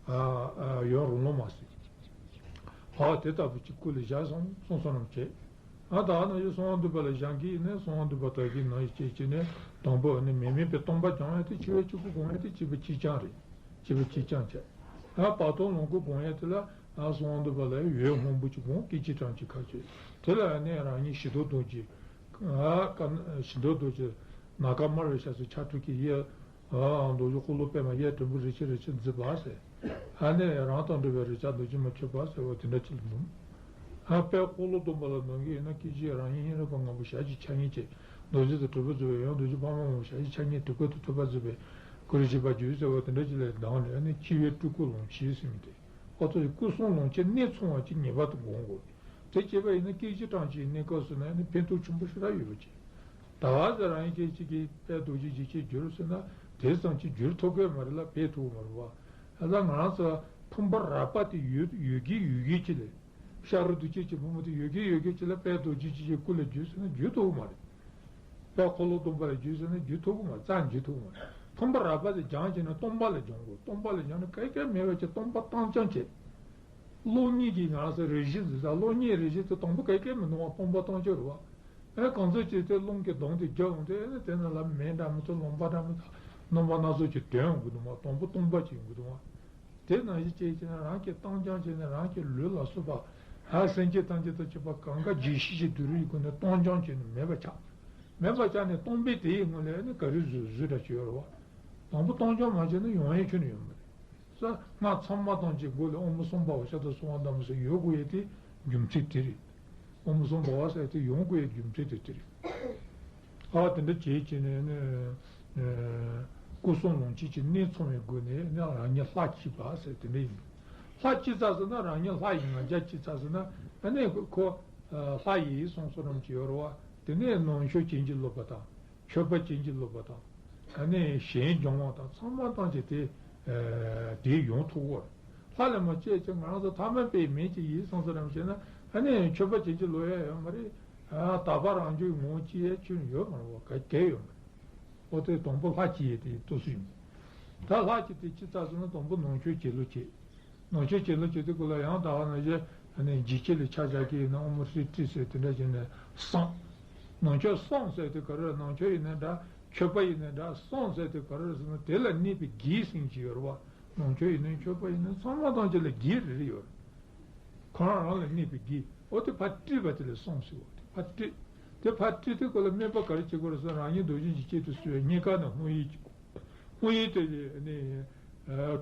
ཨ་ཡང་རང་ལོང་མ་ཟེར། ཨ་དེ་ལྟ་བུ་ཅིག་སྐུ་ལ་བཞག་སོང་གསུངས་སོང་རྣམས་བྱས། ཨ་ད་ནང་བཞིན་གསང་བ་འདུས་པ་ལ་བཞེངས་ཀྱི་ཡིན་ནའི་གསང་བ་འདུས་པ་དག་གི་ནང་བཞིན་བྱས་བྱས་ནས་དང་པོ་ནི་མི་དམིགས་པའི་སྟོང་པ་སྦྱང་ཡ་དེ་འཆི་བའི་གཅིག་པུ་སྒོམ་ཡ་དེ་བྱེད་པ་གཅིག་རྐྱང་རེད། བྱེད་པ་གཅིག་རྐྱང་བྱས། ཨ་བར་དོ་ལོངས་སྐུ་སྒོམ་ཡ་དེ་ལ་ཨ་གསང་བ་འདུས་པ་ལ་འོད་སྔོན་པོ་གཅིག་སྒོམ་སྐད་ཅིག་གྲངས་གཅིག་ཁ་ཤས། དེ་ལ་ནི་རང་ཉིད་ཞི་མདོག་རྡོ་རྗེ། ཨ་ཀ་ཞི་མདོག་རྡོ་རྗེ། ནམ་མཁའ་དམར་བའི་ཞབས་སུ་ཕྱག་དྲུག་གིས་གཡས། ཨ་རྡོ་རྗེ་འཁོར་ལོ་པདྨ་གཡས་སྒྲེན་པོ་རིན་ཆེན་རིན་ཆེན་བརྫིས་པ་ཟེར། ཨ་ནི་རང་དང་འདྲ་བའི་རིགས་ཆགས་འདུ་བྱེད་མ་ཆོད་པ་ཟེར་བ་དེ་འདྲ་ཅིག་ལ་འདུག་ཨ་དཔལ་འཁོར་ལོ་སྡོམ་པ་ལ་འདོན་གྱི་ཡིན་ན་སྐད་ཅིག་རང་ཉིད་ཧེ་རུ་ཀ་ལྔ་པོ་ཞལ་གྱི་ཕྱག་གཉིས་བཅས་རྡོ་རྗེ་དང་གྲུབ་པ་བརྫིས་པའི་ཡང་རྡོ་རྗེ་ཕག་མོ་ལྔ་པོ་ཞལ་གྱི་ཕྱག་གཉིས་དེ་སྐུ་དང་ཐོད་པ་བརྫིས་པའི་སྐུ་རུ་བཞེད་པར་གྱུར་ཟེར་བ་དེ་འདྲ་ཅིག་ལ་ལྡང་ནས་ཨ་ནི་འཆི་བའི་སྤྲུལ་སྐུ་ལོངས་སྤྱོད་ཟེར་མི་དེ། ཨོ་ཐུགས་རྗེ་སྐུ་གསུམ་ལོངས་སྤྱོད་གནད་ཚང་བ་ཅིག་ངེས་པར་དུ་སྒོམ་དགོས། དེ་བྱས་པ་ཡིན་ན་སྐད་ཅིག་གྲངས་ཅིག་གནས་སྐབས་སུ་ན་ནི་ཕན་ཐོགས་ཆེན་པོ་ཞེ་དྲག་ཡོད་པ་ཅིག་ད་བ་ཟེར་རང་ཉིད་སྐད་ཅིག་གིས་དཔལ་རྡོ་རྗེ་འཇིགས་བྱེད་གྱུར་ཟེར་ན་དེ་ཙམ་ཅིག་འགྱུར་ཐུབ་ཀྱི་མ་རེད་ལ་འཕེལ་ཐུབ་ཀྱི་མ་རེད་བ། ད་ལྟ་ང་རང་ཚོ་ཕུང་པོ་རགས་པ་དེ་ཡོད་ཡོད་ཀྱི་ཡོད་ཀྱི་ཅིག་ལས། ཤ་རུས་གདུལ་བྱ་གི་ཕུང་པོ་དེ་ཡོད་ཀྱི་ཡོད་ཀྱི་ཅིག་ལ་དཔལ་རྡོ་རྗེ་འཇིགས་བྱེད་སྐུ་ལ་འགྱུར་ཟེར་ན་འགྱུར་ཐུབ་ཀྱི་མ་རེད། དཔལ་འཁོར་ལོ་སྡོམ་པ་ལ་འགྱུར་ཟེར་ན་འགྱུར་ཐུབ་ཀྱི་མ་རེད། རྩ་འགྱུར་ཐུབ་ཀྱི་མ་རེད། ཕུང་པོ་རགས་པ་དེ་སྦྱངས་བྱས་ན་སྟོང་པ་ལ་སྦྱང་དགོས། སྟོང་པ་ལ་སྦྱངས་ན་ག་གེ་མེད་པ་ཅིག་སྟོང་པ་སྟོང་རྐྱང་བྱས། གློག་བརྙན་གྱི་ང་རང་ཚོ་རིག་གཞི་འཛིན་ས་གློག་བརྙན་རིག་གཞི་དེ་དང་པོ་ག་གེ་མི་འདུག་བ། སྟོང་པ་སྟོང་རྐྱང་རེད་བ། ཨེ་གང་ཚོད་ཅིག་དེ་རླུང་གིས་བརྡུངས་ཏེ་རྒྱབ་འོང་དུས་ཨེ་ནི་དེ་ནང་ལ་མེ་འདྲ་མི་འདུག་རློན་པ་འདྲ་མི་འདུག་རྣམ་པ་སྣ་ཚོགས་ཀྱིས་དོན་འོང་གི་འདུག་བ། དང་པོ་སྟོང་པ་ཅིག་ཡོང་གི་འདུག་བ། དེ་ནང་བཞིན་བྱས་བྱས་ནས་རང་གིས་བཏང་སྦྱངས་བྱས་ནས་རང་གི་ལུས་ལ་སོགས་པ་ ཨ་སེམས་ཅན་ཐམས་ཅད་དང་བཅས་པ་གང་ག་བརྗོད་གཞི་ཞིག་བསྡུ་རུ་ཡི་སྒོ་ནས་སྟོང་སྦྱོང་བྱས་ནས་མེད་པ་ཆགས། མེད་པ་ཆགས་ནས་སྟོང་པའི་དེ་ཡི་ངོ་ལ་ནི་ག་རེ་བཟོས་བཟོས་འདྲ་བྱས་ཡོད་རེད་བ། དང་པོ་སྟོང་སྦྱོང་མ་བྱས་ན་ཡོང་ཡས་ཁྱོན་ནས་ཡོད་མ་རེད། ས་སྔགས་ཚང་མ་དང་བཅས་སྒོ་ལས་དབུ་མ་གསུམ་པ་བ་ཤ་དང་གསང་བ་དང་མི་གསལ་ཡོད་དགོས་ཡས་དེ་རྒྱུ་མཚན་དེ་རེད། དབུ་མ་གསུམ་པ་བ་ཟེར་དེ་ཡོང་དགོས་ཡས་རྒྱུ་མཚན་དེ་དེ་རེད། ཨ་དེ་འདྲ་བྱས་བྱས་ནས་ནི། སྐུ་གསུམ་ལོངས་སྤྱོད་ཀྱི་གནད་ཚང་བའི་སྒོ་ནས་ནི་རང་ཉིད་ལྷ་སྐྱེས་པ་ཟེར་དེ་འདྲ་ཡིན། ལྷ་སྐྱེས་ཚར་ཟེར་ན་རང་ཉིད་ལྷ་ཡི་ང་རྒྱལ་སྐྱེས་ཚར་ཟེར་ན་ཨ་ནི་ཁོ་ལྷ་ཡི་གསུང་གསུང་རང་གི་ཡོད་རེད་བ། དེ་ནས་ནང་མཆོད་བྱིན་གྱིས་རློབ་པ་དང་། མཆོད་པ་བྱིན་གྱིས་རློབ་པ་དང་། ཨ་ནི་ཞལ་སྦྱོང་བ་དང་ཚང་མ་དང་བཅས་ཏེ། དེ་ཡོང་ཐུབ་ཀྱི་ཡོད་རེད། ལྷ་ལས་མ་སྐྱེས་ཀྱང་ང་རང་ཚོ་ཐ་མལ་པའི་མི་ཅིག་ཡིན་སོང་ཙང་རང་བྱས་ན་ཨ་ནི་མཆོད་པ་བྱེད་ཀྱི་ལོས་ཡ་ཡོད་མ་རེད། ཨ་དག་པ་རང་རྒྱུད་ངོ་སྐྱེ་ཡ་ཁྱོན་ཡོད་མ་རེད་བ། ག་གལ་ཡོད་མ་རེད། འོ་དེ་དང་པོ་ལྷ་སྐྱེས་ཡས་དེ་ལྟོས་སུ་ཡིན། ད་ལྷ་སྐྱེས་དེ་ཅི་ཙམ་སོང་ན་དང་པོ་ནང་མཆོད་བྱེད་ལུགས་བྱེད། ནང་མཆོད་བྱེད་ལུགས་བྱེད་དུས་སྐོར་ལ་ཡང་དག་པ་ནང་བཞིན་ཨ་ནི་འཇིགས་བྱེད་ལ་ཆ་བཞག་གི་ཡིན་ན་ཨོཾ་ཧྲཱིཿ་ཟེར་དེ་འདྲ་བྱས་ནས་བསང་། ནང་མཆོད་བསང་ཟེར་དེ་ག་རེ་རེད། ནང་མཆོད་ཡིན་ན་འདྲ་མཆོད་པ་ཡིན་ན་འདྲ་བསང་ཟེར་དེ་ག་རེ་རེད་ཟེར་ན་དེ་ལ་གནས་པའི་གེགས་ཟེར་གྱི་ཡོད་རེད་བ། ནང་མཆོད་ཡིན་ནའི་མཆོད་པ་ཡིན་ནའི་ཚང་མ་ཐམས་ཅད་ལ་གེགས་རེ་རེ་ཡོད་རེད། ཁོ་རང་རང་ལ་གནས་པའི་གེགས། འོ་དེ་ཕར་དཀྲིས་པ་དེ་ལ་བསང་ཟེར་བ། དེ་ཕར་དཀྲིས། དེ་ཕར་དཀྲིས་དུས་སྐབས་ལ་སྨན་པ་ག་རེ་བྱེད་དགོས་རེད་ཟེར་ན་རང་ཉིད་རྡོ་རྗེ་འཇིགས་བྱེད་དུ་གསོལ་བའི་སྙིང་ག་ནས་སྔོན་ཡིག་བྱེད་དགོས། སྔོན་ཡིག་དེ་ནི་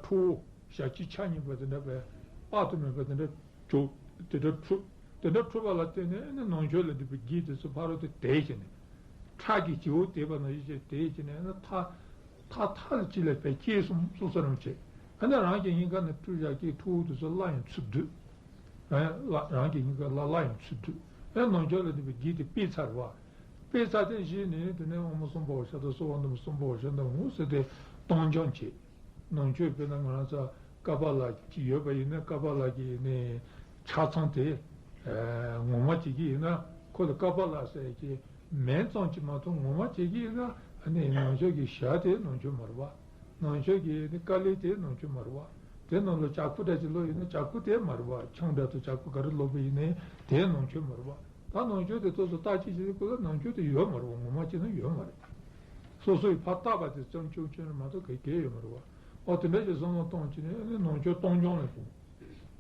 ཁྲོ་བོ་ཞལ་གཅིག་ཕྱག་གཉིས་པ་དེ་འདྲ་བས་དཔག་ཏུ་མེད་པ་དེ་འདྲ་བྱུག་དེ་འདྲ་འཁྲུ། དེ་འདྲ་འཁྲུ་བ་ལ་བརྟེན་ནས་ནི་ནང་མཆོད་ལ་འདུས་པའི་གེགས་དེ་ཚོ་ཕ་རོལ་ཏུ་དེད་བྱས་ནས། ཁྲག་གི་བྱེའུ་དེད་པ་ནང་བཞིན་བྱས་དེད་བྱས་ནས་ནི་མཐའ་མཐའ་མཐའ་ལ་གཅིག་ལ་ཕར་སྐྱེས་སོང་སོང་ས་རང་བྱས། ཨ་ནི་རང་གི་སྙིང་ག་ནས་བཀྲུས་བཞག་གི་ཁྲོ་བོ་དེ་ཚོ་སླར་ཡང་ཚུར་བསྡུས། ཨ་ནི་སླར་རང་གི་སྙིང་ག་ལ་སླར་ཡང་ཚུར་བསྡུས། ཨ་ནི་ནང་མཆོད་ལ་འདུས་པའི་གེགས་དེ་སྤེལ་ཚར་བ། སྤེལ་ཚར་དེ་བཞིན་ནི་དེ་ནས་དབུ་མ་གསུམ་པ་བ་ཤ་དང་གསང་བ་འདུས་མ་གསུམ་པ་བ་ཤ་དང་འོང་ཟེར་ཏེ་སྟོང་སྦྱོང་བྱེད། ནང་མཆོད་དཔེར་ན་ང་རང་ཚོ་ཀ་པཱ་ལ་ཅིག་ཡོད་པ་ཡིན་ན་ཀ་པཱ་ལ་གི་ནི་ཆ་ཚང་དེ་ངོ་མ་བྱེད་ཀྱི་ཡིན་ན་ཁོ་ལ་ཀ་པཱ་ལ་ཟེར་གྱི་མིང་ཙམ་ཅིག་མ་གཏོགས་ངོ་མ་བྱེད་ཀྱི་ཡིན་ན་ནི་ནང་མཆོད་ཀྱི་ཞྭ་དེ་ནང་མཆོད་མ་རེད་བ། ནང་མཆོད་ཀྱི་ནི་དཀའ་ལས་དེ་ནང་མཆོད་མ་རེད་བ། དེ་ནང་ལ་ལྕགས་ཕུར་འདྲ་ཅིག་ལོག་ཡིན་ན་ལྕགས་ཕུར་དེ་མ་རེད་བ། ཆང་འདྲ་དང་ལྕགས་ཕུར་ག་རེ་ལོག་པ་ཡིན་ནའི་དེ་ནང་མཆོད་མ་རེད་བ། ད་ནང་མཆོད་དེ་ཏོག་ཙམ་བརྟག་དཔྱད་བྱེད་དུས་སྐབས་ལ་ནང་མཆོད་དེ་ཡོད་མ་རེད་བ། ངོ་མ་བྱས་ན་ཡོད་མ་རེད། སོ་སོ་ཡིས་ཕར་བརྟགས་པ་དེ་ཙམ་ཆུང་ཆུང་རེད་མ་གཏོགས་ག་གེ་ཡོད་མ་རེད་བ། ཨོ་དེ་འདྲ་ཞིག་བསམ་བློ་གཏོང་བྱས་ནས་ནི་ནང་མཆོད་སྟོང་སྦྱོང་ལ་སོང་།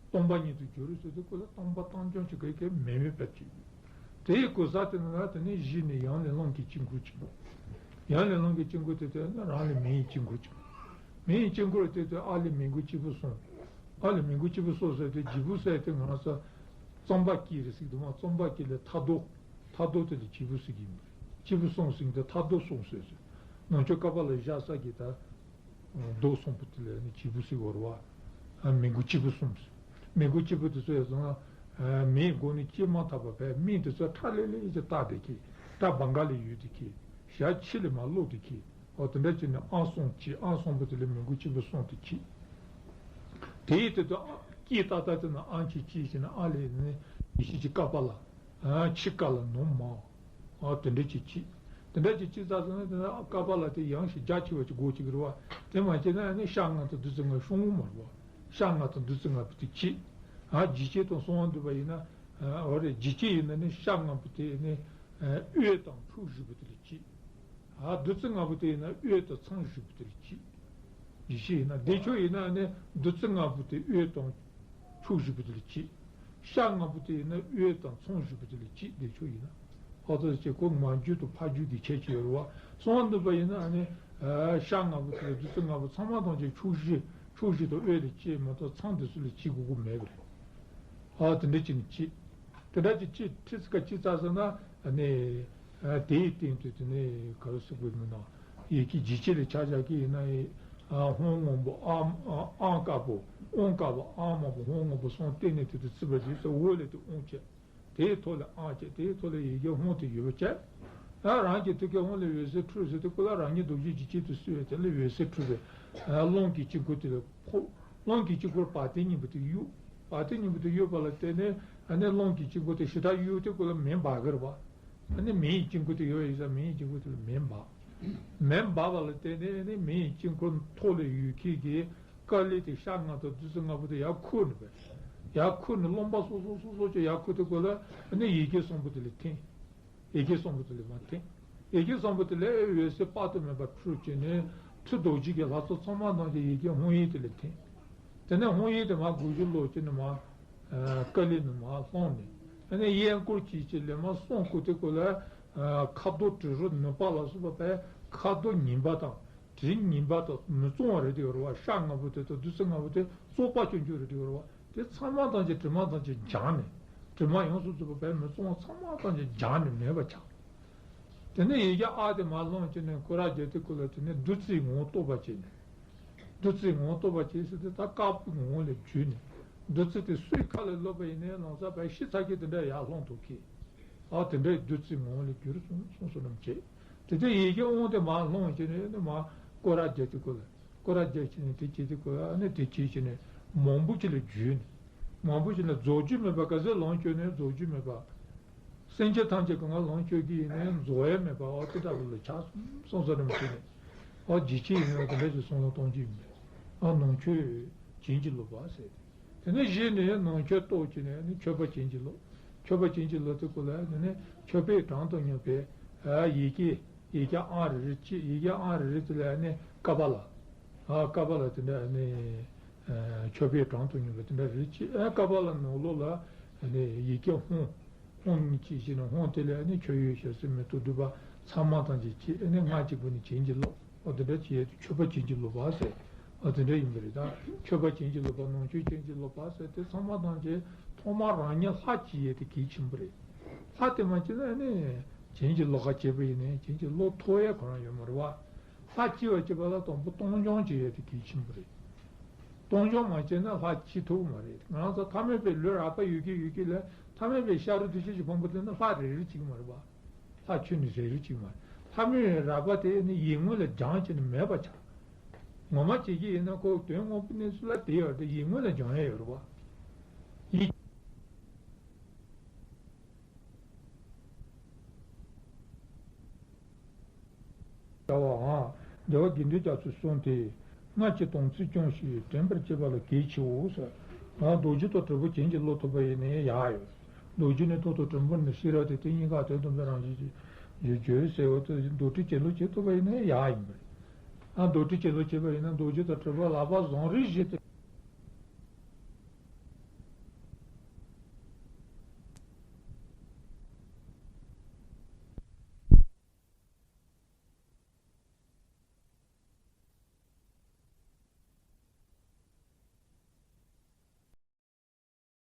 སྟོང་པ་ཉིད་དུ་གྱུར་ཟེར་དུས་སྐབས་ལ་སྟོང་པ་སྟོང་སྦྱོང་ཅིག་ག་གེ་མེད་མེད་པ་ཅིག་དེའི་གོ་ས་དེ་ནི་ན་དེ་ནས་གཞི་ནས་ཡང་ལས་སློང་གི་དཀྱིལ་འཁོར་ཅིག་ཡང་ལས་སློང་གི་དཀྱིལ་འཁོར་དེ་དེ་ནི་རང་ལས་མེ་ཡི་དཀྱིལ་འཁོར་ཅིག་མེ་ཡི་དཀྱིལ་འཁོར་དེ་དེ་ཨ་ལས་མི་མགོ་སྐྱེས་བུ་གསུམ། ཨ་ལས་མི་མགོ་སྐྱེས་བུ་གསུམ་ཟེར་དེ་སྐྱེས་བུ་ཟེར་དེ་ང་རང་ཚོ་རྩོམ་པ་སྐྱེས་རེད་ཟེར་གི་འདུག་མ། རྩོམ་པ་སྐྱེས་ལས་མཐའ་ལྡོག་མཐའ་ལྡོག་དེ་ལས་སྐྱེས་བུ་ཟེར་གི་ཡིན་པ་རེད། སྐྱེས་བུ་གསུམ་ཟེར་གི་འདུག་མཐའ་ལྡོག་གསུམ་ཟེར་ཟེར། ནང་མཆོད་ཀ་པཱ་ལ་བཞག་ས་གི་ད། རྡོ་གསུམ་པོ་དེ་ལ་ནི་སྐྱེས་བུ་ཟེར་བ་རེད་བ། མི་མགོ་སྐྱེས་བུ་གསུམ་ཟེར། མི་མགོ་སྐྱེས་བུ་དེ་ཚོ་ཡང་སོང་ན། མེའི་མགོ་ནས་སྐྱེས་མ་ཐག་པ་བས་མི་དེ་ཚོ་ཁྲ་ལེ་ལེ་ཅིག་བཏགས་ཏེ་ཁྱེར། ད་བང་ག་ལ་ཡོད་དེ་ཁྱེར། ཞག་ཕྱི་ལ་མར་ལོག་སྟེ་ཁྱེར། འོ་དེ་འདྲ་བྱས་ནས་ཨང་གསུམ་སྐྱེས། ཨང་གསུམ་པོ་དེ་ལ་མི་མགོ་སྐྱེས་བུ་གསུམ་དེ་སྐྱེས། དེ་ཡི་དེ་དུ་སྐྱེས་ཏག་ཏག་དེ་ན་ཨང་གཅིག་སྐྱེས་བྱས་ན་ཨ་ལས་ནི་ཡེ་ཤེས་ཀྱི་ཀ་པཱ་ལ། ཕྱི་ཀ་ལ་ནུབ་མོ། ཨ་དེ་འདྲ་ཅིག་བྱེད། དེ་འདྲ་ཅིག་བྱེད་ཚར་སོང་ན་དེ་ནས་ཀ་པཱ་ལ་དེ་ཡང་ཞིག་རྒྱ་ཆེ་བ་ཅིག་དགོས་ཀྱི་རེད་བ། དེ་མ་བྱས་ན་ནི་ཤ་ལྔ་དང་བདུད་རྩི་ལྔ་ཤོང་མ་རེད་བ། ཤ་ལྔ་དང་བདུད་རྩི་ལྔ་པོ་དེ་བྱེད། ཨ་འཇིགས་བྱེད་དང་གསང་བ་འདུས་པ་ཡིན་ན། འོ་རེད། འཇིགས་བྱེད་ཡིན་ན་ནི་ཤ་ལྔ་པོ་དེ་ནི་འོད་དང་ཁྲུས་བཞི་པོ་དེ་ལ་བྱེད། ཨ་བདུད་རྩི་ལྔ་པོ་དེ་ཡིན་ན་འོད་དང་མཚམས་བཞི་པོ་དེ་ལ་བྱེད། ཡེ་ཤེས་ཡིན་ན། བདེ་མཆོག་ཡིན་ན་ནི་བདུད་རྩི་ལྔ་པོ་དེ་འོད་དང་ཁྲུས་བཞི་པོ་དེ་ལ་བྱེད། ཤ་ལྔ་པོ་དེ་ཡིན་ན་འོད་དང་མཚམས་བཞི་པོ་དེ་ལ་བྱེད། བདེ་མཆོག་ཡིན་ན། ཨོ་ཐ་ཟེར་ཁོ་མར་རྒྱུད་དང་ཕར་རྒྱུད་ཀྱི་ཁྱད་ཆོས་ཡོད་རེད་བ། གསང་བ་འདུས་པ་ཡིན་ན་ནི་ཤ་ལྔ་པོ་དེ་ལ་བདུད་རྩི་ལྔ་པོ་ཚང་མ་ཐམས་ཅད་ཁྲུས་བཞི་ཁྲུས་བཞི་དང་འོད་ལ་བྱེད་མ་གཏོགས་མཚམས་དེ་ཚོ་ལ་བྱེད་དགོས་ཀྱི་མེད་པ་རེད། ཨ་དེ་འདྲ་ཅིག་ནི་བྱེད། དེ་འདྲ་ཅིག་བྱེད་ཁྲི་ཚི་ཀ་ཅི་ཙ་ཟེར་ན་ནི། དེའི་སྟེང་དུ་དེ་ནི་ག་རེ་ཟེར་དགོས་མིན་ན། ཡི་གེ་འཇིགས་བྱེད་ལ་ཆ་བཞག་གི་ཡིན་ན་ཡི། ཧོང་སྔོན་པོ་ཨ་ཨང་དཀར་པོ། ཨོང་དཀར་པོ་ཨང་དམར་པོ་ཧོང་སྔོན་པོ་གསུམ་སྟེང་ནས་དེ་དུ་བརྩིས་པ་རེད་ཟེར། འོག་ལས་དེ་ཨོང་བྱས། དེའི་ཐོག་ལ་ཨང་བྱས། དེའི་ཐོག་ལ་ཡི་གེ་ཧོང་དེ་ཡོད་པ་བྱས། ཨ་རང་གི་ཐུགས་ཀའི་ཧོང་ལས་འོད་ཟེར་འཕྲོས་ཟེར་དུས་སྐབས་ལ་རང་ཉིད་རྡོ་རྗེ་འཇིགས་བྱེད་དུ་གསོལ་བའི་དེ་ལ་འོད་ཟེར་འཕྲོས་པས་རླུང་གི་དཀྱིལ་འཁོར་དེ་ལ་ཕོག་རླུང་གི་དཀྱིལ་འཁོར་བ་དན་སྙིང་པོ་དེ་གཡོས། བ་དན་སྙིང་པོ་དེ་གཡོས་པ་ལ་བརྟེན་ནས་ཨ་ནི་རླུང་གི་དཀྱིལ་འཁོར་དེ་ཞེ་དྲག་གཡོས་དུས་སྐབས་ལ་མེ་འབར་གི་རེད་བ། ཨ་ནི་མེ་ཡི་དཀྱིལ་འཁོར་དེ་ཡོད་ཡིན་ཙང་མེ་ཡི་དཀྱིལ་འཁོར་དེ་ལ་མེ་འབར། མེ་འབར་བ་ལ་བརྟེན་ནས་ཨ་ནི་མེ་ཡི་དཀྱིལ་འཁོར་ཐོག་ལས་ཡོད་མཁན་གྱི་དཀའ་ལས་དེ་ཤ་ལྔ་དང་བདུད་རྩི་ལྔ་པོ་དེ་ཡར་ཁུར་ནས་པས། ཡར་ཁུར་ནས་རློན་པ་སོ་སོ་སོ་སོ་ཅིག་ཡར་ཁུར་དུས་སྐབས་ལ་ཨ་ནི་ཡི་གེ་གསུམ་པོ་དེ་ལ་འཐིམ། ཡི་གེ་གསུམ་པོ་དེ་ལ་མར་འཐིམ། ཡི་གེ་གསུམ་པོ་དེ་ལ་འོད་ཟེར་དཔག་ཏུ་མེད་པ་འཕྲོས་བྱས་ནས་ཁྲི་རྡོ་རྗེ་གི་ལྷ་ཚོགས་ཚང་མ་ཐམས་ཅད་ཡི་གེ་ཧཱུྃ་ཡིག་དེ་ལ་འཐིམ། དེ་ནས་ཧཱུྃ་ཡིག་དེ་མར་དགུག་གཞུག་ལོག་བྱས་ནས་མར། ཀ་ལི་ནས་མར་ལྷུང་ནས། ཨ་ནི་གཡས་སྐོར་གྱིས་ཀྱི་ལས་མར་སོང་ཁུ་དེ་ཀོ་ལ། ཁ་དོག་དྲི་རོ་ནུས་པ་ལ་སོགས་པ་བས་ཁ་དོག་ངན་པ་དང་། དྲི་ངན་པ་དང་མི་གཙང་བ་རེད་དེ་ཡོད་རེད་བ། ཤ་ལྔ་པོ་དེ་དང་བདུད་རྩི་ལྔ་པོ་དེ་བཙོག་པ་སྐྱོན་སྐྱོན་རེད་དེ་ཡོད་རེད་བ། དེ་ཚང་མ་ཐམས་ཅད་དྲི་མ་ཐམས་ཅད་སྦྱངས་ནས། དྲི་མ་ཡོངས་སུ་རྫོགས་པ་བས་མི་གཙང་བ་ཚང་མ་ཐམས་ཅད་སྦྱངས་ནས་མེད་པ་ཆགས། དེ་ནས་ཡི་གེ་ཨ་དེ་མར་ལྷུང་བྱས་ནས་སྐོར་ར་རྒྱག་དེ་ཀོ་ལ། དེ་ནས་བདུད་རྩིའི་ངོ་བོ་རྟོགས་པ་བྱས་ནས། བདུད་རྩིའི་ངོ་བོ་རྟོགས་པ་བྱས་ཟེར་དུས་ད་དཀར་པོའི་ངོ་བོ་ལས་བརྒྱུད་ནས། བདུད་རྩི་དེ་སུའི་ཁ་ལ་ལོག་པ་ཡིན་ནའི་ལོང་ས་བས་ཤི་ཚ་གི་དེ་འདྲ་ཡར་ལྷུང་ཐུབ་ཀི། ཨ་དེ་འདྲའི་བདུད་རྩིའི་ངོ་བོ་ལས་བརྒྱུད་སོང་སོང་སོང་རྣམས་བྱས། དེ་དུས་ཡི་གེ་ཨོང་དེ་མར་ལྷུང་བྱས་ནས་ནི་མར་སྐོར་ར་རྒྱག་དེ་ཀོ་ལ། སྐོར་ར་རྒྱག་བྱས་ནས་དེ་བྱས་དེ་ཀོ་ལ། ཨ་ནི་དེ་བྱས་བྱས་ནས་མང་པོ་ཅིག་ལ་བརྒྱུད་ནས། མང་པོ་ཅིག་ལ་རྫོགས་རྒྱུ་མེད་པ། ག་ཚོད་ལོངས་སྤྱོད་ནས་རྫོགས་རྒྱུ་མེད་པ། སེམས་ཅན་ཐམས་ཅད་ཀྱི་ངང་ལོངས་སྤྱོད་ཀྱི་ཡིན་ནའི་རྫོགས་ཡ་མེད་པ། ཨོ་དེ་འདྲ་པོ་ལ་ཆགས་སོང་སོང་ཙམ་རེ་མ་བྱས་ནས། ཨོ་ཇི་ཆེ་ཡིན་ན་དེ་འདྲ་ཞིག་སོང་ལ་གཏོང་རྒྱུ་ཡིན་པས། ཨ་ནང་མཆོད་བྱིན་གྱིས་རློབ་པ་ཟེར་ཏེ། དེ་ནས་གཞི་ནས་ནང་མཆོད་གཏོར་བྱས་ནས་ནི་མཆོད་པ་བྱིན་གྱིས་རློབ། མཆོད་པ་བྱིན་གྱིས་རློབ་དེ་ཀོ་ལ་དེ་ནས་མཆོད་པའི་གྲངས་དང་མཉམ་པའི་ཡི་གེ། ཡི་གེ་ཨང་རེ་རེ་གཅིག་ཡི་གེ་ཨང་རེ་རེ་དེ་ལ་ནི་ཀ་པ་ལ། ཨ་ཀ་པ་ལ་དེ་འདྲ་ནི། མཆོད་པའི་གྲངས་དང་མཉམ་པ་དེ་འདྲ་རེ་གཅིག་ཨ་ཀ་པ་ལ་ནང་ལོགས་ལ་ནི་ཡི་གེ་ཧོང་། ཧོང་གཉིས་གཅིག་བྱས་ནས་ཧོང་དེ་ལ་ནི་མཆོད་ཡོན་ཞབས་བསིལ་མེ་ཏོག་བདུག་པ་ཚང་མ་ཐམས་ཅད་བྱས་ནས་ང་གཅིག་པུ་ནི་བྱིན་གྱིས་རློབ། ཨོ་དེ་འདྲ་བྱས་ཏེ་མཆོད་པ་བྱིན་གྱིས་རློབ་པ་ཟེར། ཨོ་དེ་འདྲ་ཡིན་པ་རེད། ད་མཆོད་པ་བྱིན་གྱིས་རློབ་པ་ནང་མཆོད་བྱིན་གྱིས་རློབ་པ་ཟེར་དེ་ཚང་མ་ཐམས་ཅད་ཐོག་མར་རང་ཉིད་ལྷ་བྱེད་ཡས་དེ་གལ་ཆེན་པོ་རེད། ལྷ་དེ་མ་བྱེད་ན་ནི་བྱིན་གྱིས་རློབ་པ་བྱས་པ་ཡིན་ནའི་བྱིན་གྱིས་རློབ་ཐུབ་ཡས་ཁོ་རང་ཡོད་མ་རེད་བ། ལྷ་བྱེད་པ་བྱེད་པ་ལ་དང་པོ་སྟོང་སྦྱོང་བྱེད་ཡས་དེ་གལ་ཆེན་པོ་རེད། སྟོང་སྦྱོང་མ་བྱས་ན་ལྷ་བྱེད་ཐུབ་ཀྱི་མ་རེད། ང་རང་ཚོ་ཐ་མལ་པའི་ལུས་རགས་པ་ཡོད་ཀྱི་ཡོད་ཀྱི་ལ་ཐ་མལ་པའི་ཤ་རུས་གདོས་བཅས་ཀྱི་ཕུང་པོ་དེ་ནི་ལྷ་རེ་རེ་བྱེད་ཀྱི་མ་རེད་པ། ལྷ་ཁྱོན་ནས་རེ་རེ་བྱེད་ཀྱི་མ་རེད། ཐ་མལ་རགས་པ་དེ་ནི་ཡིད་ངོ་ལ་སྦྱངས་བྱས་ནས་མེད་པ་ཆགས། ངོ་མ་བྱེད་ཀྱི་ཡིན་ན་ཁོ་དོན་དངོས་པོ་གནས་ཚུལ་ལ་དེ་ཡོད་དེ་ཡིད་ངོ་ལ་སྦྱང་ཡ་ཡོད་རེད་པ། ཡིད། བྱ་བའང་། རྒྱལ་བ་དགེ་འདུན་རྒྱ་མཚོས་གསུངས་ཏེ། སྔར་གྱི་དམ་ཚིག་ཅུང་ཞིག་དྲན་པར་བྱེད་པ་ལ་གལ་ཆེའོ་ཟེར། ང་རྡོ་རྗེ་དང་དྲིལ་བུ་བྱིན་གྱིས་རློབ་ཐུབ་པ་ཡིན་ན་ཡག་ཡོད། རྡོ་རྗེ་ནི་ཐོག་དང་དྲིལ་བུ་ནི་ཤེས་རབ་སྟེ་དེ་གཉིས་ཀ་དོན་དམ་པའི་རང་བཞིན་གྱིས་བརྗོད་ཟེར་བ་དེ་རྡོ་རྗེ་བྱིན་རློབ་བྱེད་ཐུབ་པ་ཡིན་ན་ཡག་ཡིན་པ་རེད། ཨ་རྡོ་རྗེ་བྱིན་རློབ་བྱེད་པ་ཡིན་ན་རྡོ་རྗེ་དང་དྲིལ་བུ་ལག་པ་བཟུང་རིགས་བཞི་སྟེ།